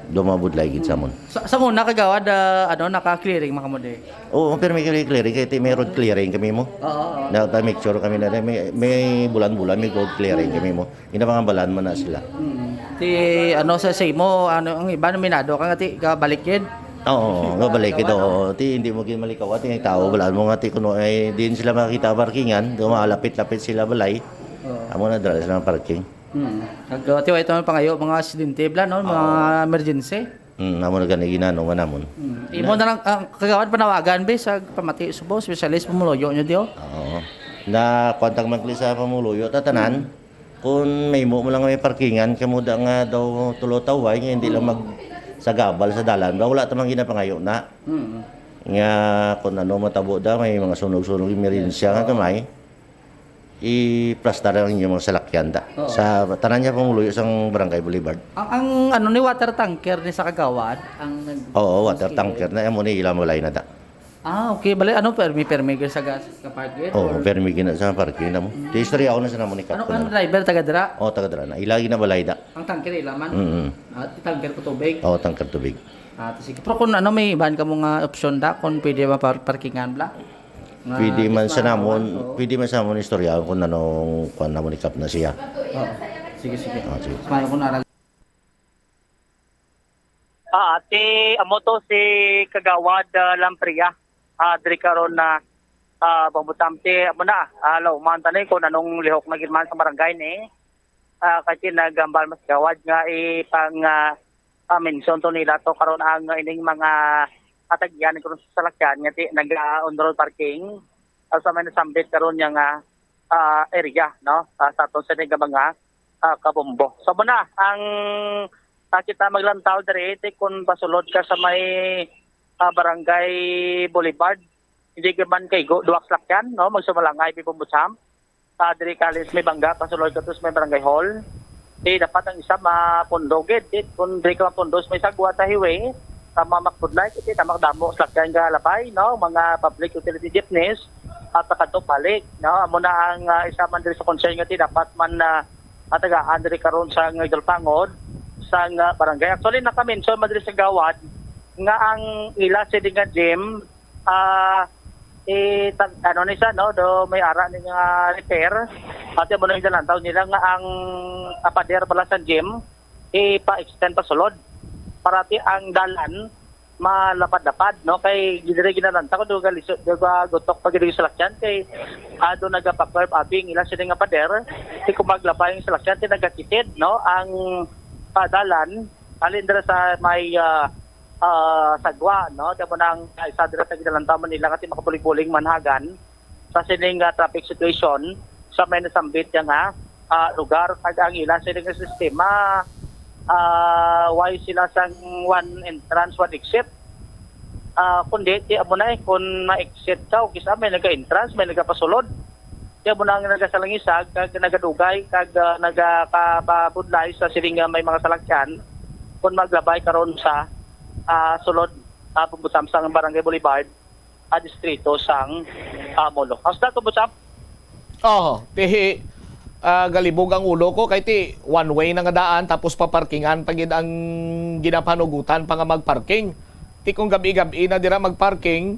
dumabudlay gid sa amon. Sa, sa una, kagawad, ah, ano, naka-clearing man kamo di? Oo, pero may clearing, kay ti-, may road clearing kami mo. Oo, oo. Na, ta-, make sure kami na may, may bulan-bulan, may road clearing kami mo. Ginapangambalan man na sila. Mm. Ti, ano, sa, sa imo, ano, ang iba, nominado ka nga, ti, kabalik gid? Oo, nga balik ito. Ti, hindi mo gid malikaw, ti, ang tao, wala mo nga, ti, kuno, ay, din sila makakita parkingan, do malapit-lapit sila balay. Oo. Amo na dala sila ng parking. Mm. Nag-, ti, wa ito ang pangayo, mga aksidente, bla, no? Mga Oo. emergency. Mm, amo na gani ginano nga namon. Mm. Imo na lang, ah, kagawad panawagan, be, sa pamati, subo, specialist, pumuluyo nyo, di, oh? Oo. Na, kuwan tag magli sa pamuluyo, tatanan, Mm. kung may mo mo lang may parkingan, kamo da nga daw tulo taway, nga hindi lang mag, sa gabal sa dalan, ba, wala tamang ginapangayo na. Mm. Nga, kung ano, matabo da, may mga sunog-sunog, emerhensya nga Oo. kamay. I-plastar ang inyong mga salakyan da. Oo. Sa tanan niya pumuluyo sang Barangay Boulevard. Ang, ang ano ni water tanker ni sa kagawad? Ang nag- Oo, water Mosquito? tanker na. Amo ni ilang walay na da. Ah, okay. Bali, ano, permi, permi ka sa gas, sa parking? Oo, Or permi gina sa parking na mo. Mm. Ti istorya ako na sa namo ni Ano, Captain. Ang driver, taga dira? Oo, taga dira na. Ilagi na balay da. Ang tanker, ilaman? Mm-mm. Ah, tanker ko tubig? Oo, tanker tubig. Ah, sige. Pero kung ano, may iban ka mga opsyon da, kung pwede ba par-, parkingan bla? Nga Pwede man sa dismaawan, namon, oo. pwede man sa namon istoryahan kung anong kuwan namon ikap na siya. Oo. Sige, sige. Ah, sige. Mas maayo kung ara- Ah, ti amo to si Kagawad, ah, Lampria. Ah, diri karon na, ah, pambutamti, amo na, ah, lauman ta ni kung anong lihok na gid man sa barangay ni. Ah, kay nagambal mas gawad nga ipang, ah, ah, mention to nila to karon ang ining mga atagyan karon sa salakyan nga ti nag, ah, on road parking, ah, sa may nasambit karon niya nga, ah, area, no? Ah, sa aton sa mga, ah, kabombo. So, muna, ang, ah, kita maglantaw diri, ti kung pasulod ka sa may, ah, Barangay Boulevard, hindi ka man kay go, duwak salakyan, no? Magsumalangay, Bibombo Sam. Ah, diri ka, Liz, may bangga, pasulod ka to sa may Barangay Hall. Ti dapat ang isa mapundo gid, ti kung diri ka mapundo sa may sagwa sa highway, sa mga makbudlay, ti tama damo salakyan nga labay, no? Mga public utility jeepneys, at sa kadto balik, no? Amo na ang, ah, isa man diri sa concern nga ti dapat man, ah, atagaan diri karon sa Idolpangod, sa, ah, barangay. Actually, naka-mention man diri sa gawad nga ang ila sini nga gym, ah, eh, tag-, ano ni siya, no? Do may ara ni nga repair. Ate mo na yung dalantaw nila nga ang, ah, pader pala sa gym, ipa-extend pa sulod. Para ti ang dalan, malapad-lapad, no? Kay diri ginalantaw ko, do galiso, do gutok pa gid sa salakyan, kay, ah, do nagapa-curve abi ang ila sini nga pader, ti kung maglabay ang salakyan, ti nagakitid, no? Ang padalan, alin dira sa may, ah, ah, sagwa, no? Ti amo na ang isa dira sa ginalantaw man nila nga ti makabulig-bulig manhagan sa sining, ah, traffic situation sa may nasambit niya nga, ah, lugar. Kag ang ila sini nga sistema, ah, why sila sang one entrance, one exit? Ah, kundi ti amo na eh, kung ma-exit ka o kisa may naga-entrance, may nagapasulod. Ti amo na ang nagasalangisag kag nagadugay kag, ah, nagakapabudlay sa sining, ah, may mga salakyan kung maglabay karon sa, ah, sulod, ah, Bumbusamsang Barangay Boulevard, ah, distrito sang, ah, Molo. Hasta, Bumbusamsang? Oho, ti, ah, galibog ang ulo ko kay ti one way na nga daan tapos paparkingan pa gid ang ginapanugutan pa nga magparking. Ti kung gabi-gabi na dira magparking,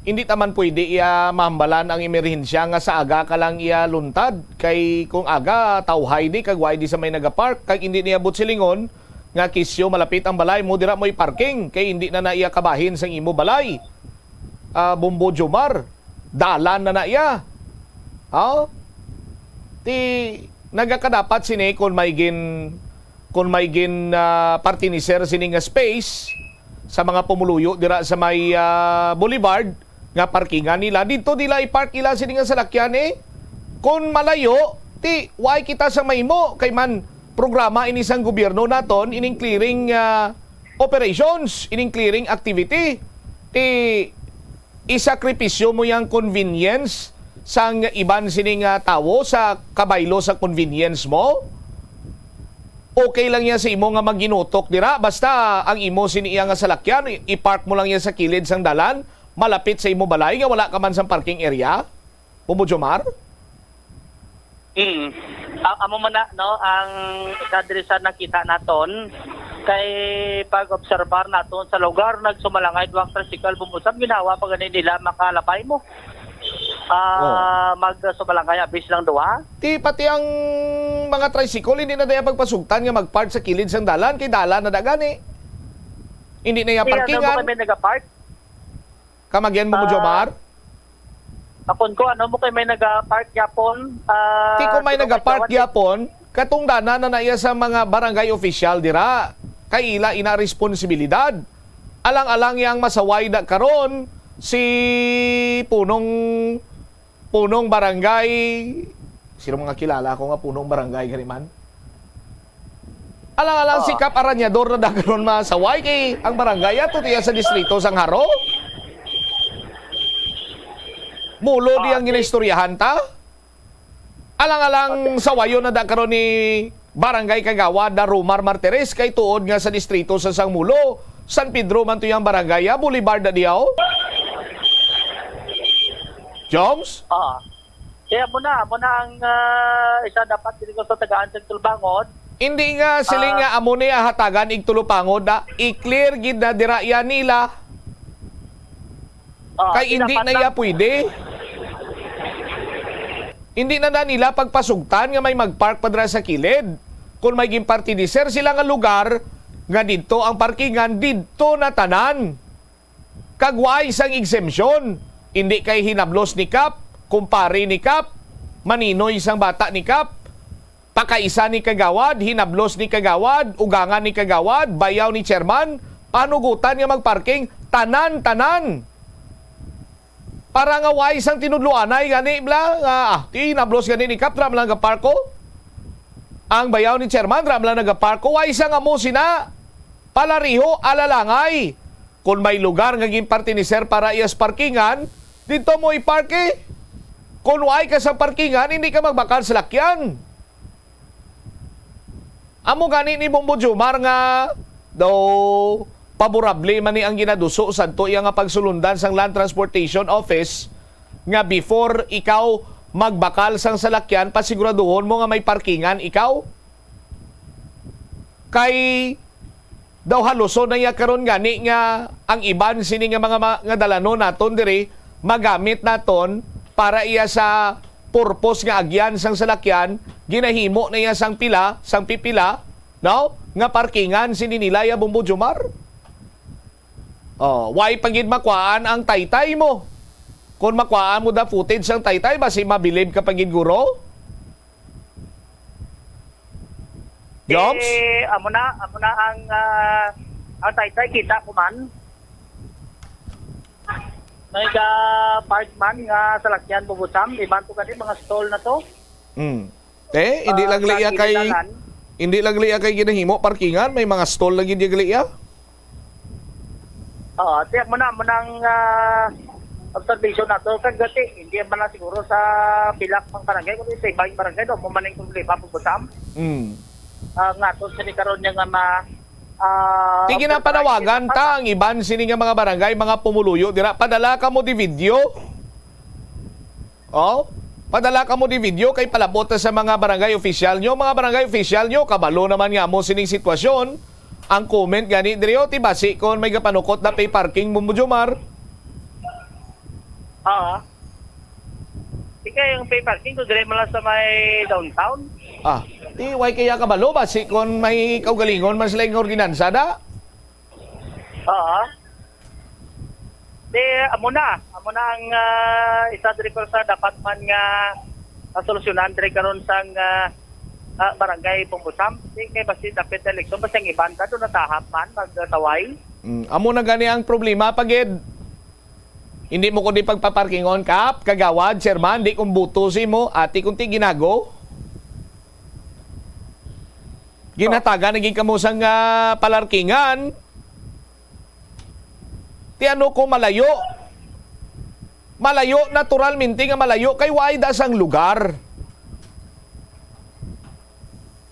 hindi ta man pwede iya mahambalan ang emerhensya nga sa aga ka lang iya luntad. Kay kung aga, tawhay di kag way di sa may nagapark, kag hindi niya butsilingon nga kisyo malapit ang balay mo, dira mo iparking kay hindi na na iya kabahin sang imo balay. Ah, Bombo Jomar, dalan na na iya. Ha? Ti nagakadapat sini kung may gin, kung may gin, ah, partiniser sini nga space sa mga pumuluyo dira sa may, ah, boulevard nga parkingan nila. Didto nila i-park ila sini nga salakyan, eh. Kung malayo, ti, why kita sa mahimo? Kay man, programa ini sang gobyerno naton, ining clearing, ah, operations, ining clearing activity. Ti, isakripisyo mo yang convenience sang iban sini nga tawo sa kabaylo sa convenience mo? Okay lang yan sa imo nga maginutok dira, basta ang imo sini iya nga salakyan, i-, i-park mo lang yan sa kilid sang dalan, malapit sa imo balay, nga wala ka man sa parking area? Bombo Jomar? Mm. A-, amo man na, no, ang isa diri sa nakita naton, kay pag-obserbar naton sa lugar, nagsumalangay duha ka tricycle, Bombo Sam, ginawa pa gani nila makalabay mo. Ah, Oh. magsumalangay, abis lang duha. Ti pati ang mga tricycle, hindi na daya pagpasugtan nga mag-park sa kilid sang dalan, kay dalan na da gani. Hindi na iya Kaya ano mo parkingan. kami nagapark? Come again, Bombo Ah, Jomar? Akon ko, ano mo kay may nagapark gyapon, ah, Ti kung may sino may nagapark tawag? gyapon, katungdanan na na iya sa mga barangay official dira. Kay ila ina responsibilidad. Alang-alang yang masaway da karon si punong, punong barangay, sino mga kilala ko nga punong barangay gani man? Alang-alang si Oh. Kap Aranyador na da karon masaway kay ang barangay ato tiya sa distrito sang Jaro. Molo di Ah, ang okay. ginaistoryahan ta. Alang-alang Okay. sawayon na da karon ni Barangay Kagawad na Romar Martires kay tuod nga sa distrito sa sang Molo, San Pedro man to yang barangay, ah, Boulevard na diyaw. Joms? Ah. Kaya mo na, mo na ang, ah, isa dapat dili ko sa tagaan sa Tulbangon. Hindi nga siling Ah. nga amo ni ahatagan ig Tulupangod na i-clear gid na dira iya nila. Oh, kay hindi na iya pwede. Hindi na, na nila pagpasugtan nga may mag-park pa dira sa kilid. Kung may ginpartiniser sila nga lugar nga didto ang parkingan, didto na tanan. Kag way sang exemption. Hindi kay hinablos ni Kap, kumpare ni Kap, maninoy sang bata ni Kap, pakaisa ni Kagawad, hinablos ni Kagawad, ugangan ni Kagawad, bayaw ni Chairman, panugutan nga magparking, tanan-tanan. Para nga way sang tinudloanay gani, bla, nga, ah, ti hinablos gani ni Kap, dra man lang gaparko. Ang bayaw ni Chairman, dra man lang nagaparko, way sang amo sina, palariho, alalangay. Kung may lugar nga ginpartiniser para iyas parkingan, didto mo iparke. Kung way ka sa parkingan, hindi ka magbakal sa lakyan. Amo gani ni Bombo Jomar nga daw paborable man ni ang ginaduso sadto iya nga pagsulundan sang Land Transportation Office nga before ikaw magbakal sang salakyan, pasiguraduhon mo nga may parkingan ikaw. Kay daw haluson na iya karon gani nga ang iban sini nga mga ma-, nga dalanon naton diri magamit naton para iya sa purpose nga agyan sang salakyan, ginahimo na iya sang pila, sang pipila, no? Nga parkingan sini nila ya, Bombo Jomar. Oh, way pa gid makuhaan ang taytay mo. Kung makuhaan mo da footage sang taytay, basi mabilib ka pa gid, guro. Jobs? Eh, amo na, amo na ang, ah, ang taytay, kita ko man. May ga-park man nga salakyan, Bombo Sam. Iban to gani mga stall na to. Mm. Eh, hindi Ah, lang sa liya kay, kinilangan. Hindi lang liya kay ginahimo parkingan, may mga stall lagi di liya. Oo, tiyak mo na, mo nang, ah, observation nato. Kag dati, hindi man lang siguro sa pilak pang barangay, kundi sa ibang barangay, do, mo man ang problema, Bombo Sam. Mm. Ah, nga to, sini karon niya nga ma-, ah, Ti ginapanawagan ta ang iban sini nga mga barangay, mga pumuluyo dira. Padala ka mo di video. Oh, padala ka mo di video kay palabot ta sa mga barangay official nyo. Mga barangay official nyo, kabalo naman nga mo sining sitwasyon. Ang comment gani diri, oh, ti basi kon may gapanukot na pay parking, Bombo Jomar. Oo. Di kay ang pay parking ko dire man lang sa may downtown. Ah, ti way kaya kabalo basi kon may kaugalingon man sila yung ordinansa da? Oo. Di, amo na. Amo na ang, ah, isa diri ko sa dapat man nga, ah, solusyonan diri karon sang, ah, ah, barangay Bombo Sam. Di kay basi dapit na eleksyon, basi ang iban ka doon natahap man, magtaway. Mm, amo na gani ang problema, pagid. Hindi mo kundi pagpaparkingon, Kap, Kagawad, Chairman, di kung buto si mo, ati kung ti ginago. Ginatagan na gid kamo sang, ah, palarkingan. Ti ano ko malayo? Malayo, naturalmente nga malayo, kay way da sang lugar.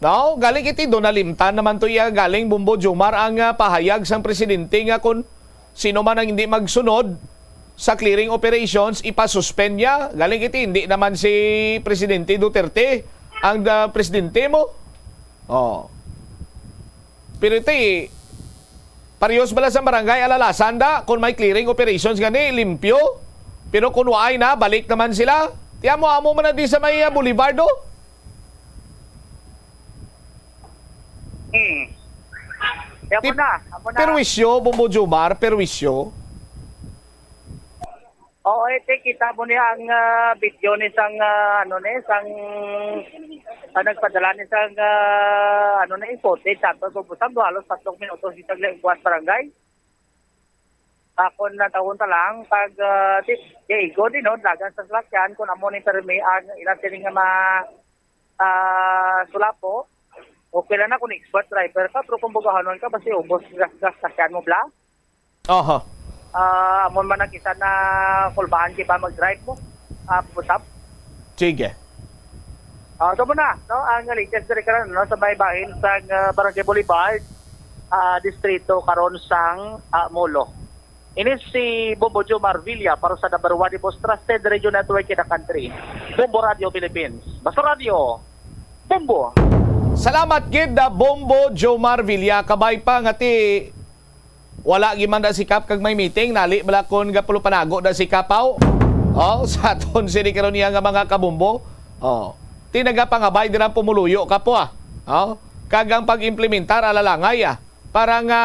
No? Galing iti do, nalimtan naman to iya galing, Bombo Jomar, ang, ah, pahayag sang presidente nga kung sino man ang hindi magsunod sa clearing operations, ipasuspend niya. Galing iti, hindi naman si Presidente Duterte ang, ah, presidente mo. Oh. Pero iti, parehas bala sa barangay alalasan da, kung may clearing operations gani, limpyo. Pero kung waay na, balik naman sila. Ti amo-amo man na di sa may, ah, Boulevard, oh. Hmm. Kaya Ti-, mo na, amo na. Perwisyo, Bombo Jomar, perwisyo. Oo, eh, te, kita mo niya ang, ah, video ni sang, ah, ano ni, sang, ah, nagpadala ni sang, ah, ano ni, footage sa ato. Kung busang, halos tatlong minutos sa Buas Barangay. Ako na taon ta lang, pag, ah, di, di, igo din, no, dagan sa salakyan, kung amo ni permi, ang ilang sini nga ma, ah, sulapo, okay lang na kung expert driver ka, pero kung bugahanon ka, basi ubos gas-gas sakyan mo, bla? Aha. Ah, amo man ang isa na kulbahan, di ba, mag-drive mo? Ah, pusap? Sige. Ah, so muna, no, ang latest diri karon, no, sa may bahin sa, ah, Barangay Boulevard, ah, distrito karon sang, ah, Molo. Ini si Bombo Joe Marvilla para sa number one, the most trusted radio network in the country, Bombo Radio Philippines. Basta Radio, Bombo! Salamat gid, ah, Bombo Joe Marvilla. Kabay pa nga ti Wala gid man da si Kap kag may meeting, nali bala kon gapulupanago da si Kapaw. Oh, sa aton sini karon niya nga mga kabumbo. Oh, ti nagapangabay dira ang pumuluyo, Kap, ah. Oh, kag ang pag-implementar alalangay, ah, para nga,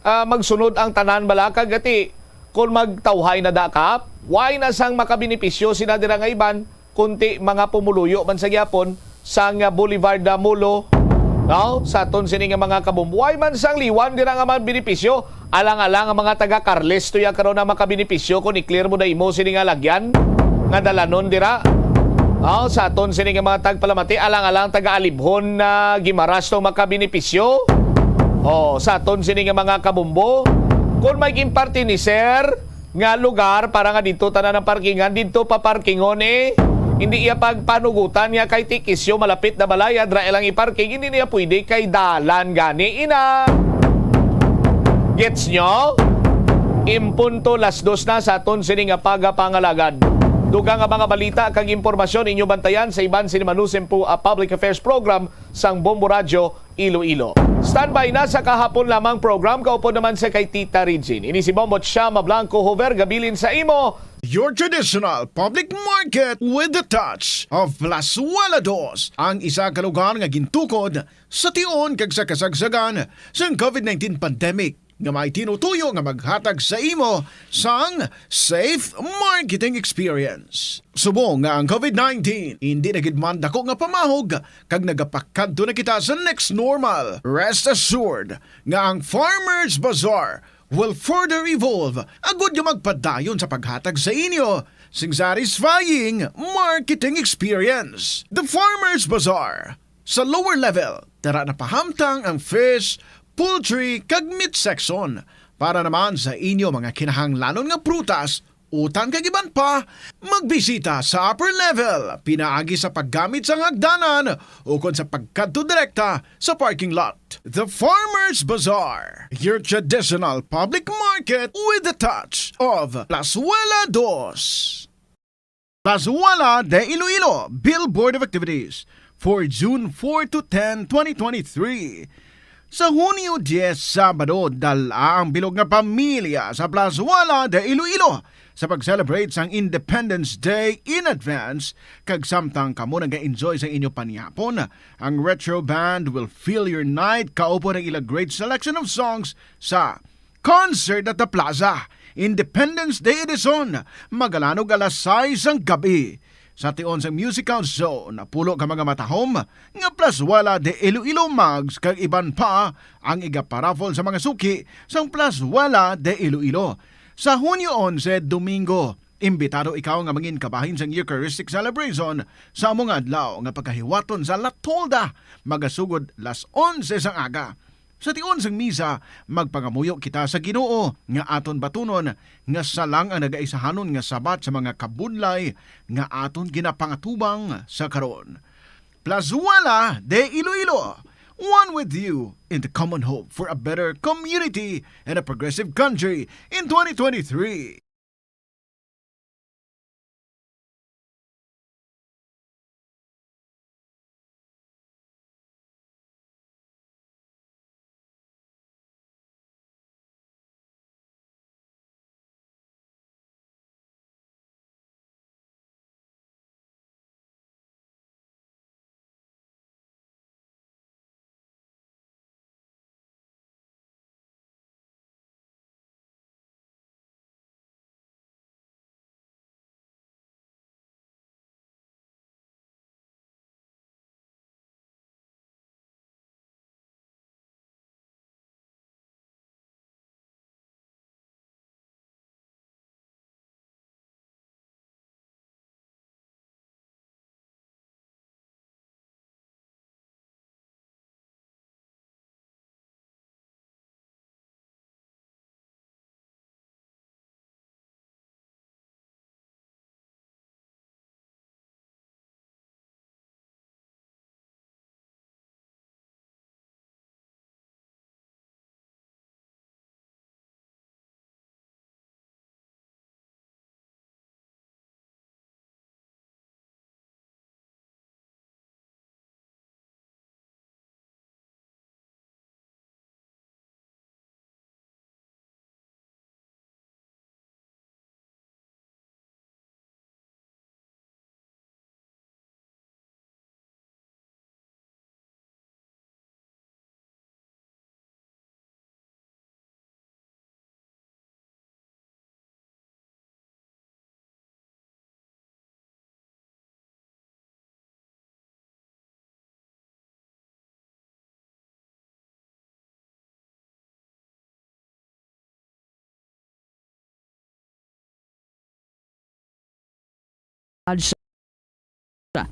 ah, magsunod ang tanan bala kag ati kon magtawhay na da, Kap, why na sang makabenepisyo sina dira nga iban, kunti mga pumuluyo man sa gyapon sang Boulevard, ah, Molo, no? Sa aton sini nga mga kabumbo. Why man sang liwan dira nga mga benepisyo? Alang-alang ang mga taga Carles tuya karon ang makabenepisyo kon i-clear mo na imo sini nga lagyan nga dalanon dira. Oh, sa aton sini nga mga tagpalamati, alang-alang taga Alibhon na Guimaras tong makabenepisyo. Oh, sa aton sini nga mga kabumbo, kung may ginparti ni Sir, nga lugar para nga didto tanan ang parkingan, didto pa parkingon, eh. Hindi iya pagpanugutan nga kay Tikisyo malapit na balay, adra lang iparking, hindi niya pwede kay dalan gani ina. Gets nyo? Impunto las dos na sa aton sini nga pagapangalagad. Dugang nga mga balita kag impormasyon inyo bantayan sa iban sini Manusimpo, ah, Public Affairs Program sang Bombo Radyo Iloilo. Standby na sa kahapon lamang program, kaupod naman sa kay Tita Regine. Ini si Bombo Chama Blanco Hover, gabilin sa imo. Your traditional public market with the touch of Plazuela Dos, ang isa ka lugar nga gintukod sa tion kag sa kasagsagan sang covid nineteen pandemic, nga may tinutuyo nga maghatag sa imo sang safe marketing experience. Subong nga ang covid nineteen indi na gid man dako nga pamahog kag nagapakadto na kita sa next normal, rest assured nga ang Farmers Bazaar will further evolve agud nga magpadayon sa paghatag sa inyo sing satisfying marketing experience. The Farmers Bazaar, sa lower level, tara na pahamtang ang fish, poultry, kag meat section. Para naman sa inyo mga kinahanglanon nga prutas, utan kag iban pa, magbisita sa upper level pinaagi sa paggamit sang hagdanan ukon sa pagkadto direkta sa parking lot. The Farmers Bazaar, your traditional public market with the touch of Plazuela Dos. Plazuela de Iloilo, Billboard of Activities for June four to ten, twenty twenty-three. Sa Hunyo diyes, Sabado, dala ang bilog nga pamilya sa Plazuela de Iloilo sa pag-celebrate sang Independence Day in advance, kag samtang kamo naga-enjoy sa inyo panyapon, ang Retro Band will fill your night kaupod ang ila great selection of songs sa Concert at the Plaza, Independence Day Edition, magalanog alas sais sang gab-i. Sa tion sang musical show, napulo ka mga matahom nga Plazuela de Iloilo mugs kag iban pa ang igaparaffle sa mga suki sang Plazuela de Iloilo. Sa Hunyo onse, Domingo, imbitado ikaw nga mangin kabahin sang Eucharistic Celebration sa amo nga adlaw nga pagahiwaton sa La Tolda, magasugod las onse sang aga. Sa tion sang misa, magpangamuyo kita sa Ginoo nga aton batunon nga sia lang ang nagaisahanon nga sabat sa mga kabudlay nga aton ginapangatubang sa karon. Plazuela de Iloilo, one with you in the common hope for a better community and a progressive country in twenty twenty-three. siya.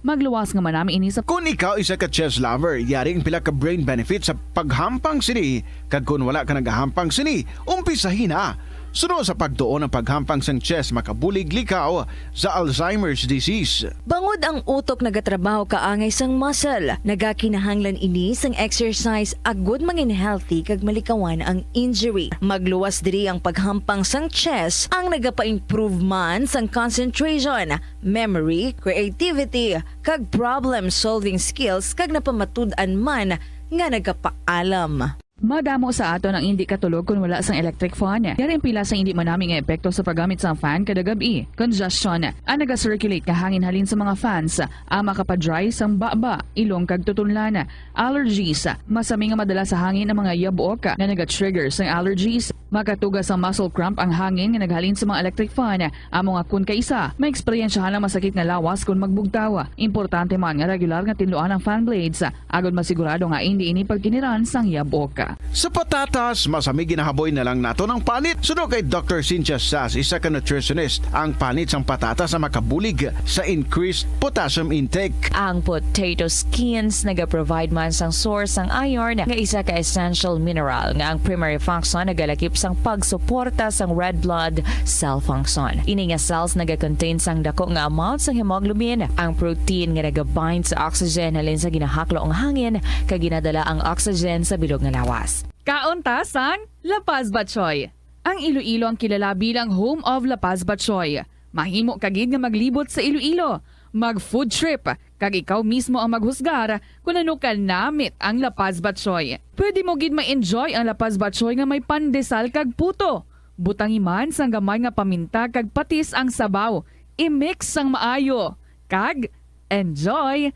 Magluwas nga manami ini sa Kung ikaw isa ka chess lover, yari ang pila ka brain benefits sa paghampang sini, kag kung wala ka nagahampang sini, umpisahi na. Suno sa pagtuon, ang paghampang sang chess makabulig likaw sa Alzheimer's disease. Bangod ang utok nagatrabaho kaangay sang muscle, nagakinahanglan ini sang exercise agud mangin healthy kag malikawan ang injury. Magluwas diri ang paghampang sang chess, ang nagapa-improve man sang concentration, memory, creativity, kag problem-solving skills, kag napamatud-an man nga nagapaalam. Madamo sa aton ang indi katulog kon wala sang electric fan. Yari ang pila sang indi manami nga epekto sa paggamit sang fan kada gab-i. Congestion, ang naga-circulate nga hangin halin sa mga fans, ang makapa-dry sang baba, ilong kag tutunlan. Allergies, masami nga madala sa hangin ang mga yabok nga naga-trigger sang allergies. Makatuga sang muscle cramp ang hangin nga naghalin sa mga electric fan. Amo nga kon kaisa, maeksperiensyahan ang masakit nga lawas kon magbugtaw. Importante man nga regular nga tinluan ang fan blades, agod masigurado nga indi ini pagkiniran sang yabok. Sa patatas, masami ginahaboy na lang naton ang panit. Suno kay Doctor Cynthia Sass, isa ka nutritionist, ang panit sang patatas ang makabulig sa increased potassium intake. Ang potato skins nagaprovide man sang source sang iron, nga isa ka essential mineral nga ang primary function nagalakip sang pagsuporta sang red blood cell function. Ini nga cells nagakontain sang dako nga amount sang hemoglobin, ang protein nga nagabind sa oxygen halin sa ginahaklo nga hangin kag ginadala ang oxygen sa bilog nga lawas. Kaon ta sang La Paz Batchoy. Ang Iloilo ang kilala bilang home of La Paz Batchoy. Mahimo ka gid nga maglibot sa Iloilo, mag-food trip, kag ikaw mismo ang maghusgar kon ano kanamit ang La Paz Batchoy. Pwede mo gid ma-enjoy ang La Paz Batchoy nga may pandesal kag puto. Butangi man sang gamay nga paminta kag patis ang sabaw. I-mix sang maayo. Kag enjoy!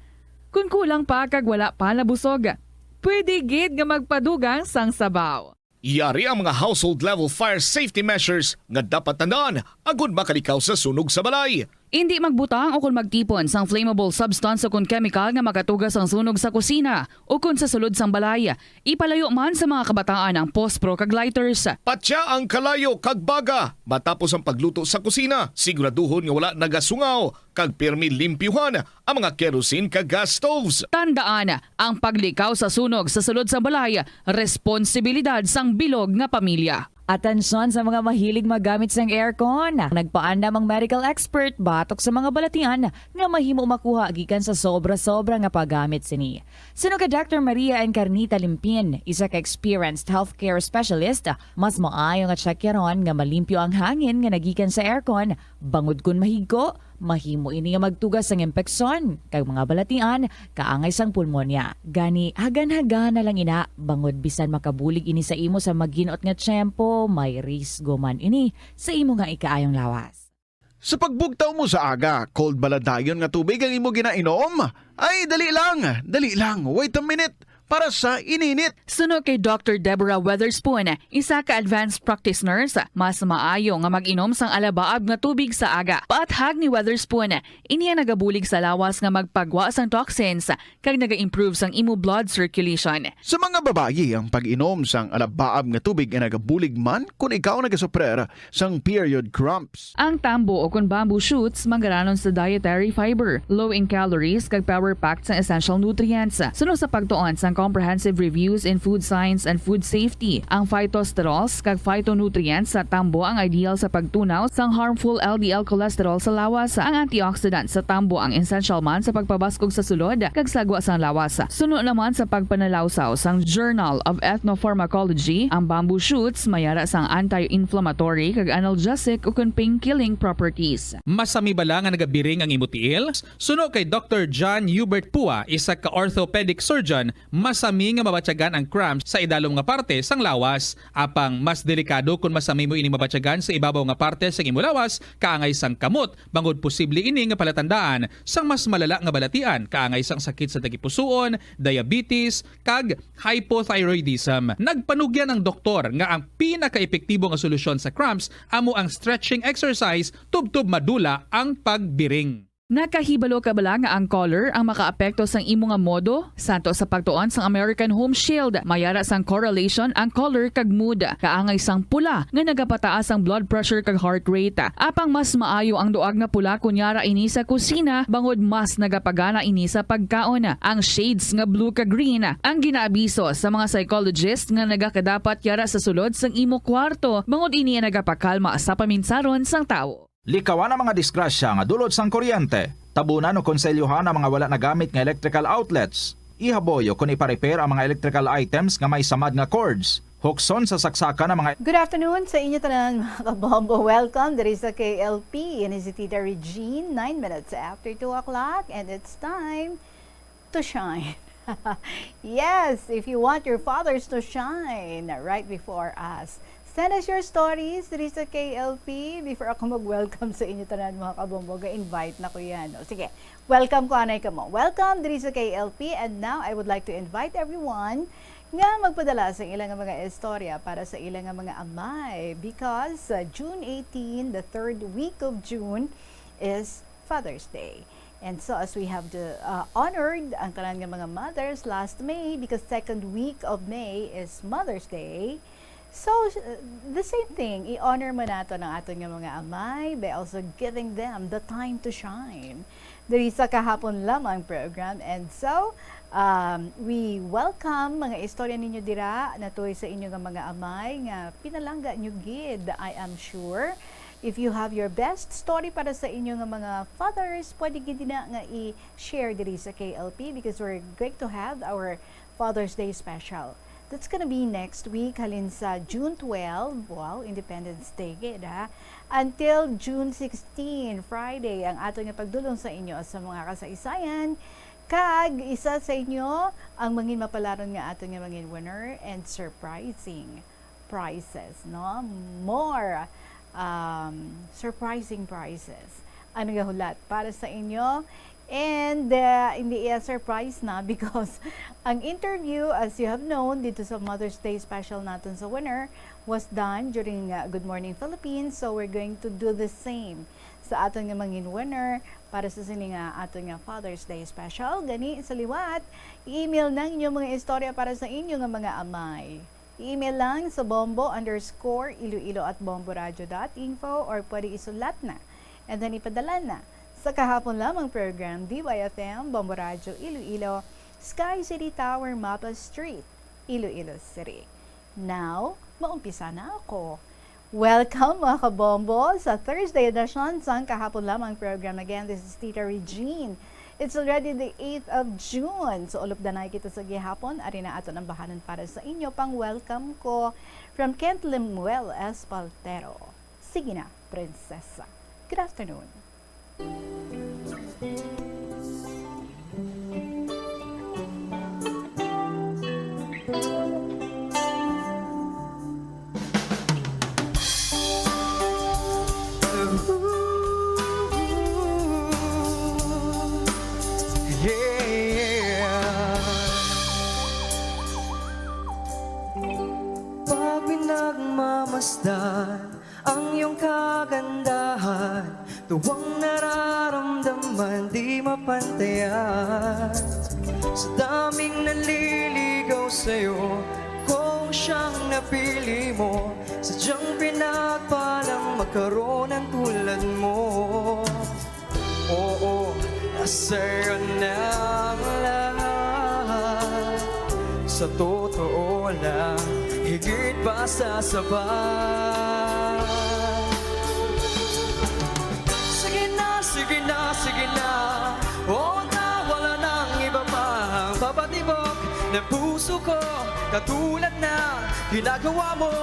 Kon kulang pa kag wala pa nabusog, pwede gid nga magpadugang sang sabaw. Yari ang mga household level fire safety measures nga dapat tandaan agud makalikaw sa sunog sa balay. Indi magbutang o kon magtipon sang flammable substance o kon chemical nga makatuga sang sunog sa kusina o kon sa sulod sang balay. Ipalayo man sa mga kabataan ang pospro kag lighters. Patya ang kalayo kag baga matapos ang pagluto sa kusina. Siguraduhon nga wala nagasungaw kag pirmi limpyuhan ang mga kerosene kag gas stoves. Tandaan, ang paglikaw sa sunog sa sulod sang balay, responsibilidad sang bilog nga pamilya. Atensyon sa mga mahilig maggamit sang aircon. Nagpaandam ang medical expert batok sa mga balatian nga mahimo makuha gikan sa sobra-sobra nga paggamit sini. Suno kay Doctor Maria Encarnita Limpin, isa ka experienced healthcare specialist, mas maayo nga tsakyaron nga malimpyo ang hangin nga nagikan sa aircon, bangod kon mahigko, mahimo ini nga magtuga sang impeksyon kag mga balatian kaangay sang pulmonya. Gani, hagan-hagan na lang ina, bangod bisan makabulig ini sa imo sa maginot nga tiyempo, may risgo man ini sa imo nga ikaayong lawas. Sa pagbugtaw mo sa aga, cold bala dayon nga tubig ang imo ginainom? Ay, dali lang, dali lang, wait a minute, para sa ininit. Suno kay Doctor Deborah Weatherspoon, isa ka advanced practice nurse, mas maayo nga mag-inom sang alabaab nga tubig sa aga. Paathag ni Weatherspoon, ini ang nagabulig sa lawas nga magpagwa sang toxins kag naga-improve sang imo blood circulation. Sa mga babayi, ang pag-inom sang alabaab nga tubig ay nagabulig man kon ikaw nagasuprer sang period cramps. Ang tambo o kon bamboo shoots manggaranon sa dietary fiber, low in calories, kag power-packed sang essential nutrients. Suno sa pagtuon sang Comprehensive Reviews in Food Science and Food Safety, ang phytosterols kag phytonutrients sa tambo ang ideal sa pagtunaw sang harmful L D L cholesterol sa lawas. Ang antioxidant sa tambo ang essential man sa pagpabaskog sa sulod kag sagwa sang lawas. Suno naman sa pagpanalawsaw sang Journal of Ethnopharmacology, ang bamboo shoots may ara sang anti-inflammatory kag analgesic ukon pain-killing properties. Masami bala nga nagabiring ang imo tiil? Suno kay Doctor John Hubert Pua, isa ka orthopedic surgeon, masami nga mabatyagan ang cramps sa idalom nga parte sang lawas. Apang mas delikado kon masami mo ini mabatyagan sa ibabaw nga parte sang imo lawas, kaangay sang kamot, bangod posible ini nga palatandaan sang mas malala nga balatian, kaangay sang sakit sa tagipusoon, diabetes, kag hypothyroidism. Nagpanugyan ang doktor nga ang pinakaepektibo nga solusyon sa cramps amo ang stretching exercise tubtob madula ang pagbiring. Nakahibalo ka bala nga ang color ang makaapekto sang imo nga modo? Santo sa pagtuon sang American Home Shield, may ara sang correlation ang color kag mood. Kaangay sang pula nga nagapataas ang blood pressure kag heart rate. Apang mas maayo ang duag nga pula kon yara ini sa kusina, bangod mas nagapagana ini sa pagkaon. Ang shades nga blue kag green ang ginaabiso sa mga psychologist nga nagakadapat yara sa sulod sang imo kwarto, bangod ini ang nagapakalma sa paminsaron sang tawo. Likawan ang mga disgrasya nga dulot sang kuryente. Tabunan o konselyohan ang mga wala nagamit nga electrical outlets. Ihaboy o kon ipa-repair ang mga electrical items nga may samad nga cords. Hukson sa saksakan ang mga Good afternoon sa inyo tanan, mga kabombo. Welcome diri sa K L P. Ini si Tita Regine, nine minutes after two o'clock, and it's time to shine. Yes, if you want your fathers to shine right before us, send us your stories diri sa K L P. Before ako mag-welcome sa inyo tanan, mga kabombo, ga-invite na ko yan. O, sige, welcome ko anay kamo. Welcome diri sa K L P. And now, I would like to invite everyone nga magpadala sa ilang mga istorya para sa ilang mga amay, because uh, June eighteen, the third week of June, is Father's Day. And so, as we have the, uh, honored ang tanan nga mga mothers last May, because second week of May is Mother's Day. So, uh, the same thing, i-honor mo nato ang aton nga mga amay by also giving them the time to shine diri sa Kahapon Lamang program. And so, um, we welcome mga istorya ninyo dira natuy sa inyo nga mga amay nga pinalangga nyo gid, I am sure. If you have your best story para sa inyo nga mga fathers, pwede gid na nga i-share diri sa K L P, because we're going to have our Father's Day special. That's gonna be next week, halin sa June twelve, wow, Independence Day gid, ha, until June sixteen, Friday, ang ato nga pagdulong sa inyo sa mga kasaysayan, kag isa sa inyo ang mangin mapalaron nga ato nga mangin winner and surprising prizes, no? More, um, surprising prizes ang nagahulat para sa inyo. And, uh, hindi iya surprise na, because ang interview, as you have known, dito sa Mother's Day special naton sa winner was done during, uh, Good Morning Philippines. So we're going to do the same sa aton nga mangin winner para sa sini nga aton nga Father's Day special. Gani, sa liwat, i-email na ang inyong mga istorya para sa inyo nga mga amay. I-email lang sa bombo underscore iloilo at bomboradio dot info, or pwede isulat na and then ipadala na sa Kahapon Lamang program, D Y F M, Bombo Radio Iloilo, Sky City Tower, Mapa Street, Iloilo City. Now, maumpisa na ako. Welcome, mga kabombo, sa Thursday edition sang Kahapon Lamang program. Again, this is Tita Regine. It's already the eighth of June. So, ulop danay kita sa gihapon. Ari na aton ang bahanan para sa inyo. Pang-welcome ko from Kent Lemuel Espaltero. Sige na, prinsesa. Good afternoon. Yeah. Pag pinagmamasdan ang iyong kagandahan, tuwang nararamdaman di mapantayan. Sa daming nanliligaw sa'yo, kung siyang napili mo, sadyang pinagpalang magkaroon ng tulad mo. Oo, nasa'yo na ang lahat. Sa totoo lang, higit pa sa sapat. Sige na, sige na, sige na. Oo na, wala nang iba pang papatibok ng puso ko. Katulad na ginagawa mo,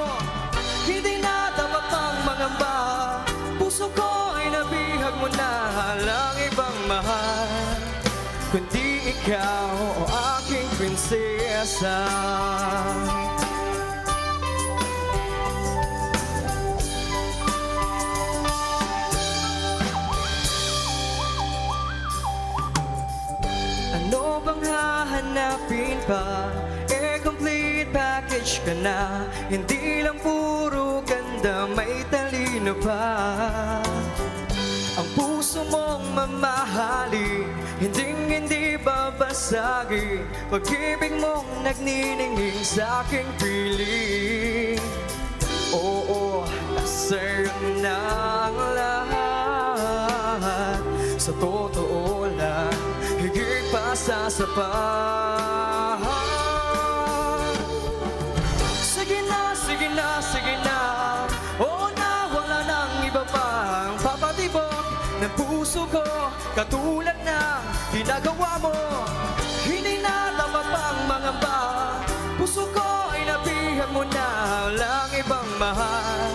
hindi na dapat pang mangamba. Puso ko ay nabihag mo na, walang ibang mahal kundi ikaw, o aking prinsesa. Ano bang hahanapin pa? Eh, complete package ka na. Hindi lang puro ganda, may talino pa. Ang puso mong Mamahalin, hinding hindi babasagin, pag-ibig mong nagniningning sa aking piling. Oo, nasa'yo na ang lahat. Sa totoo lang, higit pa sa sapat. Sige na, sige na, sige na. Oo na, wala nang iba pang papatibok ng puso ko. Katulad na ginagawa mo, hindi na dapat pang mangamba. Puso ko ay nabihag mo na, lang ibang mahal,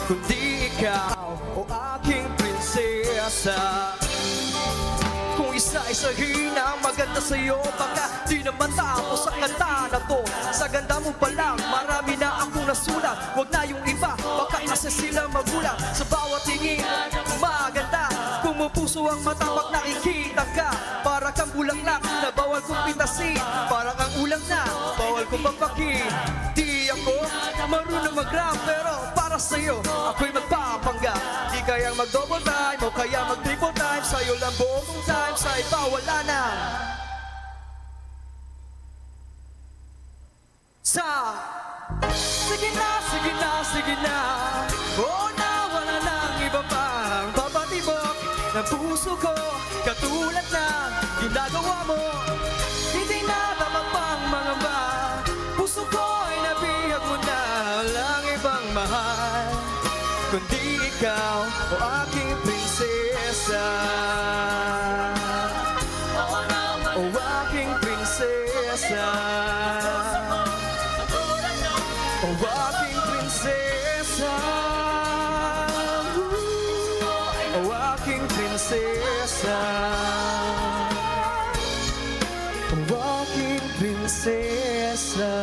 kundi ikaw, o aking prinsesa. Kung isa-isahin ang maganda sa'yo, baka di na matapos ang kanta na to. Sa ganda mo pa lang, marami na akong nasulat. Wag na yung iba, baka kasi sila magulat. Sa bawat tingin, maganda. Kung mo puso ang mata pag nakikita ka, para kang bulaklak na bawal kong pitasin. Parang ang ulang na bawal kong papakin. Di ako marunong mag-rap, pero para sa'yo, ako'y magpapanggap. Di kayang mag-double time o kaya mag-triple time. Sa'yo lang buong time, sa iba wala na. Sa sige na, sige na, sige na. Oo na, wala nang iba pang papatibok ng puso ko. Katulad na ginagawa mo, hindi na dapat pang mangamba. Puso ko ay nabihag mo na, lang ibang mahal, kundi ikaw, o aking prinsesa. O aking prinsesa. O aking prinsesa. O aking prinsesa. O aking prinsesa.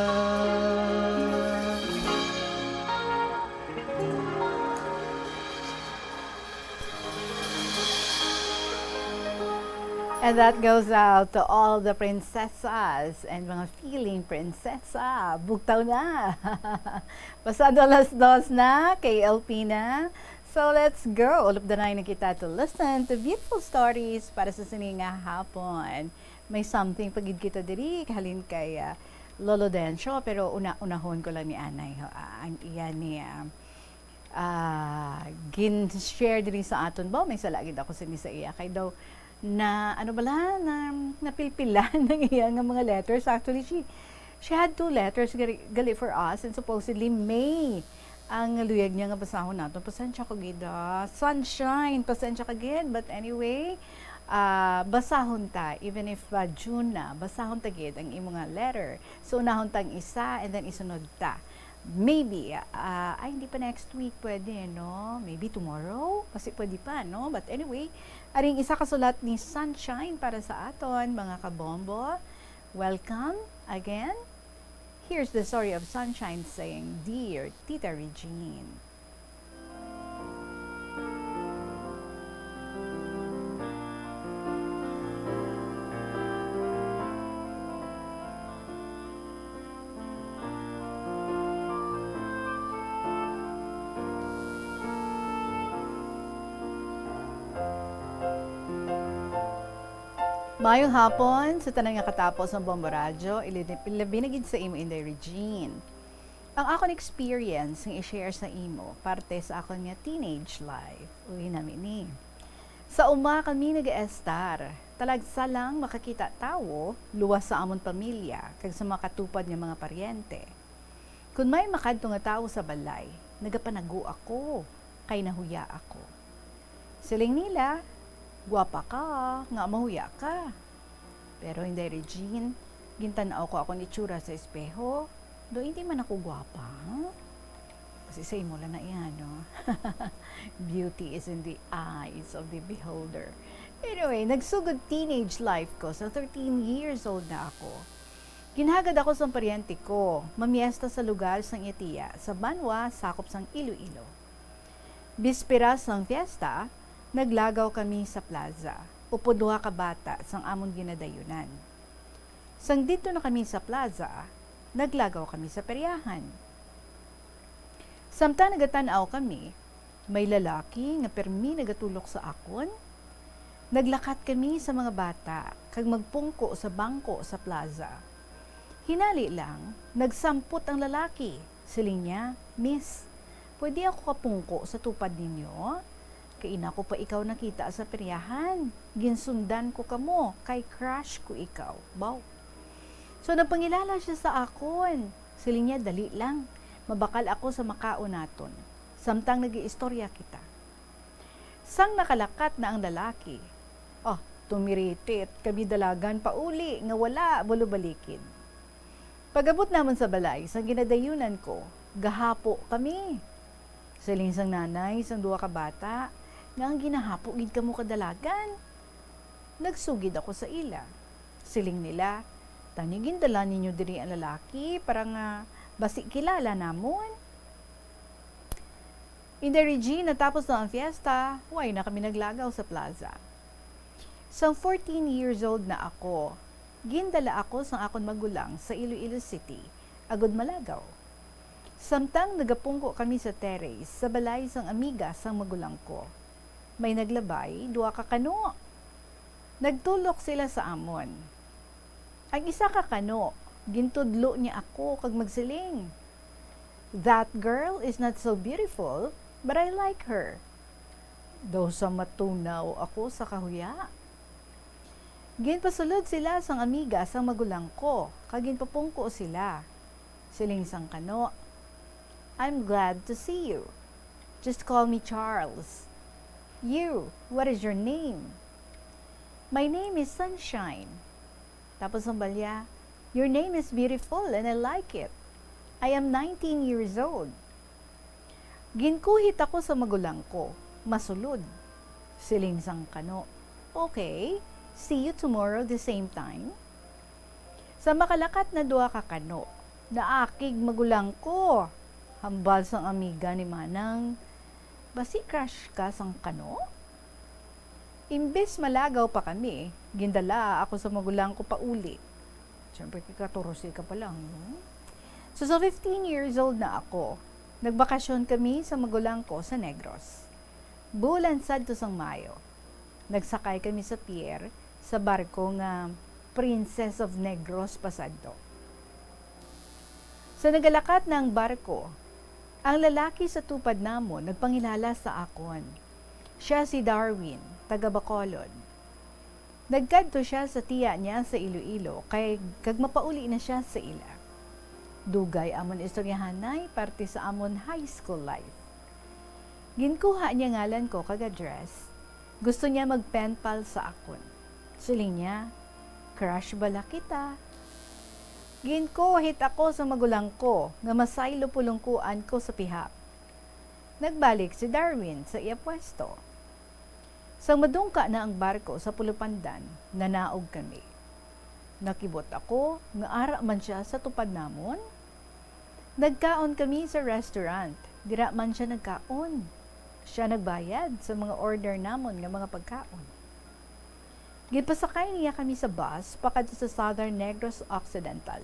And that goes out to all the princessas and mga feeling prinsesa. Bugtaw na! Pasado alas dos na, K L P na. So let's go! Ulupdanay na kita to listen to beautiful stories para sa sini nga hapon. May something pa gid kita diri, halin kay, ah, Lolo Dencio, pero una-unahon ko lang ni Anay, ho, ah, ang iya ni, ah, ah, gin-share diri sa aton ba, may sala gid ako sini sa iya. Kay daw, na, ano bala, na, napilpilan ang iya nga mga letters. Actually, she, she had two letters gali, gali for us, and supposedly May ang luyag niya nga basahon naton. Pasensya ko gid, ah. Sunshine, pasensya ka gid. But anyway, ah, basahon ta, even if, ah, June na, basahon ta gid ang imo nga letter. So, unahon ta ang isa, and then isunod ta. Maybe, ah, ay, hindi pa next week pwede, no? Maybe tomorrow? Kasi pwede pa, no? But anyway, aring isa ka sulat ni Sunshine para sa aton, mga kabombo. Welcome again. Here's the story of Sunshine saying, "Dear Tita Regine." Maayong hapon sa tanan nga katapos sang Bombo Radyo, ilabi na gid sa imo, Inday Regine. Ang akon experience nga i-share sa imo, parte sa akon nga teenage life. Uy, nami ni. Sa uma kami nagaestar, talagsa lang makakita tawo luwas sa amon pamilya kag sa makatupad nga mga paryente. Kon may makadto nga tawo sa balay, nagapanago ako, kay nahuya ako. Siling nila, "Gwapa ka, nga mahuya ka." Pero, Inday Regine, gintan-aw ko akon itsura sa espeho, do hindi man ako gwapa. Kasi sa imo lang na iya, no? Beauty is in the eyes of the beholder. Anyway, nagsugod teenage life ko sa thirteen years old na ako. Ginhagad ako sang paryente ko, mamiesta sa lugar sang iya tiya, sa banwa sakop sang Iloilo. Bisperas sang fiesta, naglagaw kami sa plaza, upod duha ka bata sang amon ginadayunan. Sang didto na kami sa plaza, naglagaw kami sa peryahan. Samtang nagatan-aw kami, may lalaki nga pirmi nagatulok sa akon. Naglakat kami sa mga bata kag magpungko sa bangko sa plaza. Hinali lang, nagsampot ang lalaki. Siling niya, "Miss, pwede ako kapungko sa tupad ninyo? Kay ina ko pa ikaw nakita sa peryahan. Ginsundan ko kamo, kay crush ko ikaw." Baw. So, nagpangilala siya sa akon. Siling niya, "Dali lang. Mabakal ako sa makaon naton. Samtang nag-iistorya kita." Sang nakalakat na ang lalaki, ah, tumiritit kami dalagan pauli nga wala balubalikid. Pag-abot namon sa balay, sang ginadayunan ko, gahapo kami. Siling sang nanay sang duha ka bata, nga ang ginahapo gid kamo kadalagan. Nagsugid ako sa ila. Siling nila, "Tani gindala ninyo diri ang lalaki para nga basi kilala namon." Inday Regine, natapos na ang fiesta, way na kami naglagaw sa plaza. Sang fourteen years old na ako, gindala ako sang akon magulang sa Iloilo City, agud malagaw. Samtang nagapungko kami sa terrace sa balay sang amiga sang magulang ko, may naglabay duha ka kano. Nagtulok sila sa amon. Ang isa ka kano, gintudlo niya ako kag magsiling, "That girl is not so beautiful, but I like her." Daw sa matunaw ako sa kahuya. Ginpasulod sila sang amiga sang magulang ko, kag ginpapungko sila. Siling sang kano, "I'm glad to see you. Just call me Charles. You, what is your name?" "My name is Sunshine." Tapos ang balya, "Your name is beautiful and I like it. I am nineteen years old." Ginkuhit ako sa magulang ko, masulod. Siling sang kano, "Okay, see you tomorrow the same time." Sa makalakat na duha ka kano, naakig magulang ko. Hambal sang amiga ni Manang, "Basi crush ka sang kano?" Imbes malagaw pa kami, gindala ako sa magulang ko pauli. Siyempre, kay katorse ka pa lang, no? So, sa fifteen years old na ako, nagbakasyon kami sa magulang ko sa Negros. Bulan sadto sang Mayo, nagsakay kami sa pier sa barko nga Princess of Negros pasadto. Sa nagalakat na ang barko, ang lalaki sa tupad namon nagpangilala sa akon. Siya si Darwin, taga Bacolod. Nagkadto siya sa tiya niya sa Iloilo kay, kag mapauli na siya sa ila. Dugay amon istoryahanay parte sa amon high school life. Ginkuha niya ngalan ko kag address. Gusto niya mag-pen pal sa akon. Siling niya, "Crush bala kita." Ginkuhit ako sa magulang ko nga masaylo pulungkuan ko sa pihak. Nagbalik si Darwin sa iya pwesto. Sang madungka na ang barko sa Pulupandan, nanaog kami. Nakibot ako nga ara man sia sa tupad namon. Nagkaon kami sa restaurant. Dira man sia nagkaon. Sia nagbayad sa mga order namon nga mga pagkaon. Ginpasakay niya kami sa bus pakadto sa Southern Negros Occidental.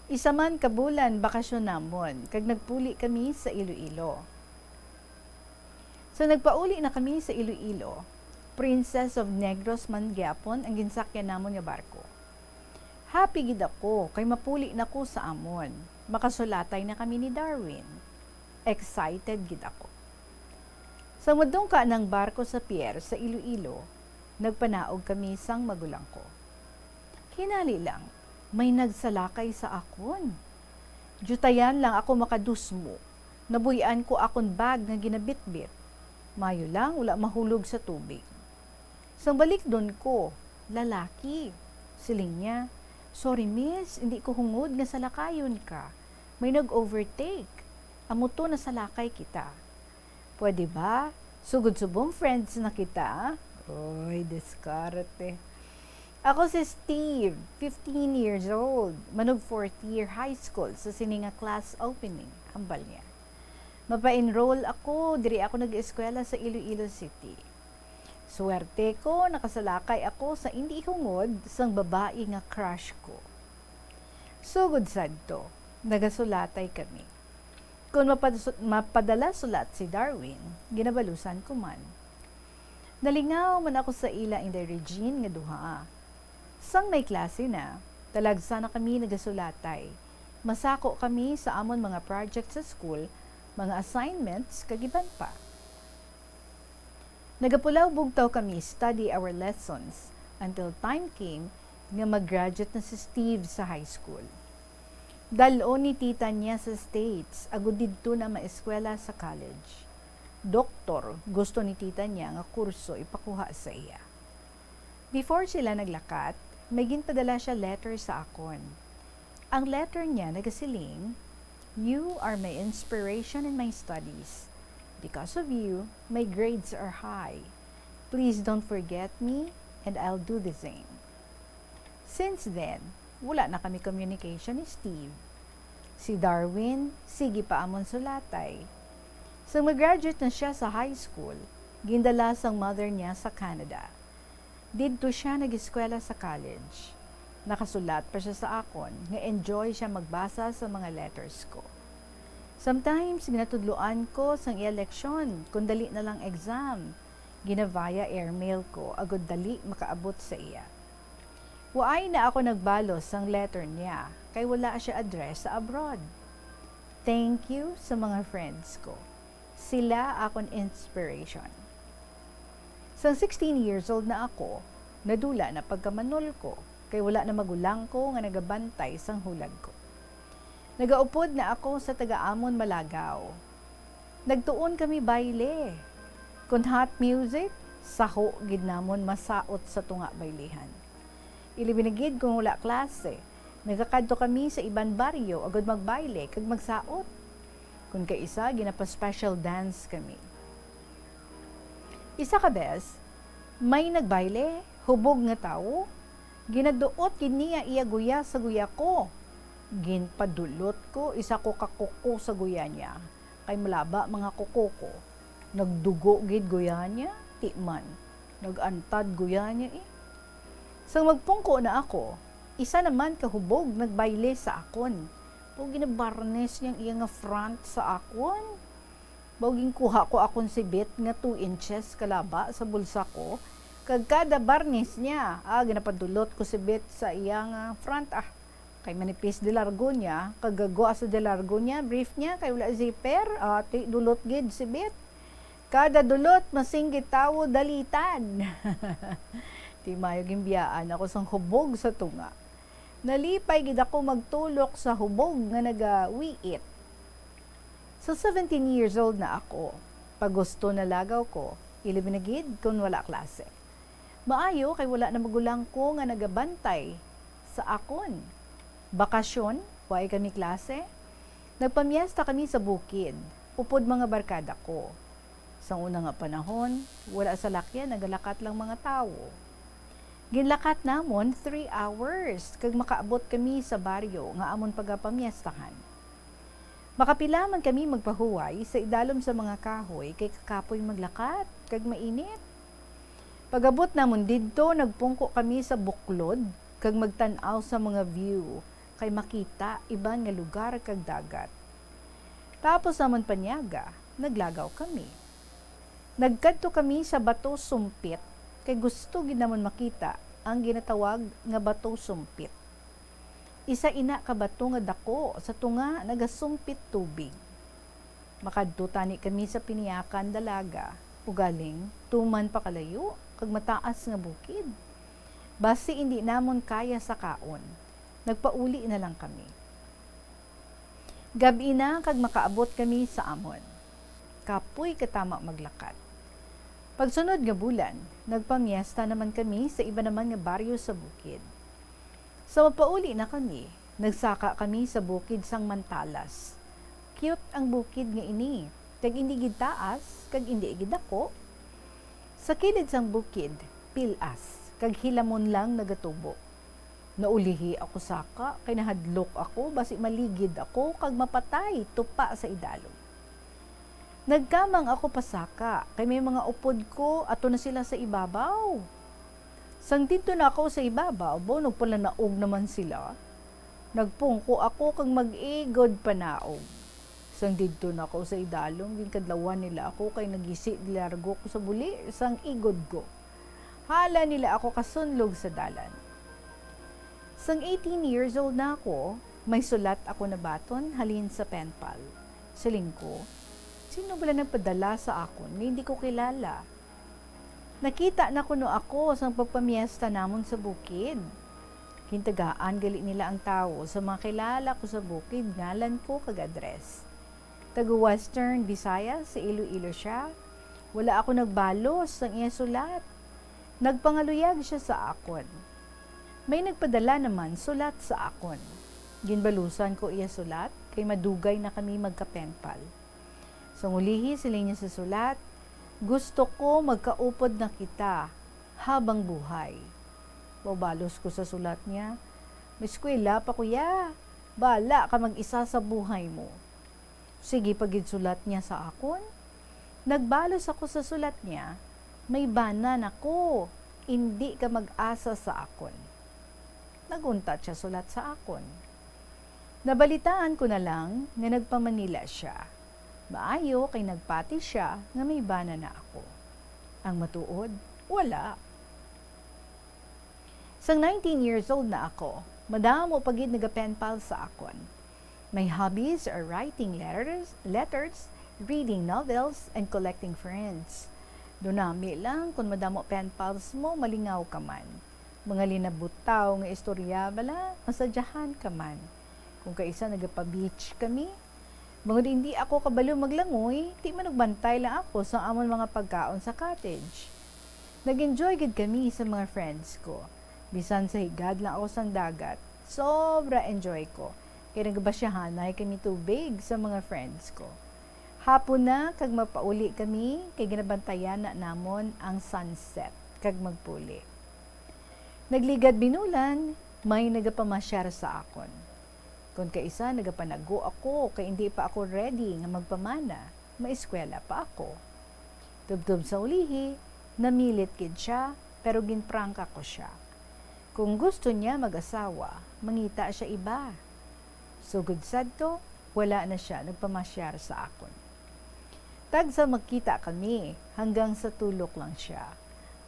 Isa man ka bulan bakasyon namon, kag nagpuli kami sa Iloilo. Sa nagpauli na kami sa Iloilo, Princess of Negros man gyapon ang ginsakyan namon nga barko. Happy gid ako kay mapuli na ko sa amon. Makasulatay na kami ni Darwin. Excited gid ako. Sa madungka ng barko sa pier sa Iloilo, nagpanaog kami sang magulang ko. Hinali lang, may nagsalakay sa akon. Diutayan lang ako makadusmo. Nabuy-an ko akon bag nga ginabitbit. Mayo lang, wala mahulog sa tubig. Sang balikdon ko, lalaki. Siling niya, "Sorry, miss, hindi ko hungod nga salakayon ka. May nag-overtake. Amo to, nasalakay kita." Pwede ba? Sugod subong friends na kita. Oy, diskarte. Ako si Steve, fifteen years old, manug fourth year high school sa sini nga class opening, hambal niya. Mapa-enroll ako, diri ako nag-eskwela sa Iloilo City. Swerte ko, nakasalakay ako sa indi hungod sang babayi nga crush ko. Sugod sadto, nagasulatay kami. Kon mapasu-, mapadala sulat si Darwin, ginabalusan ko man. Nalingaw man ako sa ila, Inday Regine, nga duha. Sang may klase na, talagsa na kami nagasulatay. Masako kami sa amon mga project sa school, mga assignments, kag iban pa. Nagapulaw bugtaw kami, study our lessons, until time came nga mag-graduate na si Steve sa high school. Dal-on ni tita niya sa States, agud didto na maeskwela sa college. Doktor, gusto ni tita niya nga kurso ipakuha sa iya. Before sila naglakat, may ginpadala siya letter sa akon. Ang letter niya nagasiling, "You are my inspiration in my studies. Because of you, my grades are high. Please don't forget me, and I'll do the same." Since then, wala na kami communication ni Steve. Si Darwin, sige pa amon sulatay. Sa mag-graduate na siya sa high school, gindala sang mother niya sa Canada. Didto siya nag-eskwela sa college. Nakasulat pa siya sa akon nga enjoy siya magbasa sa mga letters ko. Sometimes, ginatudloan ko sang iya leksyon kon dali na lang exam. Gina-via airmail ko agud dali makaabot sa iya. Waay na ako nagbalos sang letter niya kay wala siya address sa abroad. Thank you sa mga friends ko. Sila akon inspiration. Sang sixteen years old na ako, nadula na pagkamanol ko kay wala na magulang ko nga nagabantay sang hulag ko. Nagaupod na ako sa taga amon Malagaw. Nagtuon kami bayle. Kon hot music, saho gid namon masaot sa tunga baylihan. Ilabi na gid kon wala klase, nagakadto kami sa iban baryo agud magbayle kag magsaot. Kon kaisa, ginapa-special dance kami. Isa ka bes, may nagbayle, hubog nga tawo. Ginaduot gid niya iya guya sa guya ko. Ginpadulot ko isa ko ka kuko sa guya niya, kay malaba mga kuko ko. Nagdugo gid guya niya, ti man. Nag-antad guya niya, eh. Sang magpungko na ako, isa naman ka hubog nagbayle sa akon. Pag ginabarnes niya ang iya nga front sa akon. Baw ginkuha ko akon sibit nga two inches kalaba sa bulsa ko, kag kada barnis niya, ah, ginapadulot ko sibit sa iya nga front, ah, kay manipis di largo niya, kag gagwa sa di largo niya, brief niya, kay wala zipper, ah, ti dulot gid sibit. Kada dulot, masinggit tawo dalitan. Ti mayo ginbiyaan ako sang hubog sa tunga. Nalipay gid ako magtulok sa hubog nga nagawiit. Sa seventeen years old na ako, pagusto na lagaw ko, ilabi na gid kon wala klase. Maayo kay wala na magulang ko nga nagabantay sa akon. Bakasyon, waay kami klase. Nagpamiesta kami sa bukid, upod mga barkada ko. Sang una nga panahon, wala salakyan, nagalakat lang mga tawo. Ginlakat namon three hours kag makaabot kami sa baryo nga amon pagapamiestahan. Makapila man kami magpahuway sa idalom sa mga kahoy kay kakapoy maglakat kag mainit. Pag-abot namon didto, nagpungko kami sa buklod kag magtan-aw sa mga view kay makita iban nga lugar kag dagat. Tapos namon panyaga, naglagaw kami. Nagkadto kami sa Bato Sumpit kay gusto gid namon makita ang ginatawag nga Bato Sumpit. Isa ina ka bato nga dako sa tunga nagasumpit tubig. Makadto tani kami sa Piniakan Dalaga, ugaling tuman pa kalayo kag mataas nga bukid. Basi indi namon kaya sakaon, nagpauli na lang kami. Gab-i na kag makaabot kami sa amon. Kapoy katama maglakat. Pagsunod nga bulan, nagpamiesta naman kami sa iba naman nga baryo sa bukid. Sa mapauli na kami, nagsaka kami sa bukid sang Mantalas. Cute ang bukid nga ini, kag indi gid taas, kag indi gid dako. Sa kilid sang bukid, pil-as, kag hilamon lang nagatubo. Naulihi ako saka, kay nahadlok ako, basi maligid ako, kag mapatay, tupa sa idalom. Nagkamang ako pasaka, kay may mga upod ko, ato na sila sa ibabaw. Sang didto na ako sa ibabaw, bo, nagpalanaog naman sila. Nagpungko ako kag mag-igod panaog. Sang didto na ako sa idalom, ginkadlawan nila ako kay nagisi largo ko sa buli sang igod ko. Hala nila ako kasunlog sa dalan. Sang eighteen years old na ako, may sulat ako nabaton halin sa pen pal. Siling ko, "Sino bala nagpadala sa akon nga hindi ko kilala?" Nakita na kuno ako sang pagpamiesta namon sa bukid. Gintagaan gali nila ang tawo sa mga kilala ko sa bukid, ngalan ko kag address. Taga Western Visayas, sa Iloilo siya. Wala ako nagbalos sang iya sulat. Nagpangaluyag siya sa akon. May nagpadala naman sulat sa akon. Ginbalusan ko iya sulat kay madugay na kami magka-pen pal. Sang ulihi, siling niya sa sulat, "Gusto ko magkaupod na kita habang buhay." Mabalos ko sa sulat niya, "Maeskwela pa ko ya. Bala ka mag-isa sa buhay mo." Sige pa gid sulat niya sa akon. Nagbalos ako sa sulat niya, "May bana na ko. Indi ka mag-asa sa akon." Naguntat siya sulat sa akon. Nabalitaan ko na lang nga nagpa-Manila siya. Maayo kay nagpati siya nga may bana na ako. Ang matuod, wala. Sang nineteen years old na ako, madamo pa gid naga-pen pal sa akon. My hobbies are writing letters, letters, reading novels, and collecting friends. Dunami lang, kun madamo pen pals mo, malingaw ka man. Mga linabutaw nga istorya bala, masadyahan ka man. Kung kaisa nagapa-beach kami, bangod hindi ako kabalo maglangoy, ti manugbantay lang ako sa amon mga pagkaon sa cottage. Nag-enjoy gid kami sa mga friends ko. Bisan sa higad lang ako sang dagat, sobra enjoy ko. Kay nagabasyahanay kami tubig sa mga friends ko. Hapon na kag mapauli kami, kay ginabantayan na namon ang sunset kag magpuli. Nagligad binulan, may nagapamasyar sa akon. Kon kaisa, nagapanago ako kay indi pa ako ready nga magpamana, maeskwela pa ako. Tubtob sa ulihi, namilit gid siya, pero ginprangka ko siya. Kung gusto niya mag-asawa, mangita siya iba. Sugod sadto, wala na siya nagpamasyar sa akon. Tagsa magkita kami, hanggang sa tulok lang siya.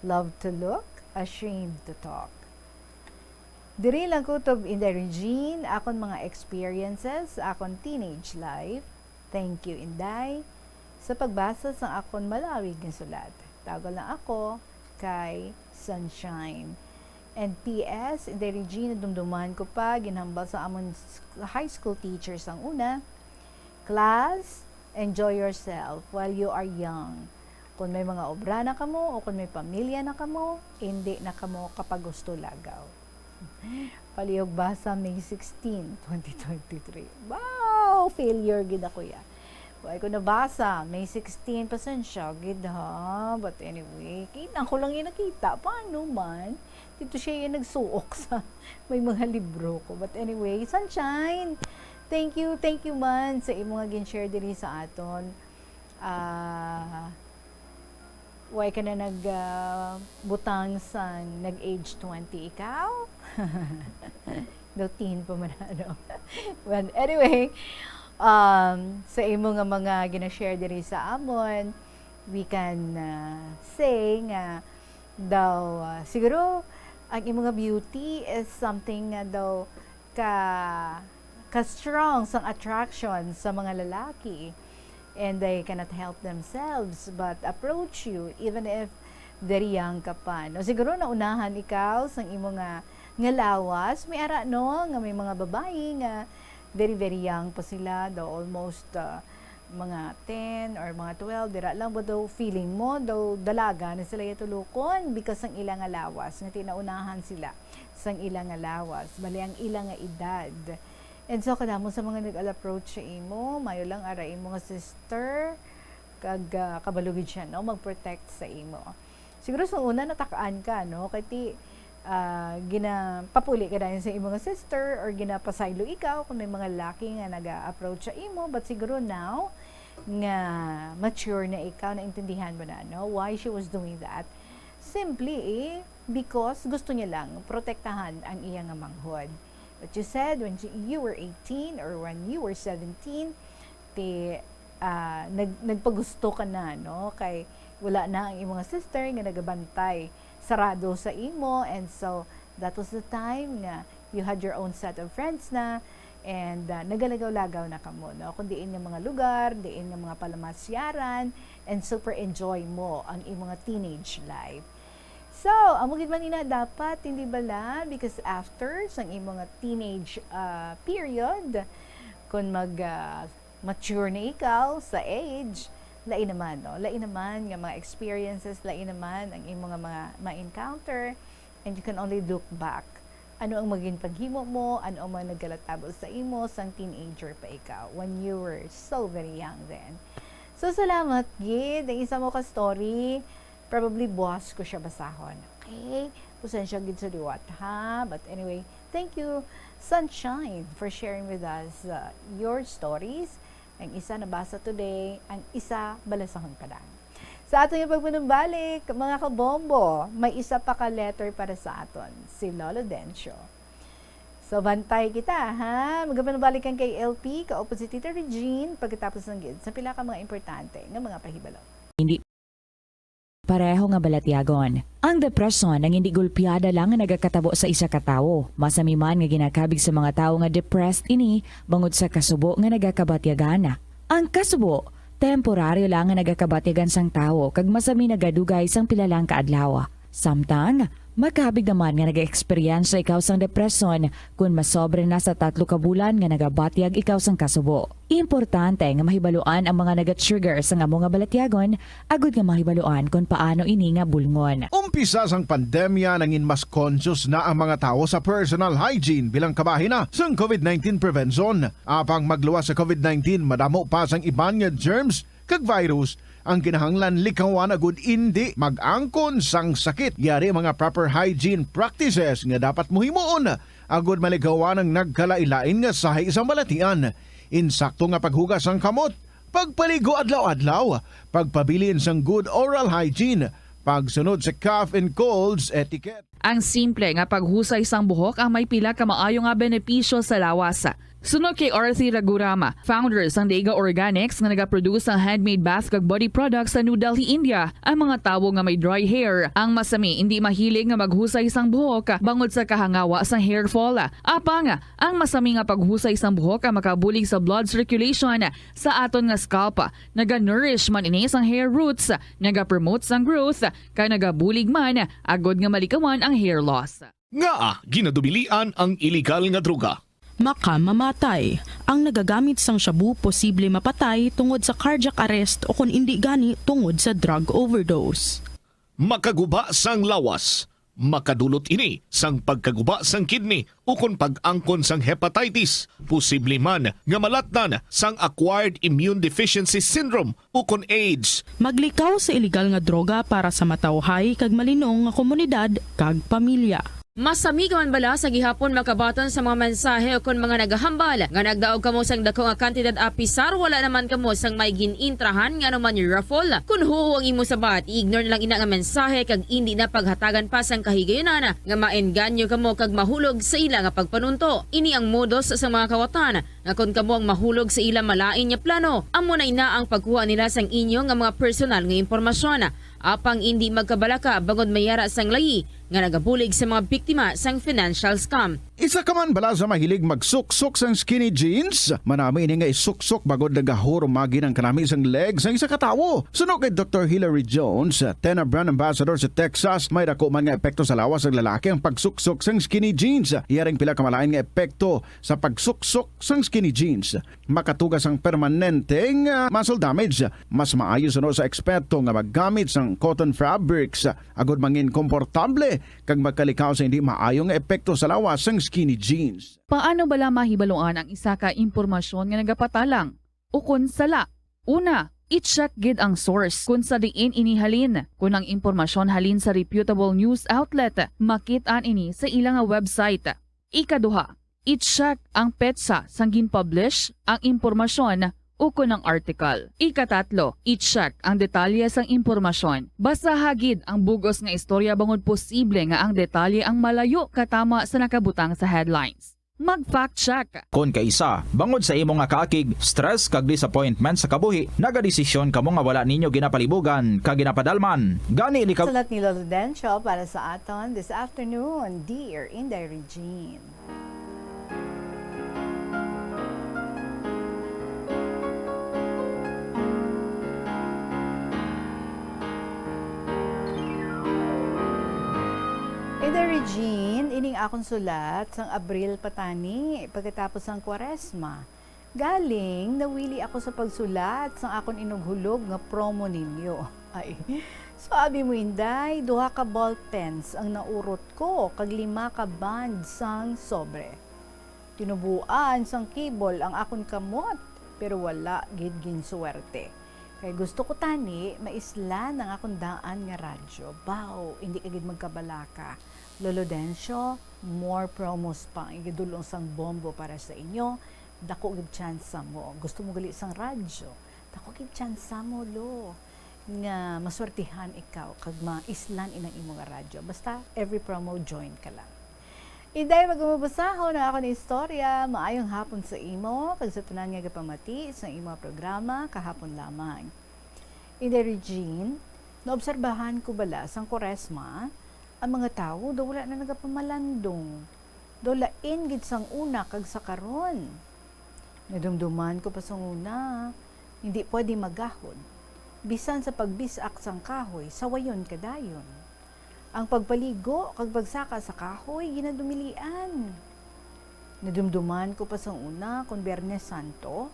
Love to look, ashamed to talk. Diri lang kutob, Inday Regine, akon mga experiences sa akon teenage life. Thank you, Inday, sa pagbasa sang akon malawig nga sulat. Tawag lang ako kay Sunshine. And P S, Inday Regine, nadumduman ko pa, ginhambal sa amon s-, high school teacher sang una, "Class, enjoy yourself while you are young. Kung may mga obra na kamo o kung may pamilya na kamo, hindi na kamo kapagusto lagaw." Palihog basa, May sixteen, twenty twenty-three. Wow! Failure gid ako ya. Wala ko nabasa. May sixteen, pasensya gid ha. But anyway, kita ko lang yung nakita. Paano man? Dito siya yung nagsuok sa may mga libro ko. But anyway, Sunshine, thank you, thank you man sa imo nga gin-share diri sa aton. Ah, why ka na nag, ah, butang sang nag-age twenty ikaw? Daw teen pa man, ano? Well, anyway, um, sa imo nga mga gina-share diri sa amon, we can, ah, say nga daw, ah, siguro, ang imo nga beauty is something nga daw ka, ka strong sang attraction sa mga lalaki, and they cannot help themselves but approach you even if very young ka pa, no? Siguro naunahan ikaw sang imo nga, nga lawas. May ara, no, nga may mga babayi nga very, very young pa sila, daw almost, uh, mga ten or mga twelve, dira lang ba daw feeling mo, daw dalaga na sila yatulukon because sang ila nga lawas, nga tinaunahan sila sang ila nga lawas, bali ang ila nga edad. And so, kadamo sa mga nag-approach sa imo, mayo lang ara imo nga sister, kag, ah, kabalo gid siya, no, mag-protect sa imo. Siguro sa una, natak-an ka, no, kay ti, ah, ginapapuli ka dayon sa imo nga sister or ginapasaylo ikaw kung may mga laki nga naga-approach sa imo, but siguro now nga mature na ikaw, naintindihan mo na, no, why she was doing that. Simply, eh, because gusto niya lang protektahan ang iya nga manghod. But you said when you were eighteen or when you were seventeen, ah, nag-, nagpagusto ka na, no? Kay wala na ang imong sister nga nagabantay sarado sa imo, and so that was the time nga you had your own set of friends na, and, ah, nagalagaw-lagaw na kamo, no? Kung diin nga mga lugar, diin nga mga palamasyaran, and super enjoy mo ang imong teenage life. So, amo gid man ina dapat, hindi bala? Because after sang imong teenage, ah, period, kung mag, ah, mature na ikaw sa age, lain naman, no? Lain naman nga mga experiences, lain naman ang imo nga mga ma-encounter, and you can only look back. Ano ang maging paghimo mo? Ano ang mga nagkalatabo sa imo sang teenager pa ikaw, when you were so very young then? So, salamat gid. Ang isa mo ka story, probably buwas ko siya basahon. Okay? Pasensya gid sa liwat, ha? But anyway, thank you, Sunshine, for sharing with us, uh, your stories. Ang isa nabasa today, ang isa balasahon pa lang. Sa aton nga pagpanumbalik, mga kabombo, may isa pa ka letter para sa aton, si Lolo Dencio. So, bantay kita, ha? Magapanumbalik ang kay L P, kaupod si Tita Regine, pagkatapos ng gid sa pila ka mga importante nga mga pahibalo. Hindi pareho nga balatyagon. Ang depresyon ang hindi gulpiada lang nga nagakatabo sa isa ka tawo. Masami man nga ginakabig sa mga tawo nga depressed ini bangod sa kasubo nga nagakabatyagan. Ang kasubo, temporaryo lang nga nagakabatyagan sang tawo kag masami nagadugay sang pila lang ka adlaw. Samtang, makabig naman nga nag-eksperyensya ikaw sang depresyon kon masobra na sa tatlo ka bulan nga nagabatyag ikaw sang kasubo. Importante nga mahibaluan ang mga naga-trigger sang amo nga balatyagon agud nga mahibaluan kon paano ini nga bulngon. Umpisa sang pandemya, nangin mas conscious na ang mga tawo sa personal hygiene bilang kabahin na sang covid nineteen prevention. Apang magluwas sa covid nineteen, madamo pa sang iban nga germs kag virus ang kinahanglan likawan agud indi mag-angkon sang sakit. Yari mga proper hygiene practices nga dapat mohimuon agud malikawan ang nagkalain-lain nga sahi sang balatian. Insakto nga paghugas sang kamot, pagpaligo adlaw-adlaw, pagpabilin sang good oral hygiene, pagsunod sa cough and colds etiquette. Ang simple nga paghusay sang buhok ang may pila ka maayo nga benepisyo sa lawas. Suno kay Arthi Ragurama, founder sang Dega Organics nga nagaproduce sang handmade bath kag body products sa New Delhi, India, ang mga tawo nga may dry hair ang masami indi mahilig nga maghusay sang buhok bangod sa kahangawa sang hair fall. Apang, ang masami nga paghusay sang buhok ang makabulig sa blood circulation sa aton nga scalp. Naga-nourish man ini sang hair roots, nagapromote sang growth, kag nagabulig man agud nga malikawan ang hair loss. Ngaa ginadubilian ang iligal nga droga? Makamamatay. Ang nagagamit sang shabu posible mapatay tungod sa cardiac arrest o kon indi gani tungod sa drug overdose. Makaguba sang lawas. Makadulot ini sang pagkaguba sang kidney ukon pag-angkon sang hepatitis, posible man nga malatnan sang acquired immune deficiency syndrome ukon AIDS. Maglikaw sa iligal nga droga para sa matawhay kag malinong nga komunidad kag pamilya. Masami ka man bala sa gihapon makabaton sa mga mensahe ukon mga nagahambal nga nagdaog kamo sang dako nga kantidad apisar wala naman kamo sang may gin-intrahan nga anuman raffle? Kon huo ang imo sabat, i-ignore na lang ina nga mensahe kag indi na paghatagan pa sang kahigayunan nga maengganyo kamo kag mahulog sa ila nga pagpanunto. Ini ang modus sa mga kawatan nga kon kamo ang mahulog sa ila malain nga plano, amo na ina ang pagkuha nila sang inyo nga mga personal nga impormasyon. Apang indi magkabalaka bangod may ara sang layi nga nagabulig sa mga biktima sang financial scam. Isa ka man bala sa mahilig magsuksok sang skinny jeans? Manami ini nga isuksok bangod nagahurumagi ang kanami sang leg sang isa ka tawo. Suno kay Doktor Hilary Jones, Tena Brand Ambassador sa Texas, may dako man nga epekto sa lawas sang lalaki ang pagsuksok sang skinny jeans. Yaring pila ka malain nga epekto sa pagsuksok sang skinny jeans. Makatuga sang permanenteng, ah, muscle damage. Mas maayo suno sa eksperto nga maggamit sang cotton fabrics, agud mangin komportable kag magkalikaw sa hindi maayo nga epekto sa lawas sang skinny jeans. Paano bala mahibaluan ang isa ka impormasyon nga nagapatalang ukon sala? Una, i-check gid ang source kon sa diin ini halin. Kon ang impormasyon halin sa reputable news outlet, makit-an ini sa ila nga website. Ikaduha, i-check ang petsa sang gin-publish ang impormasyon ukon ang article. Ikatatlo, i-check ang detalye sang impormasyon. Basaha gid ang bug-os nga istorya bangod posible nga ang detalye ang malayo katama sa nakabutang sa headlines. Mag-fact check. Kon kaisa, bangod sa imo nga kaakig, stress kag disappointment sa kabuhi, nagadesisyon kamo nga wala ninyo ginapalibugan kag ginapadalman. Gani likaw Sulat ni Lolo Dencio para sa aton this afternoon, Dear Inday Regine. Inday Regine, ining akon sulat sang Abril pa tani, pagkatapos sang Kwaresma. Galing, nawili ako sa pagsulat sang akon inughulog nga promo ninyo. Ay, so abi mo, Inday, duha ka ball pens ang naurot ko, kag lima ka band sang sobre. Tinubuan sang kibol ang akon kamot, pero wala gid ginswerte. Kay gusto ko tani maislan ang akon daan nga radyo. Baw, hindi ka gid magkabalaka. Lolo Dencio, more promos pa ang igadul-ong sang Bombo para sa inyo. Dako gid tsansa mo. Gusto mo gali sang radyo? Dako gid tsansa mo, lo, nga maswertihan ikaw kag maislan inang imo nga radyo. Basta every promo, join ka lang. Inday, wag mo basahon ang akon istorya. Maayong hapon sa imo kag sa tanan nga gapamati sa imo programa kahapon lamang. Inday Regine, naobserbahan ko bala sang Kwaresma, ang mga tawo daw wala na nagapamalandong. Daw lain gid sang una kag sa karon. Nadumduman ko pa sang una, hindi pwede magahod. Bisan sa pagbis-ak sang kahoy, sawayon ka dayon. Ang pagpaligo kag pagsaka sa kahoy ginadumilian. Nadumduman ko pa sang una kon Biyernes Santo,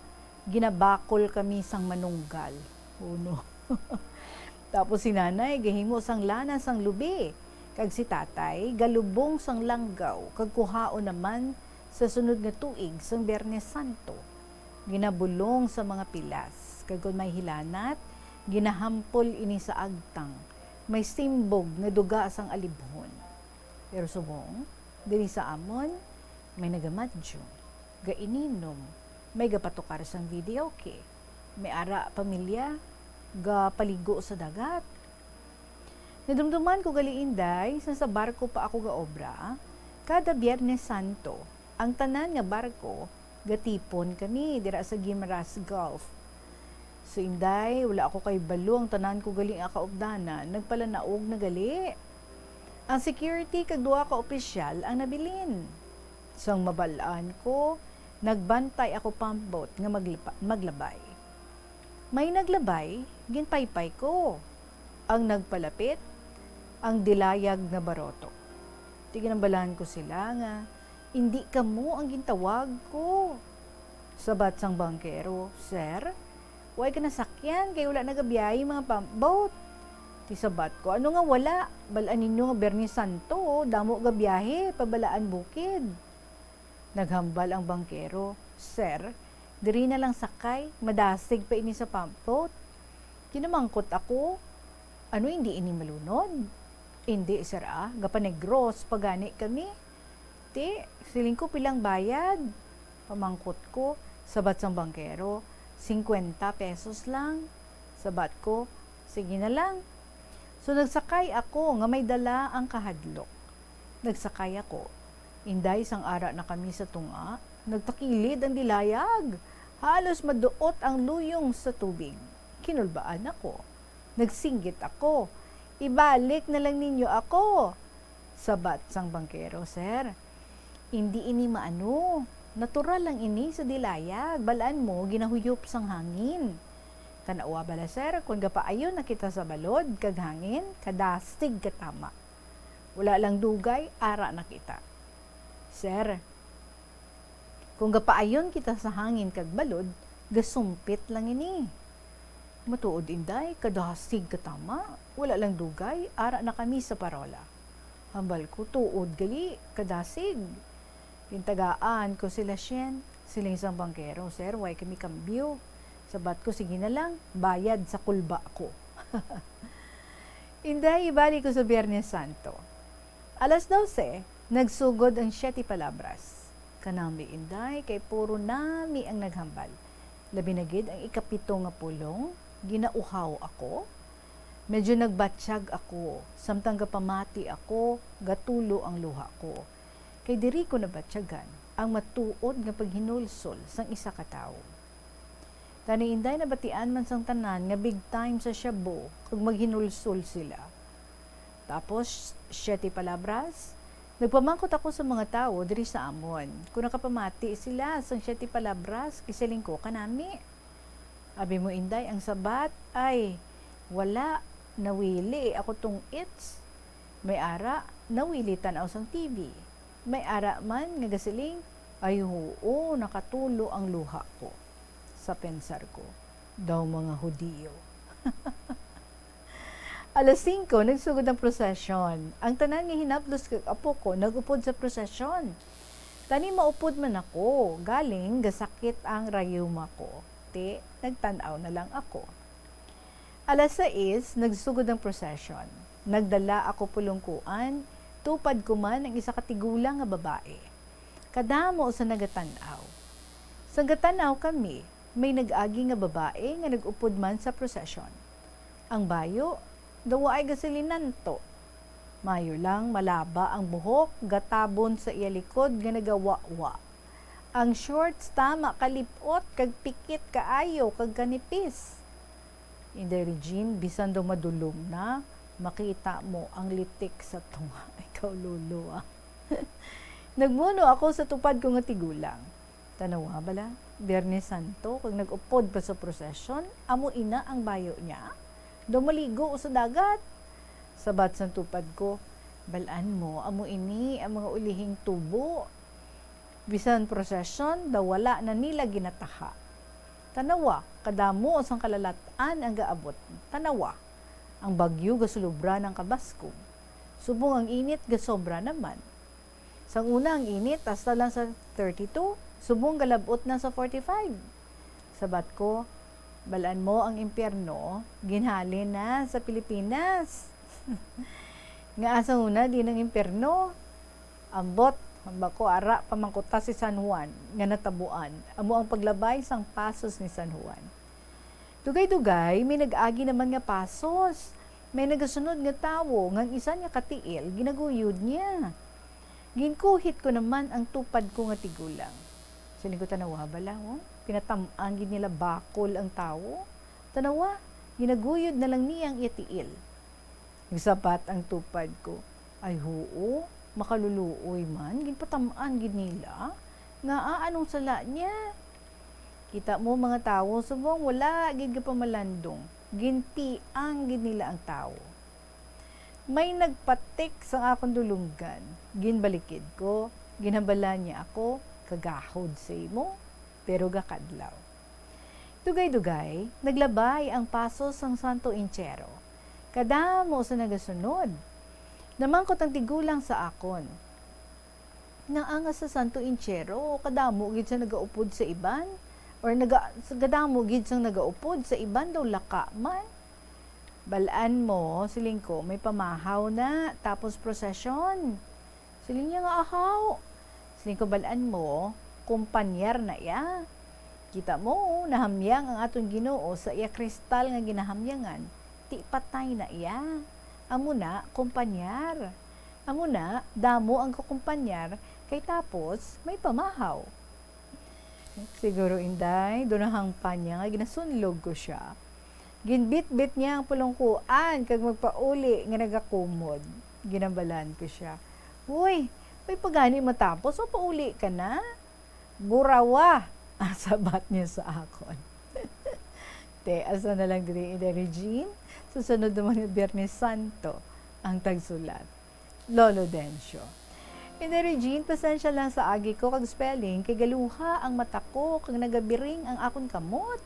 ginabakol kami sang manunggal. Oh no. Tapos si Nanay gahimo sang lana sang lubi, kag si Tatay galubong sang langgaw kag kuhaon naman sa sunod nga tuig sang Biyernes Santo. Ginabulong sa mga pilas, kag kon may hilanat, ginahampol ini sa agtang. May simbog nga duga sang alibhon. Pero subong, diri sa amon, may nagamadyo, gaininom, may gapatukar sang videoke, may ara pamilya gapaligo sa dagat. Nadumduman ko gali, Inday, sang sa barko pa ako gaobra, kada Biyernes Santo, ang tanan nga barko gatipon kami dira sa Guimaras Gulf. So, Inday, wala ako kay balo, ang tanan ko gali nga kaupdanan nagpalanaog na gali. Ang security kag duha ka opisyal ang nabilin. Sang mabal-an ko, nagbantay ako pump boat nga maglaba-, maglabay. May naglabay, ginpaypay ko. Ang nagpalapit, ang dilayag nga baroto. Ti ginambalan ko sila nga, "Indi kamo ang gintawag ko." Sabat sang bangkero, "Sir, way ka nasakyan kay wala nagabiyahe mga pump boat." Ti sabat ko, "Ano nga wala? Bal-an ninyo nga Biyernes Santo, damo gabiyahe pabalaan bukid." Naghambal ang bangkero, "Sir, diri na lang sakay, madasig pa ini sa pump boat." Kinamangkot ako, "Ano, indi ini malunod?" "Indi, sir, ah, gapanegros pa gani kami." Ti, siling ko, "Pilang bayad?" Pamangkot ko, sabat sang bangkero, "Singkwenta pesos lang." Sabat ko, "Sige na lang." So, nagsakay ako nga may dala ang kahadlok. Nagsakay ako. Inday, sang ara na kami sa tunga, nagtakilid ang dilayag. Halos maduot ang luyong sa tubig. Kinulbaan ako. Nagsinggit ako, "Ibalik na lang ninyo ako." Sabat sang bangkero, "Sir, indi ini maano. Natural lang ini sa dilayag. Bal-an mo, ginahuyop sang hangin. Tan-awa bala, sir, kon gapaayon na kita sa balod kag hangin, kadasig katama. Wala lang dugay, ara na kita." "Sir, kung gapaayon kita sa hangin kag balod, gasumpit lang ini." "Matuod, Inday, kadasig katama. Wala lang dugay, ara na kami sa parola." Hambal ko, "Tuod gali, kadasig." Gintagaan ko sila syen. Siling sang bangkero, "Sir, way kami kambyo." Sabat ko, "Sige na lang, bayad sa kulba ko." Inday, ibalik ko sa Biyernes Santo. Alas dose, nagsugod ang Siete Palabras. Kanami, Inday, kay puro nami ang naghambal. Labi na gid ang ikapito nga pulong, ginauhaw ako. Medyo nagbatyag ako, samtang gapamati ako, gatulo ang luha ko. Kay diri ko nabatyagan. ang matuod nga paghinulsol sang isa ka tawo. Tani, Inday, nabatian man sang tanan nga big time sa shabu kag maghinulsol sila. Tapos, siete palabras? Nagpamangkot ako sa mga tawo diri sa amon kon nakapamati sila sang siete palabras, gisiling ko kanami. Abi mo, Inday, ang sabat, ay, wala, nawili ako tong its. May ara, nawili tan-aw sang T V. May ara man nga gasiling, "Ay, huo, nakatulo ang luha ko." Sa pensar ko, "Daw mga Hudiyo." Alas singko, nagsugod ang prosesyon. Ang tanan nga hinablos kag apo ko nag-upod sa prosesyon. Tani maupod man ako, galing gasakit ang rayuma ko. Ti, nagtan-aw na lang ako. Alas sais, nagsugod ang prosesyon. Nagdala ako pulungkuan, tupad ko man ang isa ka tigulang nga babae. Kadamo sa nagatan-aw. Sang gatan-aw kami, may nag-agi nga babae nga nag-upod man sa prosesyon. Ang bayo, daw waay gasilinanto. Mayo lang, malaba ang buhok, gatabon sa iya likod nga nagawawa. Ang shorts, tama kalip-ot, kag pikit kaayo, kag kanipis. Inday Regine, bisan daw madulom na, makita mo ang litik sa tunga. Ikaw, Lolo, ah. Nagmuno ako sa tupad ko nga tigulang. Tanawa bala, Biyernes Santo, kag nag-upod pa sa prosesyon, amo ina ang bayo niya? Daw maligo sa dagat? Sabat sang tupad ko, "Bal-an mo, amo ini ang mga ulihing tubo. Bisan prosesyon, daw wala na nila ginataha. Tanawa, kadamo sang kalalat-an ang gaabot. Tanawa, ang bagyo gasulobra ng kabaskog. Subong ang init gasobra naman. Sang una ang init hasta lang sa thirty-two, subong galab-ot na sa forty-five." Sabat ko, "Bal-an mo, ang impyerno ginhalin na sa Pilipinas." "Nga asa una din ang impyerno?" "Ambot, hamba ko, ara pamangkuta si San Juan nga natabuan. Amo ang paglabay sang pasos ni San Juan." Dugay-dugay, may nag-agi naman nga pasos. May nagasunod nga tawo nga ang isa niya ka tiil ginaguyod niya. Ginkuhit ko naman ang tupad ko nga tigulang. Siling ko, "Tanawa bala, oh. Pinatam-an gid nila bakol ang tawo. Tanawa, ginaguyod na lang niya ang iya tiil." Nagsabat ang tupad ko, "Ay, huo, makaluluoy man, ginpatam-an gid nila. Ngaa, anong sala niya? Kita mo, mga tawo, subong wala gid gapamalandong, gintiang gid nila ang tawo." May nagpatik sa akon dulunggan. Ginbalikid ko, ginhambalan niya ako, "Kagahod sa imo, pero gakadlaw." Dugay-dugay, naglabay ang paso sang Santo Inchero. Kadamo sa nagasunod. Namangkot ang tigulang sa akon, "Ngaa nga sa Santo Inchero, kadamo gid sa nagaupod sa iban? Or naga-, sa, kadamo gid sang nagaupod sa iban daw laka man?" "Bal-an mo," siling ko, "may pamahaw na, tapos prosesyon." Siling niya nga, "Ahaw." Siling ko, "Bal-an mo, kumpanyar na iya. Kita mo, nahamyang ang aton Ginoo sa iya kristal nga ginahamyangan, ti patay na iya. Amo na, kumpanyar. Amo na, damo ang kakumpanyar, kay tapos may pamahaw." Siguro, Inday, dunahang pa niya nga ginasunlog ko siya. Ginbitbit niya ang pulungkuan kag magpauli nga nagakumod. Ginhambalan ko sia, "Uy, may pagani matapos, mapauli ka na?" "Burawa!" ang sabat niya sa akon. Te, asa na lang diri, Inday Regine? Sa sunod naman nga Biyernes Santo, ang tagsulat. Lolo Dencio. Inday Regine, pasensya lang sa agi ko kag spelling, kay galuha ang mata ko kag nagabiring ang akon kamot.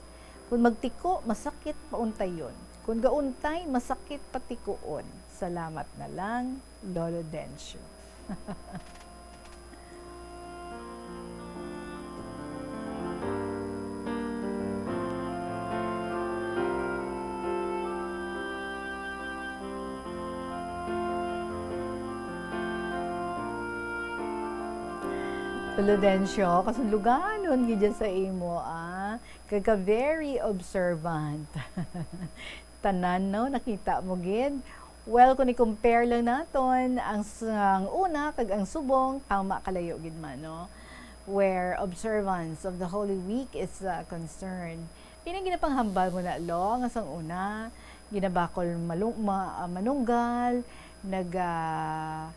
Kon magtiko, masakit pauntayon. Kon gauntay, masakit patikuon. Salamat na lang, Lolo Dencio. Lolo Dencio, kasunluganon gid dyan sa imo, ah. Kag ka very observant. Tanan, no? Nakita mo gid. Well, kung i-compare lang naton ang sang una kag ang subong, tama, kalayo gid man, no? where observance of the Holy Week is, uh, concerned. Yun ang ginapanghambal mo na, lo, nga sang una, ginabakol malung-, ma-, ah, manunggal, naga-,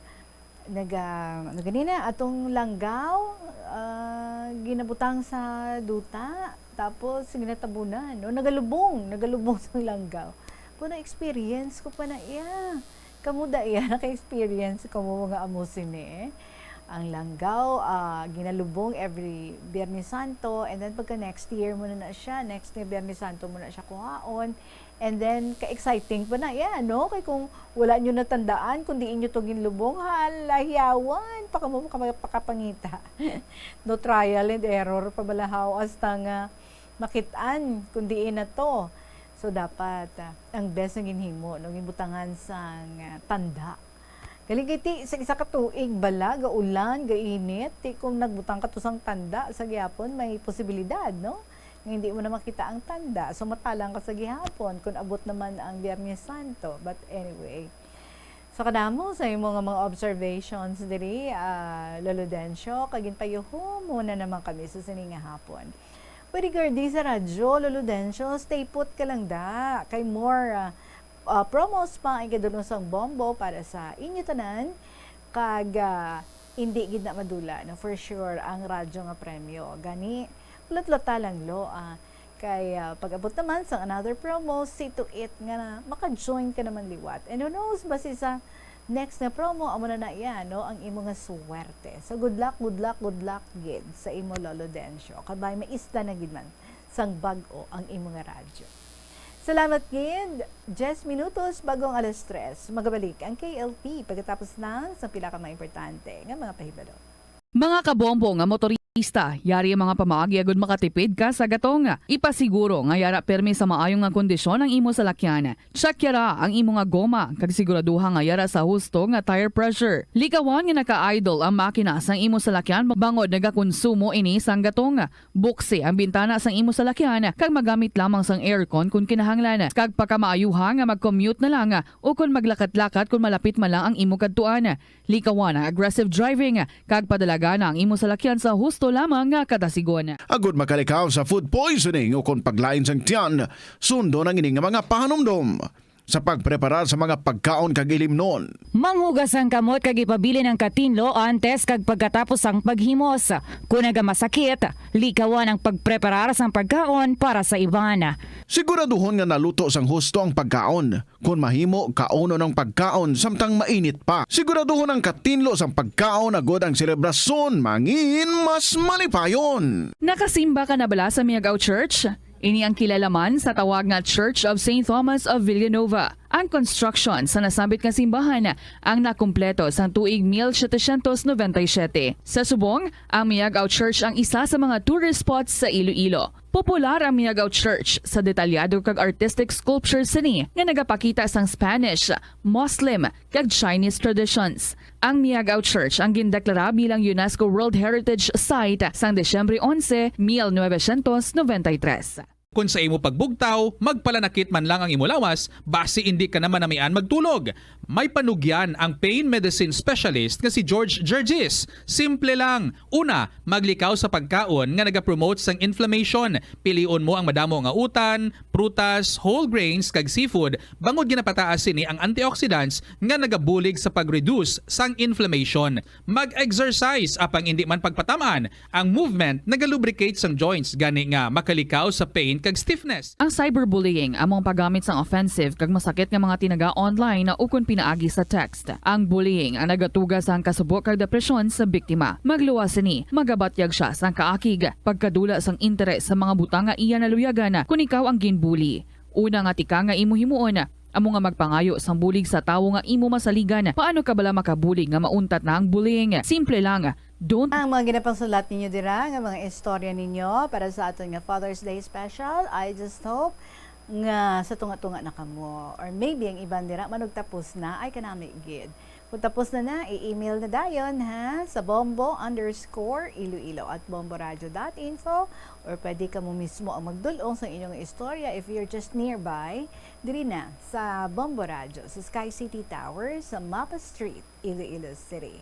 naga-, ano ganina, atong langgaw, ah, ginabutang sa duta, tapos ginatabunan, no? Nagalubong, nagalubong sa langgaw. Pero na-experience ko pa na iya. Kamo da iya, naka-experience kamo nga amo sini? Ang langgaw, ah, ginalubong every Biyernes Santo, and then pagka next year mo na na siya, next na Biyernes Santo mo na siya kuhaon, and then ka-exciting pa na iya, no? Kay kung wala nyo natandaan, kung diin nyo to ginlubong, hala, hiyawan pa kamo maka-, makapangita. No, trial and error pa balahaw hasta nga makit-an kung diin na to. So, dapat, ah, ang best nga ginhimo, no, ginbutangan sang, ah, tanda. Galing kay ti, sa isa ka tuig bala, gaulan, gainit, ti kung nagbutang ka to sang tanda, sa gihapon may posibilidad, no, nga hindi mo na makita ang tanda. So, matalang ka sa gihapon kung abot naman ang Biyernes Santo. But anyway, so, kadamo sa imo nga mga observations diri, ah, Lolo Dencio, kag ginpayuho mo na naman kami sa sini nga hapon. Pwede ka di sa radyo, Lolo Dencio, stay put ka lang da. Kay more, ah, ah, promos pa ang ikadulong sang Bombo para sa inyo tanan. Kag, ah, hindi gid na madula, no, for sure, ang radyo nga premyo. Gani, hulat-hulat lang, lo, ah, kay, ah, pag-abot naman sang another promo, see to it nga na maka-join ka naman liwat. And who knows, basi sa next na promo, amo na na iya, no, ang imo nga swerte. So, good luck, good luck, good luck gid sa imo, Lolo Dencio. Kabay, maista na gid man sang bag-o ang imo nga radyo. Salamat gid. Diyes minutos bago ang alas tres. Magabalik ang K L P pagkatapos lang sa pila ka mga importante nga mga pahibalo. Mga kabombo nga motorista, yari ang mga pamaagi agud makatipid ka sa gatong. Ipasiguro nga yara pirmi sa maayo nga kondisyon ang imo salakyan. Check yara ang imo nga goma, kag siguraduha nga yara sa husto nga tire pressure. Likawan nga naka-idle ang makina sang imo salakyan bangod nagakonsumo ini sang gatong. Buksi ang bintana sang imo salakyan kag magamit lamang sang aircon kon kinahanglan, kag pakamaayuha nga mag-commute na lang o kon maglakat-lakat kon malapit man lang ang imo kadtuan. Likawan ang aggressive driving kag padalagana ang imo salakyan sa husto lamang nga kadasigon. Agud makalikaw sa food poisoning o kon paglain sang tiyan, sundon ang ini nga mga pahanumdom sa pagpreparar sa mga pagkaon kag ilimnon. Manghugas ang kamot kag ipabilin ang katinlo antes kag pagkatapos sang paghimos. Kon nagamasakit, likawan ang pagpreparar sang pagkaon para sa iban. Siguraduhon nga naluto sang husto ang pagkaon. Kon mahimo, kaunon ang pagkaon samtang mainit pa. Siguraduhon ang katinlo sang pagkaon agud ang selebrasyon mangin mas malipayon. Nakasimba ka na bala sa Miagao Church? Ini ang kilala man sa tawag nga Church of Saint Thomas of Villanova. Ang construction sa nasambit nga simbahan ang nakumpleto sang tuig mil setecientos noventa y siete. Sa subong, ang Miagao Church ang isa sa mga tourist spots sa Iloilo. Popular ang Miagao Church sa detalyado kag artistic sculptures sini nga nagapakita sang Spanish, Muslim, kag Chinese traditions. Ang Miagao Church ang gindeklara bilang UNESCO World Heritage Site sang Disyembre onse, mil novecientos noventa y tres. Kon sa imo pagbugtaw, magpalanakit man lang ang imo lawas, basi indi ka na manamian magtulog. May panugyan ang pain medicine specialist nga si George Gergis. Simple lang. Una, maglikaw sa pagkaon nga nagapromote sang inflammation. Pilion mo ang madamo nga utan, prutas, whole grains, kag seafood, bangod ginapataas sini ang antioxidants nga nagabulig sa pag-reduce sang inflammation. Mag-exercise, apang indi man pagpataman. Ang movement nagalubricate sang joints, gani nga makalikaw sa pain kag stiffness. Ang cyberbullying amo ang paggamit sang offensive kag masakit nga mga tinaga online ukon pinaagi sa text. Ang bullying ang nagatuga sang kasubo kag depresyon sa biktima. Magluwas sini, magabatyag sia sang kaakig, pagkadula sang interes sa mga butang nga iya naluyagan kon ikaw ang ginbully. Una nga tikang nga imo himuon amo nga magpangayo sang bulig sa tawo nga imo masaligan. Paano ka bala makabulig nga mauntat na ang bullying? Simple lang. Don't Ang mga ginapangsulat ninyo dira nga mga istorya ninyo para sa aton nga Father's Day special, I just hope nga sa tunga-tunga na kamo. Or maybe ang iban dira manugtapos na, ay kanami gid. Kung tapos na na, i-email na dayon, ha, sa bombo underscore iloilo at bomboradio dot info, or pwede kamo mismo ang magdul-ong sa inyong istorya if you're just nearby, diri na sa Bombo Radio, sa Sky City Tower, sa Mapa Street, Iloilo City.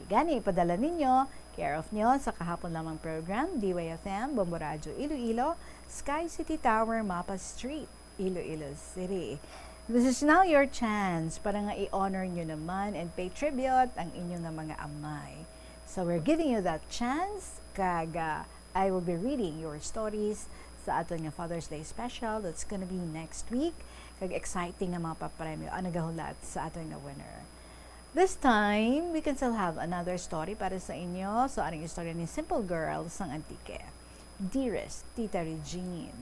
Gani, ipadala ninyo Care of nyo sa kahapon lamang program, D Y F M, Bombo Radyo Iloilo, Sky City Tower, Mapa Street, Iloilo City. This is now your chance para nga i-honor nyo naman and pay tribute ang inyo nga mga amay. So we're giving you that chance, kag ah, I will be reading your stories sa aton nga Father's Day special that's gonna be next week. Kag exciting nga mga papremyo ang nagahulat sa aton nga winner. This time, we can still have another story para sa inyo. So, aning istorya ni Simple Girl sang Antique. Dearest Tita Regine.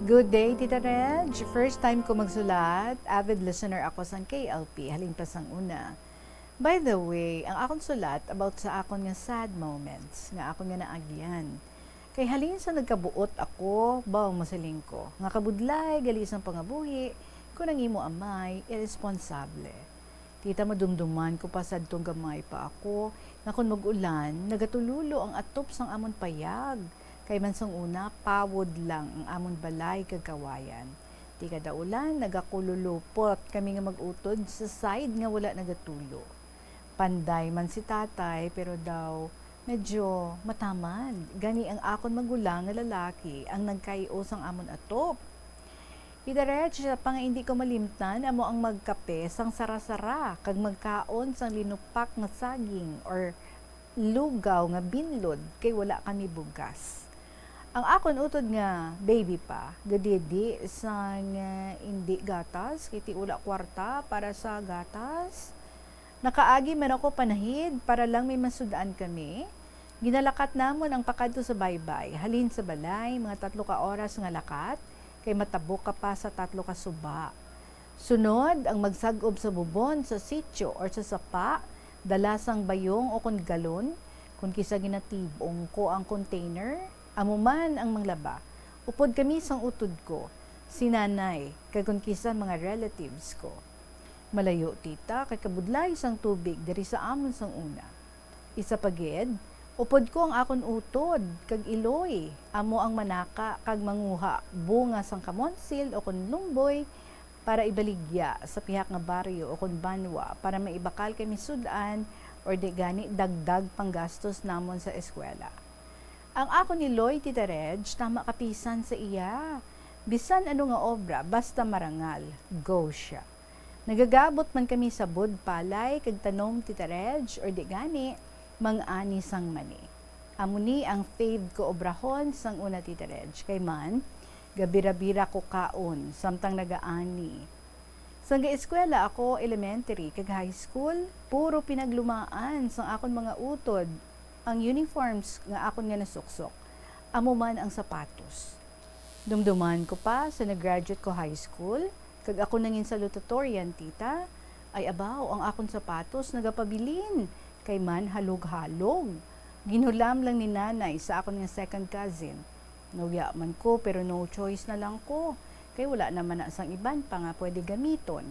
Good day, Tita Reg. First time ko magsulat. Avid listener ako sang K L P, halin pa sang una. By the way, ang akon sulat about sa akon nga sad moments nga akon nga naagyan. Kay halin sa nagkabuot ako, baw masiling ko, nga kabudlay gali sang pangabuhi, kun ang imo amay, iresponsable. Tita, madumduman ko pa sadtong gamay pa ako, nga kun mag-ulan, nagatulolo ang atop sang amon payag, kay man sang una, pawod lang ang amon balay kag kawayan. Ti kada ulan, nagakululupot kami nga mag-utod sa side nga wala nagatulo. Panday man si tatay, pero daw medyo matamad. Gani ang akon magulang nga lalaki ang nagkay-o sang amon atop. Diretso pa nga indi ko malimtan amo ang magkape sang sara-sara kag magkaon sang linupak nga saging or lugaw nga binlod kay wala kami bugas. Ang akon utod nga baby pa, gadidi sang, eh, indi gatas, kay ti wala kwarta para sa gatas. Nakaagi man ako panahid para lang may masud-an kami. Ginalakat namon ang pakadto sa baybay, halin sa balay, mga tatlo ka oras nga lakat, kay matabok ka pa sa tatlo ka suba. Sunod, ang magsag-ob sa bubon, sa sitio, or sa sapa, dala sang bayong o kon galon, kon kisa ginatib-ong ko ang container, amo man ang manglaba. Upod kami sang utod ko, si nanay, kag kon kisa mga relatives ko. Malayo, tita, kay kabudlay sang tubig diri sa amon sang una. Isa pa gid, upod ko ang akon utod kag iloy, amo ang manaka kag manguha bunga sang kamonsil o kon lumboy para ibaligya sa pihak nga baryo o kon banwa para maibakal kay misud-an or di gani dagdag panggastos namon sa eskwela. Ang akon iloy, Tita Reg, tama kapisan sa iya. Bisan ano nga obra, basta marangal, go siya. Nagagabot man kami sa bud palay kag tanom, Tita Reg, or di gani, mang-ani sang mani. Amo ni ang fave ko obrahon sang una, Tita Reg, kay man, gabira-bira ko kaon, samtang nagaani. Sang gaeskwela ako, elementary kag high school, puro pinaglumaan sang akon mga utod ang uniforms nga akon nga nasuksok, amo man ang sapatos. Dumduman ko pa sa nag-graduate ko high school, kag ako nangin salutatorian, tita, ay abaw, ang akon sapatos nagapabilin, kay man halog-halog. Ginhulam lang ni nanay sa akon nga second cousin. Nahuya man ko, pero no choice na lang ko, kay wala naman na sang iban pa nga pwede gamiton.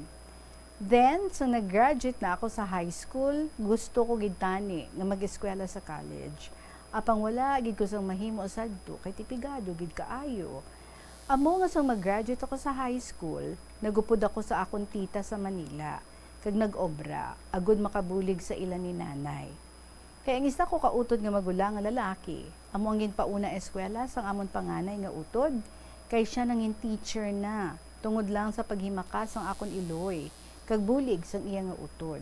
Then, sa nag-graduate na ako sa high school, gusto ko gid tani nga mag-eskwela sa college. Apang wala gid ko sang mahimo sadto kay ti pigado gid kaayo. Amo nga sang mag-graduate ako sa high school, nagupod ako sa akon tita sa Manila, kag nag-obra, agud makabulig sa ila ni nanay. Kay ang isa ko ka utod nga magulang nga lalaki, amo ang ginpauna eskwela sang amon panganay nga utod, kay sia nangin teacher na, tungod lang sa paghimakas sang akon iloy, kag bulig sang iya nga utod.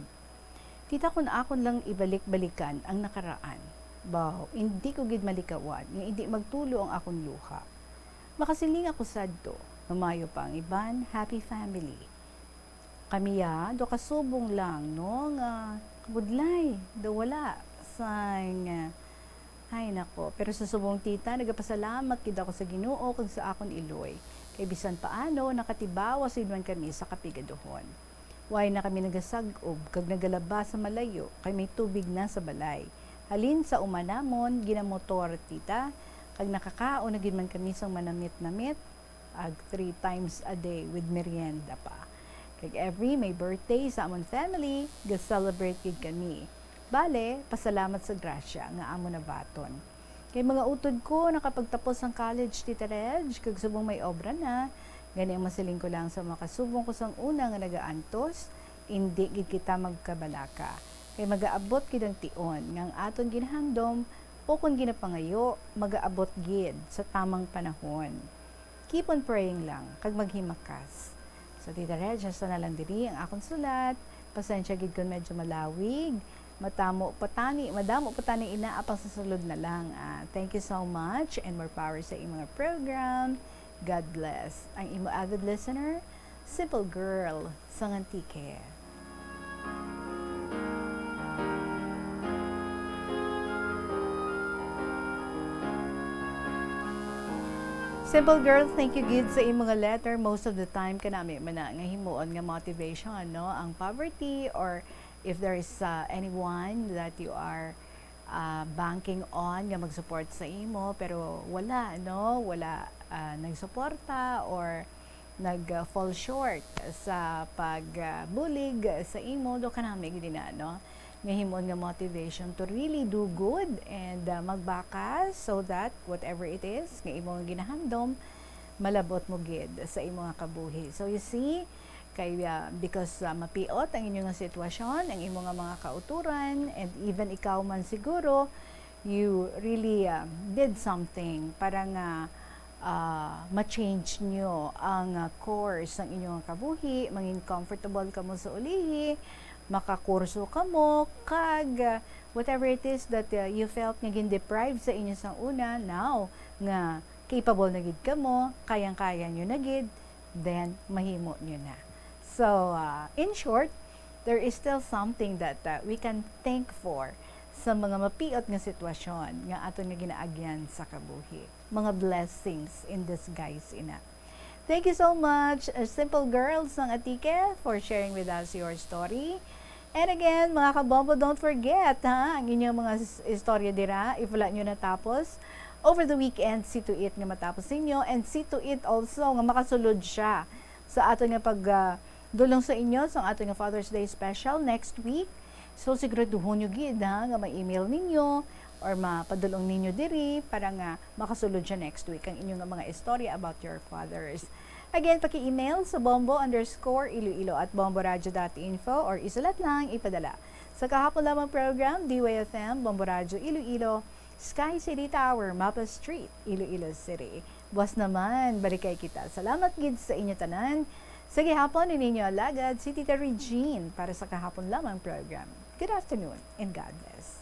Tita, kun akon lang ibalik-balikan ang nakaraan, baw, indi ko gid malikawan nga indi magtulo ang akon luha. Makasiling ako sadto nga maayo pa ang iban, happy family. Kami ya, do ka subong lang, no, nga kabudlay, do wala sang, ay nako. Pero sa subong, tita, nagapasalamat gid ako sa Ginoo kag sa akon iloy, kay bisan paano nakatibawas gid man kami sa kapigaduhon. Way na kami nagasag-ob kag nagalaba sa malayo, kay may tubig na sa balay. Halin sa uma namon, ginamotor, tita, kag nakakaon na gid man kami sang manamit-namit, ag three times a day with merienda pa. Kag every may birthday sa amon family, ga-celebrate gid kami. Bale, pasalamat sa grasya nga amon nabaton. Kay mga utod ko nakapagtapos sang college, Tita Reg, kag subong may obra na, gani ang masiling ko lang sa mga kasubong ko sang una nga nagaantos, indi gid kita magkabalaka. Kay magaabot gid ang tion nga ang aton ginahandom o kon ginapangayo, magaabot gid sa tamang panahon. Keep on praying lang, kag maghimakas. So, Tita Reg, hasta na lang diri ang akon sulat. Pasensya gid kon medyo malawig. Matamo pa tani, madamo pa tani inaa pang sa sulod na lang. Ah, thank you so much and more power sa imong mga program. God bless. Ang imo avid listener, Simple Girl sang Antique. Simple Girl, thank you gid sa imong mga letter. Most of the time, kanami man na nga himuon nga motivation, no? Ang poverty, or if there is, uh, anyone that you are, uh, banking on nga mag-support sa imo, pero wala, no? Wala, uh, nagsuporta or nag, uh, fall short sa pag, uh, bulig sa imo, do kanami gid na, no? Nga himuon nga motivation to really do good and, uh, magbakas so that whatever it is nga imo nga ginahandom, malabot mo gid sa imo nga kabuhi. So you see, kay, uh, because, uh, mapiot ang inyo nga sitwasyon, ang imo nga mga kauturan, and even ikaw man siguro, you really, uh, did something para nga, uh, ma-change nyo ang, uh, course sang inyong kabuhi, mangin comfortable kamo sa ulihi, makakurso kamo, kag, uh, whatever it is that, uh, you felt nga gin-deprive sa inyo sang una, now nga capable na gid kamo, kayang-kaya nyo na gid, then mahimo nyo na. So, uh, in short, there is still something that, uh, we can thank for sa mga mapiot nga sitwasyon nga aton nga ginaagyan sa kabuhi. Mga blessings in disguise ina. Thank you so much, uh, Simple Girl sang Antique, for sharing with us your story. And again, mga kabombo, don't forget, ha, ang inyong mga s-, istorya dira, if wala nyo natapos, over the weekend, see to it nga matapos ninyo, and see to it also nga makasulod siya sa aton nga pag, ah, dulong sa inyo sa aton nga Father's Day special next week. So, siguraduhon nyo gid, ha, nga ma-email ninyo or mapadulong ninyo diri para nga makasulod siya next week ang inyo nga mga istorya about your fathers. Again, paki-email sa bombo underscore iloilo at bomboradio dot info or isulat lang, ipadala sa Kahapon Lamang Program, D Y F M, Bombo Radio Iloilo, Sky City Tower, Mapa Street, Iloilo City. Buwas naman, balikay kita. Salamat gid sa inyo tanan. Sa gihapon, ini inyo alagad, si Tita Regine para sa Kahapon Lamang Program. Good afternoon and God bless.